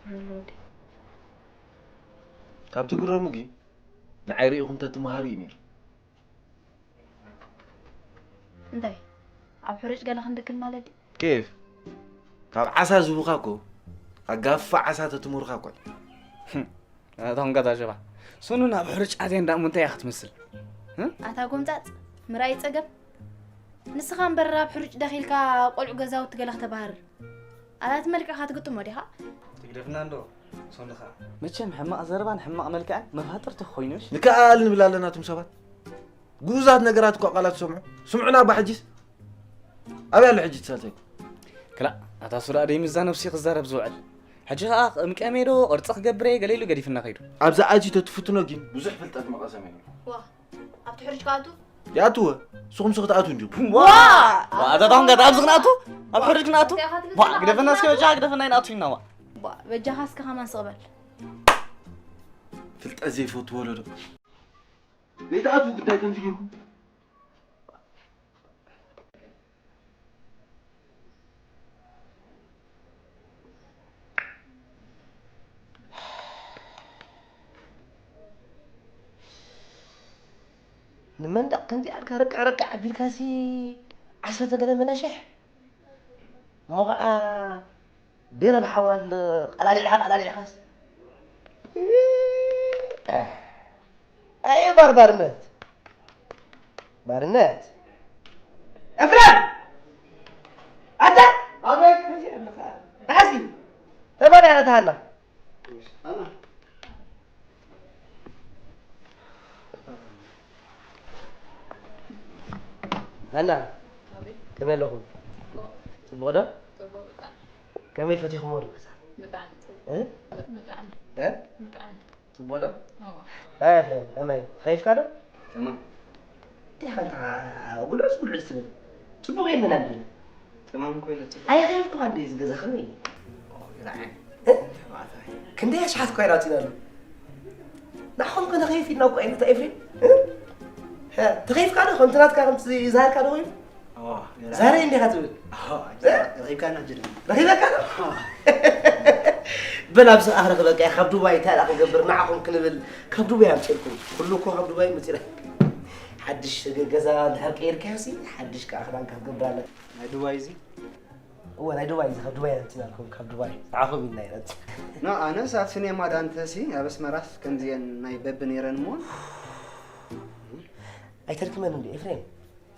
ካብ ትግረሙ ግን ንዓይ ርኢኹም ተትመሃሩ እዩ ነይሩ። እንታይ ኣብ ሕሩጭ ገለ ክንድክል ማለት ድዩ? ኬፍ ካብ ዓሳ ዝቡኻ እኮ ኣጋፋ ዓሳ ተትምሩኻ እኮ እዩ። እቶም ገዛ ሸባ ሱኑ ናብ ሕሩጭ ኣትያ እንዳእሞ እንታይ እያ ክትመስል? ኣታ ጎምጻጽ ምርኣይ ጸገም። ንስኻ እምበር ኣብ ሕሩጭ ደኺልካ ቆልዑ ገዛውቲ ገለ ክተባህርር ኣታ እቲ መልክዕኻ ትግጥሞ ዲኻ? ትግደፍና እንዶ ሶንኻ። መቸም ሕማቕ ዘረባን ሕማቕ መልክዕን መፋጥርቲ ኮይኑሽ። ንከኣል ንብል ኣለና እቶም ሰባት። ግኡዛት ነገራት እኳ ቃላት ትሰምዑ። ስምዑና እባ ሕጂስ። ኣበይ ኣሎ ሕጂ እቲ ሳልሳይ? ክላእ ኣታ ሱራ ደይ ምዛ ነብሲ ክዛረብ ዝውዕል። ሕጂ ኸኣ ቅምቀሜ ዶ ቅርጺ ክገብር እየ ገለ ኢሉ ገዲፍና ከይዱ። ኣብዛ ኣትዩ ተትፍትኖ ግን ብዙሕ ፍልጠት ምቐሰመ ነይሩ። ዋ ኣብቲ ሕርጭ ክኣቱ ይኣትወ ንስኹም ሲ ክትኣትዉ እንዲኹም። ኣታ ታሁን ገጣ ኣብዚ ክንኣቱ ኣብ ሕርጭ ክንኣቱ። ዋ ግደፈና እስኪ በጃ ግደፈና ይንኣቱ ኢና ዋ። በጃኻ እስከ ከማን ስቕ በል። ፍልጠት ዘይፈቱ ወለዶ ዘይትኣትዉ ግዳይ ከምዚ ጌርኩም ንመንደቕ ከምዚኣ ኢልካ ርቅዕ ርቅዕ ኣቢልካሲ ዓሰርተ ገለ መናሽሕ እሞ ኸዓ ቢራ ብሓዋል ቀላሊዕኻ ቀላሊዕኻስ ኣየ ባር ባርነት ባርነት ኤፍሬም ኣታ ኣቤት ሓዚ ተባዳ ያለታሃና ሃና ከመይ ኣለኹም? ጽቡቕ ዶ? ከመይ ፈቲኹምዎ ዶ ገዛ? ጽቡቕ ዶ? ኣይ ከመይ ከይፍካ ዶ? ጉልዕስ ጉልዕስ ትብል ጽቡቕ የለን ኣብል ተማም እኮ ኢለ ጽቡቕ። ኣይ ኸይፍካ እንዴ ዝገዛ ከመይ? ክንደይ ኣሽሓት እኳ ኢላትና ኣሎ። ንዓኹም ከ ንኸይፍ ኢልና እኮ ኣይንታ ኤፍሬም ተኸይፍካ ዶ ከምቲ ናትካ ከምቲ ዝሃርካ ዶ ኮይኑ ዛሬ እንዲኻ ትብል ረኺብካና ጅል ረኺበካ ዶ በል ኣብዚ ኣኽረኽ በቃ ካብ ዱባይ እንታይ ደኣ ክንገብር ንዓኹም ክንብል ካብ ዱባይ ኣምፅልኩም ኩሉ እኮ ካብ ዱባይ መፂና ሓድሽ ገዛ እንድሕር ቀይርካዮ ሲ ሓድሽ ከዓ ክዳንካ ክትገብር ኣለካ ናይ ዱባይ እዚ እወ ናይ ዱባይ እዚ ካብ ዱባይ ኢና መፂናልኩም ካብ ዱባይ ንዓኹም ኢልና ኢና ኖ ኣነስ ኣብ ስኔማ ዳንተ ሲ ኣብ ኣስመራስ ከምዚአን ናይ በብ ነይረን እሞ ኣይተድክመን እንዲ ኤፍሬም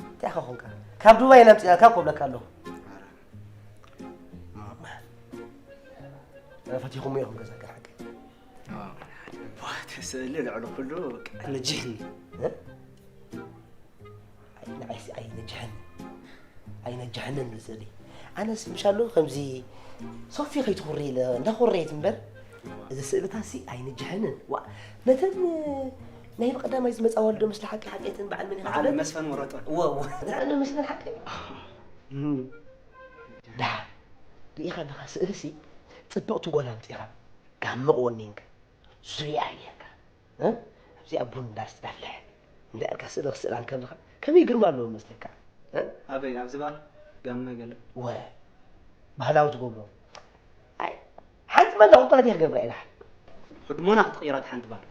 እንታይ ኢኻ ኮንካ ካብ ዱባይ ኢና መፂናልካ እኮ ብለካ ኣለኹ ፈቲኹም ኢኹም ገዛ ገር ሓቂ ተስእሊ ልዕሊ ኩሉ ነጅህኒ ንዓይሲ ኣይነጅሐን ኣይነጅሐንን ዝስእሊ ኣነስ ምሻሉ ከምዚ ሶፊ ከይትኹሪ ኢለ እንዳኾረየት እምበር እዚ ስእልታሲ ኣይንጅሐንን ዋ ነተን ናይ ብቐዳማይ ዝመፃ ዋልዶ ምስለ ሓቂ ሓቂ እተን በዓል መን ኢኻ በዓል መስፈን ወረጠ ወ ወ በዓል መስፈን ሓቂ ድሓ ርኢኻ ኣለኻ ስእልሲ ፅብቕቲ ጓል ኣምፂኻ ጋመ ወኒንካ ዙርያ ኣየካ ኣብዚኣ ቡን እንዳስተዳለሐ እንዳ ኢልካ ስእሊ ክስእላ እንከለኻ ከመይ ግርማ ኣለዎ መስለካ ኣበይ ኣብዚ ባር ጋመ ገለ ወ ባህላዊ ትገብሮ ኣይ ሓንቲ መላ ቁንጣ ዲያ ክገብራ ኢላ ሕድሞና ክትቕይራ ሓንቲ ባር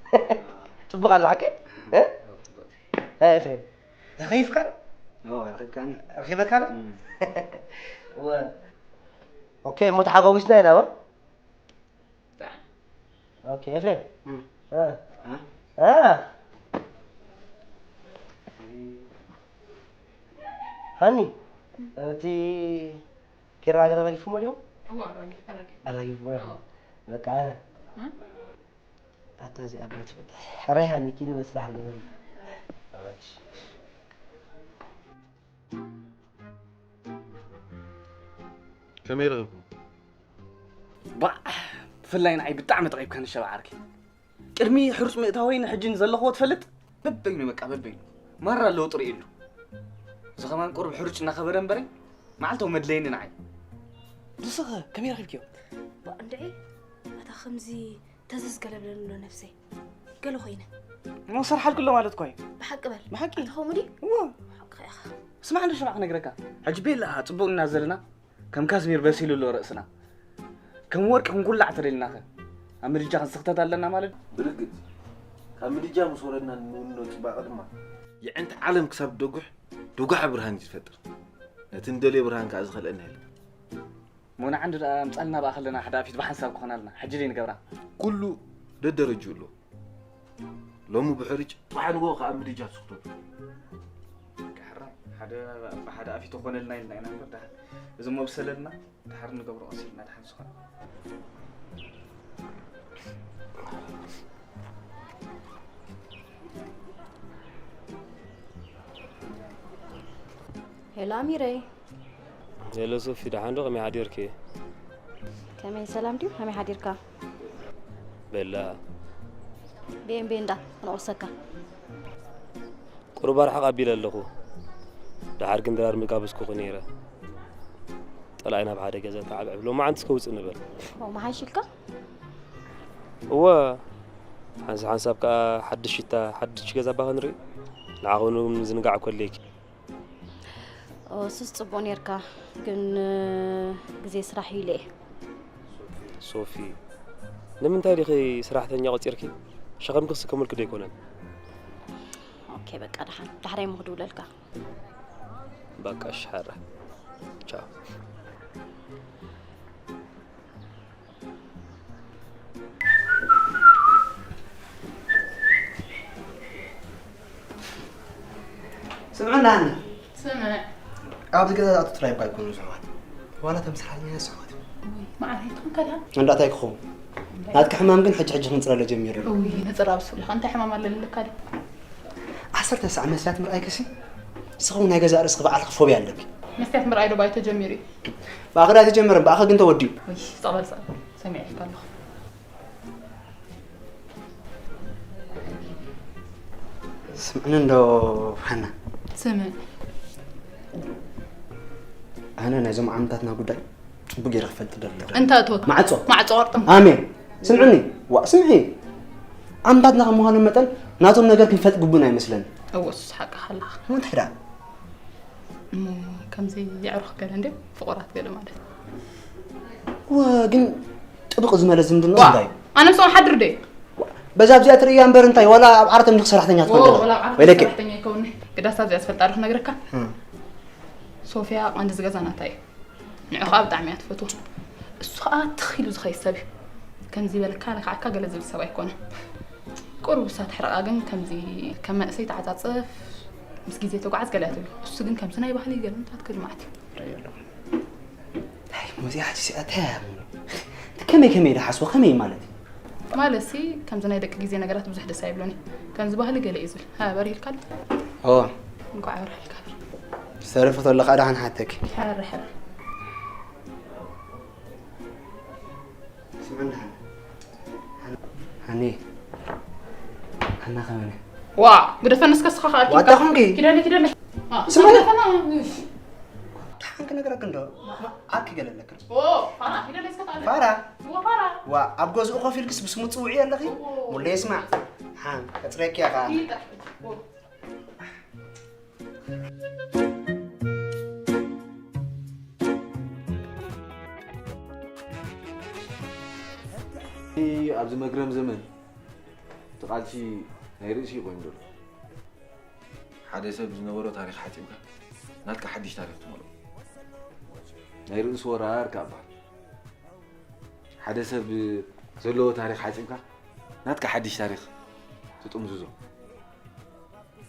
ፅቡቕ ኣሎ ሓቂ ኤፍሬም ተኸይፍካ ረኺብካኒ ረኺበካ ዶ ወ ኦኬ እሞ ተሓጓጒስና ኢና ወ ኦኬ ኤፍሬም ሃኒ እቲ ኪራ ገዛ ረጊፉሞ ዲኹም ኣራጊፉሞ ኢኹም በቃ ኣታ እዚኣ ዶ ትብል ሕራይ ሃኒ ኪዲ በስራሕ ገበሪ ከመይ ረኺብኩም? ባዕ! ብፍላይ ንዓይ ብጣዕሚ ተቐይብካኒ ሸባ ዓርከይ። ቅድሚ ሕሩጭ ምእታወይ ንሕጂ ንዘለኽዎ ትፈልጥ? በበይኑ በቃ በበይኑ። ማራ ለውጢ ርእየሉ። እዚ ኸማን ቁሩብ ሕሩጭ እናኸበረ እምበረይ መዓልታዊ መድለይኒ ንዓይ። ንስኸ ከመይ ረኺብክዮ? ባዕ እንድዒ፣ ኣታ ከምዚ ተዘዝ ገለ ብለኒ ኣሎ ነብሰይ። ገለ ኮይነ። እሞ ሰርሓልኩ ኣሎ ማለት እኮ እዩ። ብሓቂ በል። ብሓቂ። ኣታ ከምኡ ድዩ? እዎ። ሓቅኻ ኢኻ። ስማዕ እንዶ ሽባዕ ክነግረካ። ሕጂ ቤላ ጽቡቕ ኢና ዘለና። ከም ካስሚር በሲሉ ኣሎ ርእስና። ከም ወርቂ ክንኩላዕ ተደሊናኸ። ኣብ ምድጃ ክንስኽተት ኣለና ማለት። ብርግጽ። ካብ ምድጃ ምስ ወረድና ንውንኖ ጽባቐ ድማ። የዕንቲ ዓለም ክሳብ ደጉሕ፣ ዱጓዕ ብርሃን እዩ ዝፈጥር። ነቲ ንደልዮ ብርሃን ከኣ ዝኸልአና የለን። ሞና ዓንዲ ደኣ ኣምጻልና ብኣኸለና ሓደ ኣፊት ብሓንሳብ ክኾናልና። ሕጂ ደይ ንገብራ። ኩሉ ደደረጅኡ ኣሎ። ሎሚ ብሕርጭ፣ ጽባሕ ንግሆ ከኣ ምድጃ ትስኽተቱ። በቃ ሕራይ፣ ሓደ ብሓደ ኣፊት ክኾነልና ኢልና ኢና እምበር ደሓን። እዚ እሞ ብሰለልና፣ ድሓር ንገብሮ ቀስ ኢልና ደሓን ዝኾነ። ሄሎ ኣሚረይ። ሄሎ ሶፊ፣ ደሓን ዶ? ከመይ ሓዲርኪ? ከመይ፣ ሰላም ድዩ? ከመይ ሓዲርካ? በላ። ቤን ቤን ዳ፣ ክንቑርሰካ። ቁሩብ ኣርሕቕ ኣቢለ ኣለኹ። ደሓር ግን ድራር ምጋበዝኩኺ ነይረ። ጠላኢ ናብ ሓደ ገዛ ተዓብዕብ። ሎማዓንቲ እስከ ውፅእ ንበል። ኦ፣ መሓይሽ ኢልካ? እወ። ሓንሳብ ሓንሳብ ከኣ ሓድሽ ሽታ፣ ሓድሽ ገዛ እባ ክንርኢ። ንዓኹም ምዝንጋዕ እኮ ኣድልየኪ። ኦ፣ እሱስ ጽቡቕ ኔርካ፣ ግን ግዜ ስራሕ ኢለ እየ። ሶፊ፣ ንምንታይ ዲኺ ሰራሕተኛ ቆጺርኪ? ሸኸምኪ ክስከመልኪ ዶ ኣይኮነን? ኦኬ፣ በቃ ደሓን፣ ዳሕራይ እሞ ክድውለልካ። በቃ እሺ፣ ሓራ። ቻው። ስምዕና ሃኒ። ስምዕ። ኣብዚ ገዛ ዝኣቱ ጥራይ እኳ ኣይኮኑን ስሑዋት። ዋላ እቶም ሰራሕተኛታት ስሑዋት እዮም። ውይ፣ መዓረይ ትኾን ከላ? እንዳ እንታይ ክኸውን? ናትኪ ሕማም ግን ሕጂ ሕጂ ክንጽረለ ጀሚሩ ኣሎ። ውይ፣ ነጸራ ብስብልኻ። እንታይ ሕማም ኣለልካ ድዩ? ዓሰርተ ሳዕ መስትያት ምርኣይ ከሲ፣ ንስኺ እውን ናይ ገዛእ ርእስኺ ባዕልኺ ፎብያ ኣለኪ። መስትያት ምርኣይ ዶ ባይ ተጀሚሩ እዩ? ብኣኺ ዶ ኣይተጀመረን፣ ብኣኺ ግን ተወዲኡ። ውይ፣ ጸቕበል ጸቕበል። ሰሚዐልካ ኣለኹ። ስምዕኒ እንዶ ሃና። ስምዕ። ኣነ ናይዞም ዓምታትና ጉዳይ ጽቡቅ ገይረ ክፈልጥ ደሊ። እንተ እቶት። ማዕጾ። ማዕጾ ቅርጥም። ኣሜን። ስምዕኒ። ዋ፣ ስምዒ። ዓምታትና ከም ምዃኖም መጠን ናቶም ነገር ክንፈልጥ ግቡእና ኣይመስለኒ። እወ፣ እሱስ ሓቅኻ ኣለኻ። እሞ እንታይ ደኣ? እሞ ከምዚ የዕሩኽ ገለ እንድዮም፣ ፍቑራት ገለ ማለት። እወ፣ ግን ጥብቕ ዝመለ ዝምድና ዋ፣ እንታይ እዩ? ኣነ ምስኦም ሓድር ድየ? ዋ፣ በዛ ኣብዚኣ ትርእያ እምበር እንታይ፣ ዋላ ኣብ ዓራት እንዲኺ ሰራሕተኛ ትኾን ኦ፣ ደላ? ዋላ ኣብ ዓራት ወይለኪ። ሰራሕተኛ ይከውኒ። ግዳስ ኣብዚኣ ዝፈልጣ ዶ ክነግረካ? እም። ሶፍያ ቀንዲ ዝገዛ ናታ እዩ። ንዑ ኸኣ ብጣዕሚ እያ ትፈትዎ። እሱ ኸኣ ትኽ ኢሉ ዝኸይድ ሰብ እዩ። ከምዚ በለካ ለካዓካ ገለ ዝብል ሰብ ኣይኮነን። ቁሩብ እሳ ትሕርቓ ግን ከምዚ ከም መንእሰይ ተዓጻጽፍ፣ ምስ ግዜ ተጓዓዝ ገለ እያ ትብል። እሱ ግን ከምዚ ናይ ባህሊ ገለ እንታይ ትክል ማለት እዩ። ታይ፣ መዚኣ ሕጂ ሲኣ ታይ እያ? ከመይ ከመይ ኢለ ሓስቦ፣ ከመይ ማለት እዩ? ማለትሲ ከምዚ ናይ ደቂ ግዜ ነገራት ብዙሕ ደስ ኣይብሎን እዩ። ከምዚ ባህሊ ገለ እዩ ዝብል። ሃ፣ በሪህልካ ኣሎ? እወ። እንኳዕ ኣብርሃልካ። ዝተረፈ ተሎ ከዓ ደሓን ሓተኪ። ሕረ፣ ሕረ። ስምዕኒ ደሓን። ሃኒ። ሃና ከመነ? ዋ፣ ግደፈኒ እስከ ስኻ ከኣ ኣኪብካ። ዋታ ኹንኪ? ኪደለይ፣ ኪደለይ። ዋ፣ ስምዕኒ። ግደፈና። እሽ። ደሓን ክነግረኪ እንዶ። ኣኪ ገለ ኣለክን። ኦ፣ ፋራ፣ ኪደለይ እስከ ተኣለ። ፋራ? ዋ፣ ፋራ። ዋ፣ ኣብ ገዝኡ ኮፍ ኢልክስ ብስሙ ትጽውዒ ኣለኺ? ኦ። ሙሌ ይስማዕ። ሓን፣ ከጽረኪ እያ ከኣ። ይጠፍ። ኦ። ኣብዚ መግረም ዘመን እቲ ቃልሲ ናይ ርእሲ እዩ ኮይኑ ዘሎ። ሓደ ሰብ ዝነበሮ ታሪኽ ሓጺብካ ናትካ ሓድሽ ታሪኽ ትመልኦ። ናይ ርእሲ ወራር ከኣ ይበሃል። ሓደ ሰብ ዘለዎ ታሪኽ ሓጺብካ ናትካ ሓድሽ ታሪኽ ትጥምዝዞ።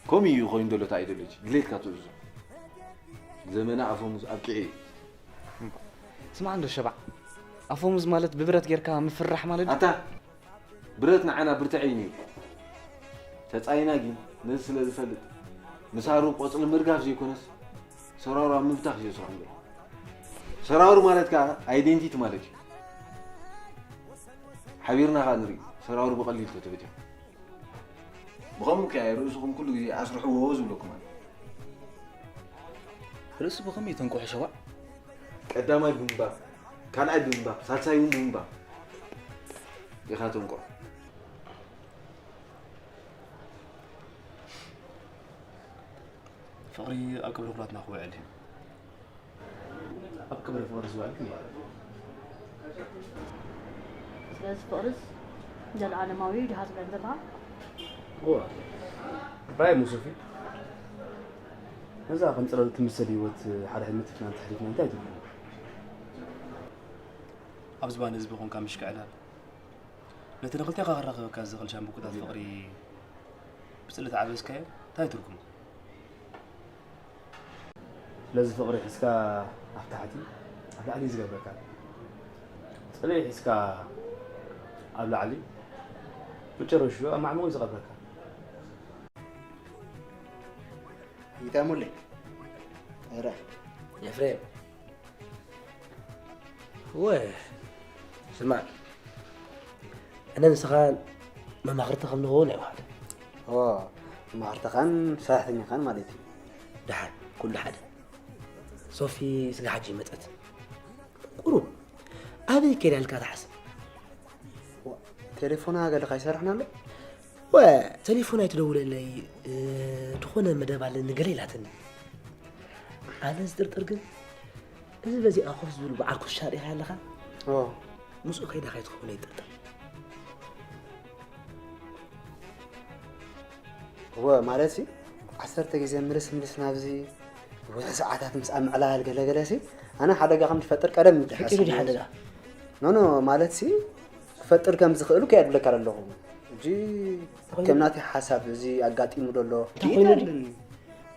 ከምኡ እዩ ኮይኑ ዘሎ እቲ ኣይዲዮሎጂ፣ ድሌትካ ትእዝዞ። ዘመነ ኣፈሙዝ ኣብቂዑ እዩ። ስማዕ እንዶ ሸባዕ፣ ኣፈሙዝ ማለት ብብረት ጌርካ ምፍርራሕ ማለት ድዩ? ኣታ ብረት ንዓና ብርትዒ እዩ ነይሩ። ተጻይና ግን ነዚ ስለ ዝፈልጥ ምሳሩ ቆጽሊ ምርጋፍ ዘይኮነስ ሰራውሩ ኣብ ምብታኽ እዩ ዝኸውን ዘሎ። ሰራውሩ ማለት ከኣ ኣይደንቲቲ ማለት እዩ። ሓቢርና ከኣ ንርኢ ሰራውሩ ብቐሊል ተተበቲኹ። ብኸምኡ ከኣ ርእስኹም ኩሉ ግዜ ኣስርሕዎ ዝብለኩም ኣሎ። ርእሲ ብኸመይ ተንቅሖ ሸዋዕ? ቀዳማይ ብምንባብ፣ ካልኣይ ብምንባብ፣ ሳልሳይ እውን ብምንባብ ኢኻ ተንቅሖ። ፍቕሪ ኣብ ቀብሪ ኩላትና ክውዕል እዩ። ኣብ ቀብሪ ፍቕሪ ዝውዕል ግን የለን። ስለዚ ፍቕርስ ዘለዓለማዊ እዩ ድሃ ትብለን ዘለኻ? እዋ እባይ ሙሱፊ ነዛ ከም ጸለል ትምሰል ህይወት ሓደ ሕልሚ ትፍና እንተሕሊፍና እንታይ ትብሉ? ኣብ ዝባን ህዝቢ ኮንካ ምሽክዕላል ነቲ ንኽልቴኻ ክራኸበካ ዝኽእል ሻምብቆታት ፍቕሪ ብጽልኢ ተዓበስካዮ እንታይ ትርጉሙ? ስለዚ ፍቕሪ ሒዝካ ኣብ ታሕቲ ኣብ ላዕሊ እዩ ዝገብረካ። ጽልኢ ሒዝካ ኣብ ላዕሊ መጨረሽኡ ኣብ ማዕሙቕ እዩ ዝቐብረካ። ይታሙለይ እረ ኤፍሬም ወ ስማዕ፣ እነ ንስኻን መማኽርቲ ከም ንኸውን ኣይውሓድ። ኦ መማኽርትኻን ሰራሕተኛኻን ማለት እዩ። ደሓን ኩሉ ሓደ። ሶፊ ስጋ ሓጂ መጸት። ቁሩብ ኣበይ ከይዳ ኢልካ ትሓስብ? ቴሌፎና ገለ ካይሰርሕን ኣሎ? ወ ቴሌፎን ኣይትደውለለይ፣ ዝኾነ መደብ ኣለኒ ገለ ኢላትኒ። ኣነ ዝጥርጥር ግን እዚ በዚኣ ኮፍ ዝብል በዓል ኩሻ ርኢኻ ኣለኻ? ኦ ምስኡ ከይዳ ከይትኸውን ይጥርጥር። እወ ማለት ሲ ዓሰርተ ግዜ ምልስ ምልስ ናብዚ ብዙሕ ሰዓታት ምስ ኣብ ምዕላል ገለ ገለ ሲ ኣነ ሓደጋ ከም ትፈጥር ቀደም ፈጢሩ ድዩ ሓደጋ? ኖ ኖ ማለት ሲ ክፈጥር ከም ዝኽእሉ ከየድብለካ ኣለኹ። እጂ ከም ናተይ ሓሳብ እዚ ኣጋጢሙ ዘሎ እንታይ ኮይኑ ድዩ?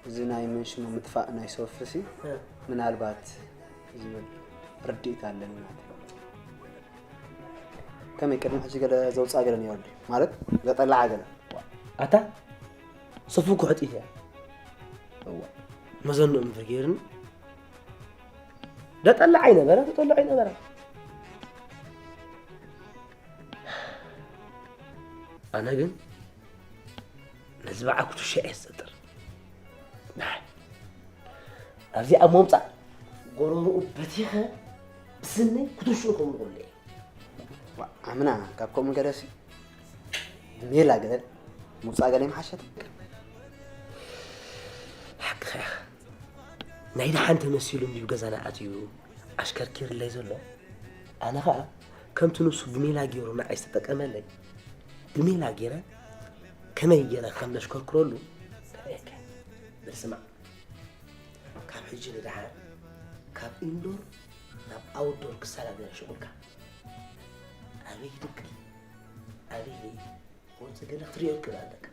እዚ ናይ መንሽሞ ምጥፋእ ናይ ሶፊ ሲ ምናልባት ዝብል ርድኢት ኣለኒ ናተይ። ከመይ ቅድሚ ሕጂ ገለ ዘውፅኣ ገለ ነይሩ ድዩ? ማለት ዘጠልዓ ገለ ኣታ ሶፊ እኮ ሕጢት እያ። እዋ መዘንኡ ምፍር ገይርኒ ደጠልዓ ኣይነበረ ተጠልዖ ኣይነበረ። ኣነ ግን ነዚ በዓል ኩትሻ እየ ዝጥርጥር። ንዓይ ኣብዚኣ ምምፃእ ጎረርኡ በቲኸ ብስነይ ኩትሽኡ ከምልቑለይ። ኣምና ካብ ከምኡ ገለሲ ሜላ ገለ ምውፃእ ገለ ይምሓሸት። ሓቅኻ ኢኻ። ናይ ደሓን ተመሲሉ እንድዩ ገዛና ኣትዩ ኣሽከርኪርለይ ዘሎ። ኣነ ኸኣ ከምቲ ንሱ ብሜላ ገይሩ ንዓይ ዝተጠቀመለይ ብሜላ ገይረ ከመይ ገይረ ከም ዘሽከርክረሉ ከርእየካ። በል ስማዕ፣ ካብ ሕጂ ንደሓር ካብ ኢንዶር ናብ ኣውትዶር ክሰጋገር ሽቁልካ። ኣበይ ይድቅል ኣበይ ዘይብል ወርፂ ገለ ክትሪኦ ይክእል ኣለካ።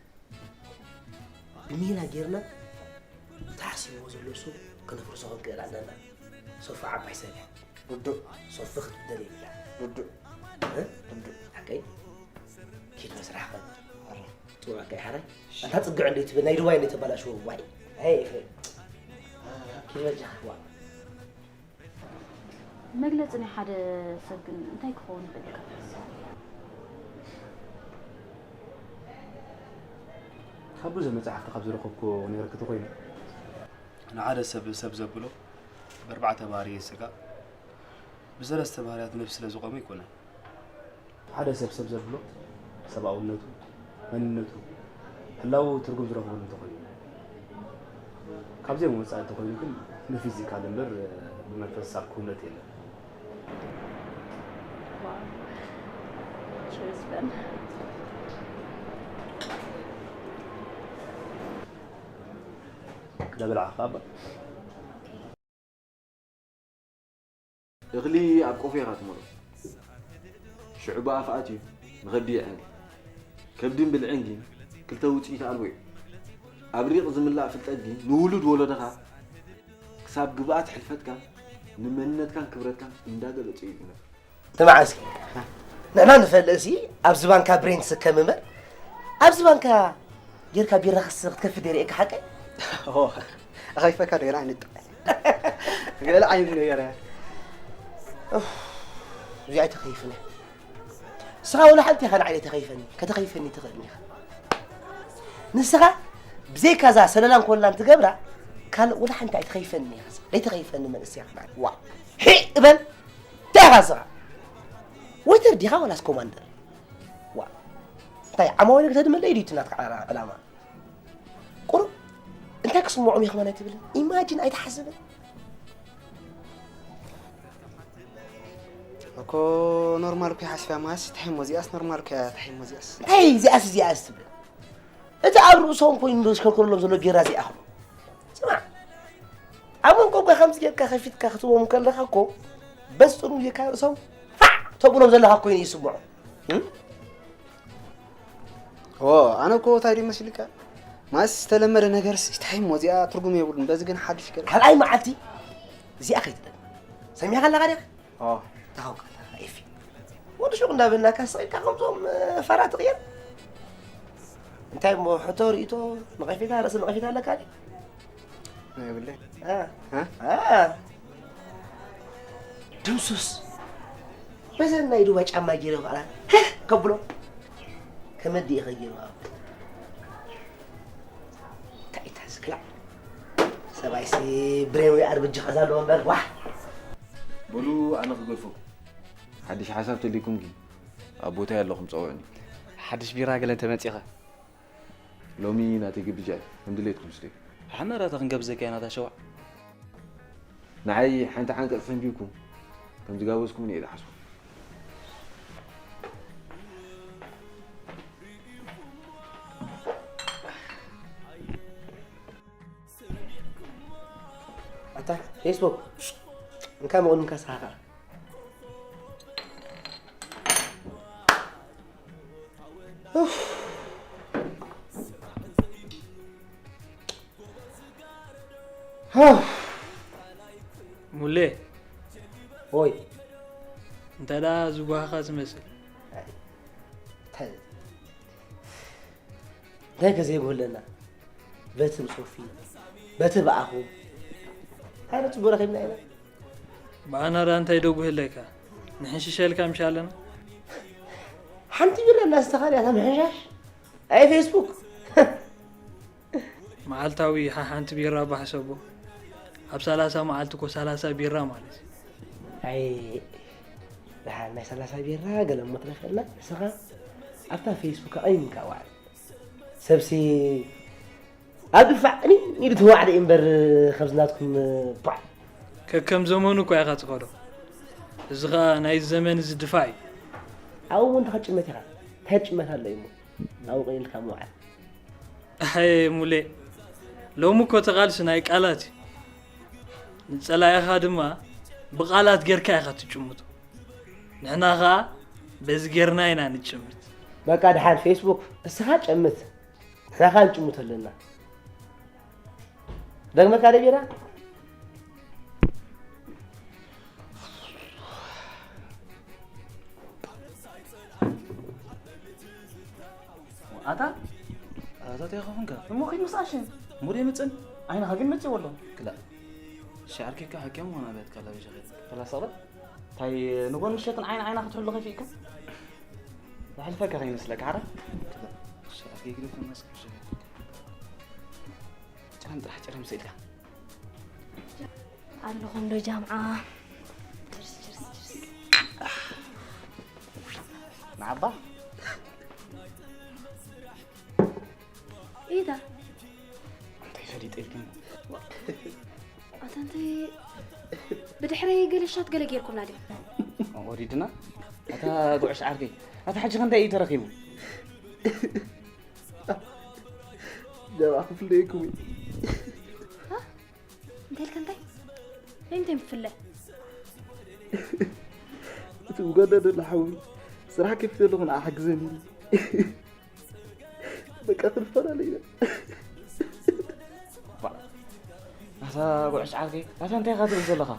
ብሜላ ጌርና ተሓሲብዎ ዘሎ ሱቕ ክነፍርሶ ክንክእል ኣለና። ሶፊ ዓባይ ሰብ እያ። ርዱእ ሶፊ ክትብደል የብላ። ርዱእ እ? ርዱእ ሓቀይ? ኪድ መስራሕ ኸ ኣረ ጥዑም ኣካይ ሓራይ ኣታ ፅግዕ እንደ ትብል ናይ ድዋይ እንደ ተባላሽዎ ዋይ ኣይ ኤፍሬም ኪድ በጃኻ ዋ መግለጺ ናይ ሓደ ሰብ ግን እንታይ ክኸውን ይኽእል ኢልካ ትሓስብ? ካብ ብዙሕ መጻሕፍቲ ካብ ዝረኸብኩ ነይረክቲ ኮይኑ ንሓደ ሰብ ሰብ ዘብሎ ብኣርባዕተ ባህርያት ስጋ ብሰለስተ ባህርያት ነፍሲ ስለ ዝቖመ ኣይኮነን። ሓደ ሰብ ሰብ ዘብሎ ሰብኣውነቱ መንነቱ ህላው ትርጉም ዝረኽበሉ እንተኾይኑ ካብዚኦም ወፃኢ እንተኾይኑ ግን ንፊዚካል እምበር ብመንፈስ ኣብ ክውነት የለን። Cheers Ben. ለብልዓኻ እባ እኽሊ ኣብ ቆፎ ኢኻ ትመልኦ። ሽዑ ብኣፍ ኣትዩ ንኸብዲ የዐንግል። ከብድን ብልዕን ግን ክልተ ውፅኢት ኣልቦ እዩ። ኣብ ሪቕ ዝምላእ ፍልጠት ግን ንውሉድ ወለዶኻ ክሳብ ግብኣት ሕልፈትካ ንመንነትካን ክብረትካን እንዳገለፀ እዩ ዝነብር። ስማዕ እስኪ ንሕና ንፈልጥ ሲ ኣብዚ ባንካ ብሬን ትስከም እምበር ኣብዚ ባንካ ጌርካ ቢራ ክትከፍት የርእየካ ሓቀይ ኦ፣ ኣኸይፈካ ዶ ገለ ዓይነት ገለ ዓይነት ነገር እያ። ኡፍ፣ እዚኣ ኣይተኸይፍን እያ። ንስኻ ወላ ሓንቲ ኢኻ ንዓይ ተኸይፈኒ፣ ከተኸይፈኒ ትኽእል ኢኻ። ንስኻ ብዘይካ እዛ ሰለላን ኮላን ትገብራ ካልእ ወላ ሓንቲ ኣይተኸይፈኒ ኢኻ። ዘይተኸይፈኒ መንእሰይ ኢኻ ማለት። ዋ፣ ሄ እበል። እንታይ ኢኻ ንስኻ? ወይተር ዲኻ ወላስ ኮማንደር? ዋ፣ እንታይ ዓማዊል ከተድምለይ ድዩ እቲ ናትካ ዕላማ? ቁሩብ እንታይ ክስምዖም እዩ ከማን ኣይትብልን? ኢማጂን ኣይትሓስብን? እኮ ኖርማል እኮ እያ ሓሲባ ማስ፣ ታይሞ እዚኣስ ኖርማል እኮ እያ፣ ታይሞ እዚኣስ። እንታይ እዚኣስ እዚኣስ ትብል? እቲ ኣብ ርእሶም ኮይኑ ዘሽከርክረሎም ዘሎ ቢራ እዚኣ እኮ። ስማዕ፣ ኣብ መንጎ እኳ ከምዚ ጌርካ ከፊትካ ክትቦም ከለኻ እኮ በስጥሩ ጌርካ ርእሶም ፋዕ ተብሎም ዘለኻ እኮ እዩ ይስምዖም። እም? ኦ፣ ኣነ እኮ እንታይ ድዩ መሲልካ? ማስ ዝተለመደ ነገርስ ታይሞ እዚኣ ትርጉም የብሉን። በዚ ግን ሓድሽ ይገርም። ካልኣይ መዓልቲ እዚኣ ከይትደግማ። ሰሚዕካ ኣለኻ ዲኻ? ኦ። ታውቃለህ ኤፊ። ወዲ ሹቕ እንዳበልናካ ስቕ ኢልካ ከምዞም፣ እ፣ ፈራ ትቕየር። እንታይ እሞ ሕቶ ርእይቶ ነቐፌታ፣ ርእሲ ነቐፌታ ኣለካ ድዩ? የብለይ። እ? እ? እ። ድምሱስ። በዘን ናይ ዱባይ ጫማ ገይረ በዓላ፣ ህ! ከብሎ። ከመዲ ኢኸ ገይሩ ኣብ። እንታይ እዩ ዝክላዕ? ሰብኣይሲ ብሬን ወይ ኣርብጂ ኸዛ ኣለዎ እምበር፣ ዋሕ! በሉ፣ ኣነ ክገድፈኩም። ሓድሽ ሓሳብ ተልይኩም ግን ኣብ ቦታይ ኣለኹም፣ ጸውዑኒ። ሓድሽ ቢራ ገለ እንተመጺኻ። ሎሚ ናተይ ግብጃ እዩ። ከም ድሌትኩም ስተዩ። ሓመራታ ክንገብዘካ ኢና፣ እታ ሸዋዕ። ንዓይ ሓንቲ ዓንቀጽ ተንቢብኩም ከም ዝጋበዝኩምኒ እየ ዝሓስቦ። ኣታ ፌስቡክ፣ እንካ መቑድምካ ሰሓኻ። ኡፍ። ሃፍ። ሙሌ። ኦይ። እንታይ ደኣ ዝጓሃኻ ትመስል? ኣይ፣ እንታይ፣ እንታይ ከ ዘይጎህለና? በቲ ብሶፊ፣ በቲ ብኣኹም። ኣረ፣ ጽቡቕ ረኺብና ኢና። ብኣና ደኣ እንታይ ደጉህለካ? ንሕንሽሸልካ ምሽ ኣለና? ሓንቲ ቢራ እናስተኻልያ እታ ምሕንሻሽ? ኣይ ፌስቡክ። መዓልታዊ ሓ-፣ ሓንቲ ቢራ እባ ሕሰቦ። ኣብ ሰላሳ መዓልቲ እኮ ሰላሳ ቢራ ማለት እዩ። ኣይ፣ ደሓን ናይ ሰላሳ ቢራ ገለ እሞ ትረፈልና። ንስኻ ኣብታ ፌስቡክ ኣቐይምካ ዋዕል። ሰብሲ ኣብ ድፋዕ እኒ ኢሉ ተዋዕደ እዩ እምበር፣ ከምዚ ናትኩም ቧዕ። ከከም ዘመኑ እኮ ኢኻ ትኸዶ። እዚ ኸኣ ናይ ዘመን እዚ ድፋዕ እዩ። ኣብኡ እውን ተኸጭመት ኢኻ። እንታይ ጭመት ኣሎ እዩ እሞ? ኣብኡ ቀሊልካ ምውዓል። ኣየ ሙሌ፣ ሎሚ እኮ እቲ ቃልሲ ናይ ቃላት እዩ። ንጸላኢኻ ድማ ብቓላት ጌርካ ኢኻ ትጭምቶ። ንሕና ኸኣ በዚ ጌርና ኢና ንጭምት። በቃ ደሓን ፌስቡክ፣ እስኻ ጨምት፣ ንሕና ኸኣ ንጭምቶ ኣለና። ደግመካ ዶ ቢራ? ኣታ ኣታ እንታይ ኾንካ? እሞ ከይድ ምስ ኣሸን። ሙድ የምጽን? ዓይንኻ ግን መጽእ ወሎ። ክላ። ሻዕር ኬካ ሓኪም ሆና በት ካላ በሻ ኸይድ። ክላ ሰበት? ታይ ንጎን ምሸትን ዓይን ዓይና ክትሕሉ ከፊእካ? ዝሓልፈካ ከይመስለካ ሓራ? ክላ። ሻዕር ኬክ ግን ከመስክ ምሸት። ጨረም ጥራሕ ጨረም ስኢልካ። ኣለኹም ዶ ጃምዓ? ችርስ፣ ችርስ፣ ችርስ። ንዓባ? ኢታ? እንታይ ፈሊጠ ኢልክኒ? ኣታ እንታይ ብድሕረይ ገለ ሻት ገለ ጌርኩምና ድዩ? ወሪድና? ኣታ ጉዕሽ ዓርከይ፣ ኣታ ሕጂ ከ እንታይ እዩ ተረኺቡ? ጃምዓ ክፍለየኩም እዩ። ሃ? እንታይ ኢልካ እንታይ? ናይ ምንታይ ምፍለ? እቲ ብጎዳ ዘሎ ሓዊ ስራሕ ከፊተ ኣለኹ ንዓ ሓግዘኒ ኢሉ። በቃ ክንፈላለ ኢና። ባ-፣ ኣታ ጉዕሽ ዓርከይ፣ ኣታ እንታይ ኢኻ ትብል ዘለኻ?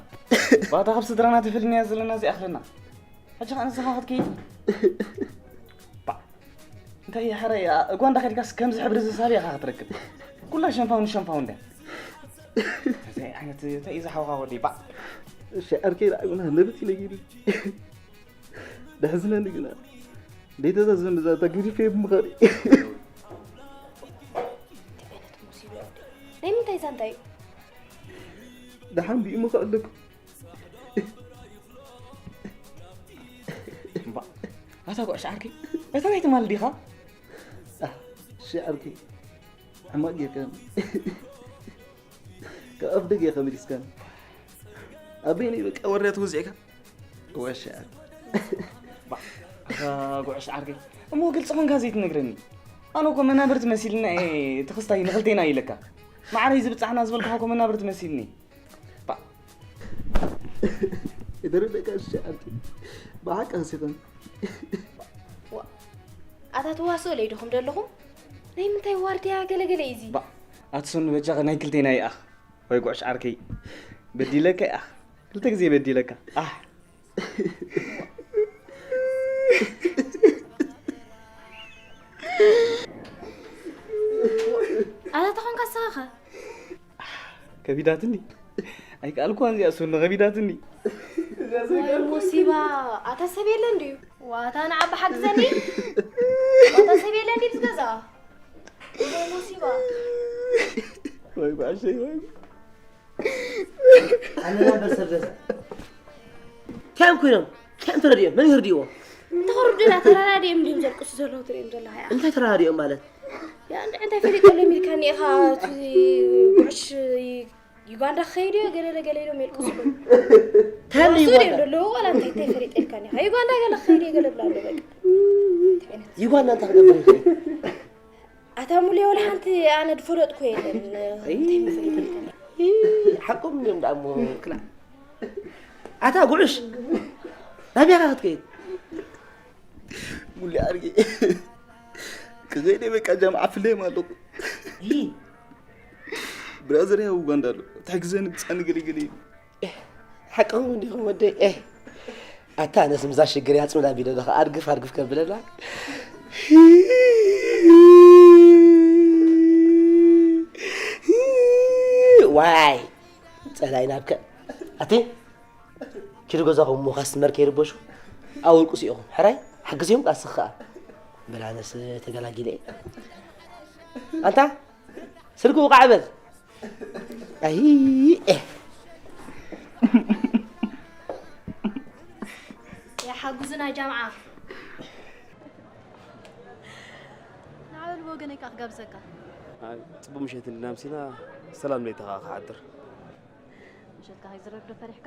ባታ ካብ ስድራና ተፈልንያ ዘለና እዚኣ ኣኽለና። ሕጂ ኸኣ ንስኻ ክትከይድ? ባ-፣ እንታይ እዩ ሓራይ፣ ኣ-፣ እጓ እንዳኸድካስ ከምዚ ሕብሪ ዝሳቢ ኢኻ ክትረክብ። ኩላ ሸንፋው ንሸንፋው እንደ እንታይ ዓይነት እንታይ እዩ ዝሓውካ ወዲ ባዕ። ሸዕርከይ ላዕጉና ነብት ኢለ ገይሩ ደሕዝነኒ ግና ደይተዛዝበኒ ዛንታ ግዲፈ ብምኻድ ናይ ምንታይ ዛንታ እዩ? ደሓን ብኡ ምኽኣለኩም እምባ ኣታ ጉዕሽ ዓርከይ እታ ናይ ትማል ዲኻ? ሸዕርከይ ሕማቕ ጌርካኒ ካብ ኣፍ ደገ ኢኻ መሊስካኒ ኣበይነይ በቃ ወርያ ተወዚዕካ እወ ሸዕር ኣታ ጉዕሽ ዓርከይ እሞ ግልፂ ኾንካ ዘይትነግረኒ ኣነ እኮ መናብርቲ መሲልና እየ ትኽስታይ ንኽልቴና ኢለካ ማዕረይ ዝብፃሕና ዝበልኩኻ እኮ መናብርቲ መሲልኒ ይደረደካ ሸዕር ብሓቂ ከሲኸን ኣታ ተዋስኦ ለይድኹም ደለኹም ናይ ምንታይ ዋርድያ ገለገለ እዩ እዚ ኣቲ ሰኑ በጃኸ ናይ ክልቴና ይኣኽ ወይ ጉዕሽ ዓርከይ በዲለካ ይኣኽ ክልተ ግዜ በዲለካ ኣሕ ኣታ ተኾንካ ስኻኸ ከቢዳትኒ ኣይከኣልኩዋን እዚኣ ሰኑ ከቢዳትኒ ወይ ሙሲባ ኣታ ሰብ የለን ድዩ ዋታ ንዓባ ሓግዘኒ ኣታ ሰብ የለን ድዩ ዝገዛ ወይ ሙሲባ ወይ ባሸይ ወይ ኣነና በሰበሰ ከም ኮይኖም ከም ተረዲኦም መን ይርድዎ ተኸርዱና ተራዳዲኦም ድዮም ዘልቅሱ ዘለዉ ትሪኦም ዘለኻ ያ እንታይ ተራዲኦም ማለት ያ እንደ እንታይ ፈሊጦሎም ኢልካኒ ኢኻ እቲ ጉዕሽ ዩጋንዳ ክኸይድ እዮ ገለለ ገለ ኢሎም የልቅሱ ተን ሱር እዮም ዩጋንዳ ዘለዉ ዋላ እንታይ እንታይ ፈሊጠ ኢልካኒ ኢኻ ዩጋንዳ ገለ ክኸይድ እዮ ገለ ብላ ኣሎ በቃ ዩጋንዳ እንታይ ክገብር ይኽእል ኣታ ሙሌ ወላ ሓንቲ ኣነ ዝፈለጥኩ የለን እንታይ ፈሊጠ ኢልካኒ ሓቆም እዮም ደኣ እሞ ክላ ኣታ ጉዕሽ ናበይ ኢኻ ክትከይድ ሙሉ ኣርጊ ክኸይደ በቃ ጃምዓ ፍለዮም ኣለኹ ብራዘር ያው ኡጋንዳ ኣሎ ትሕግዘኒ ብፃኒ ገለገለ ሓቅኹም እንዲኹም ወደይ ኣታ ኣነስ ምዛ ሽግር ያፅምላ ቢለ ኣለኻ ኣርግፍ ኣርግፍ ከብለላ ዋይ ፀላይ ናብከ ኣቲ ኪዱ ገዛኹም እሞ ካስትመር ከይርበሹ ኣውልቁ ሲኢኹም ሕራይ ሓግዝዮም ቃስኽ ከዓ በላነስ ተገላጊለ ኣንታ ስልኪ ውቃዕ በል ኣይ የሓጉዝና ጃምዓ ንዓበል ብወገነይ ከዓ ክጋብዘካ ፅቡቅ ምሸት እንድናምሲና ሰላም ለይታ ከዓ ክሓድር ምሸትካ ከይዝረብ ዶ ፈሪሕካ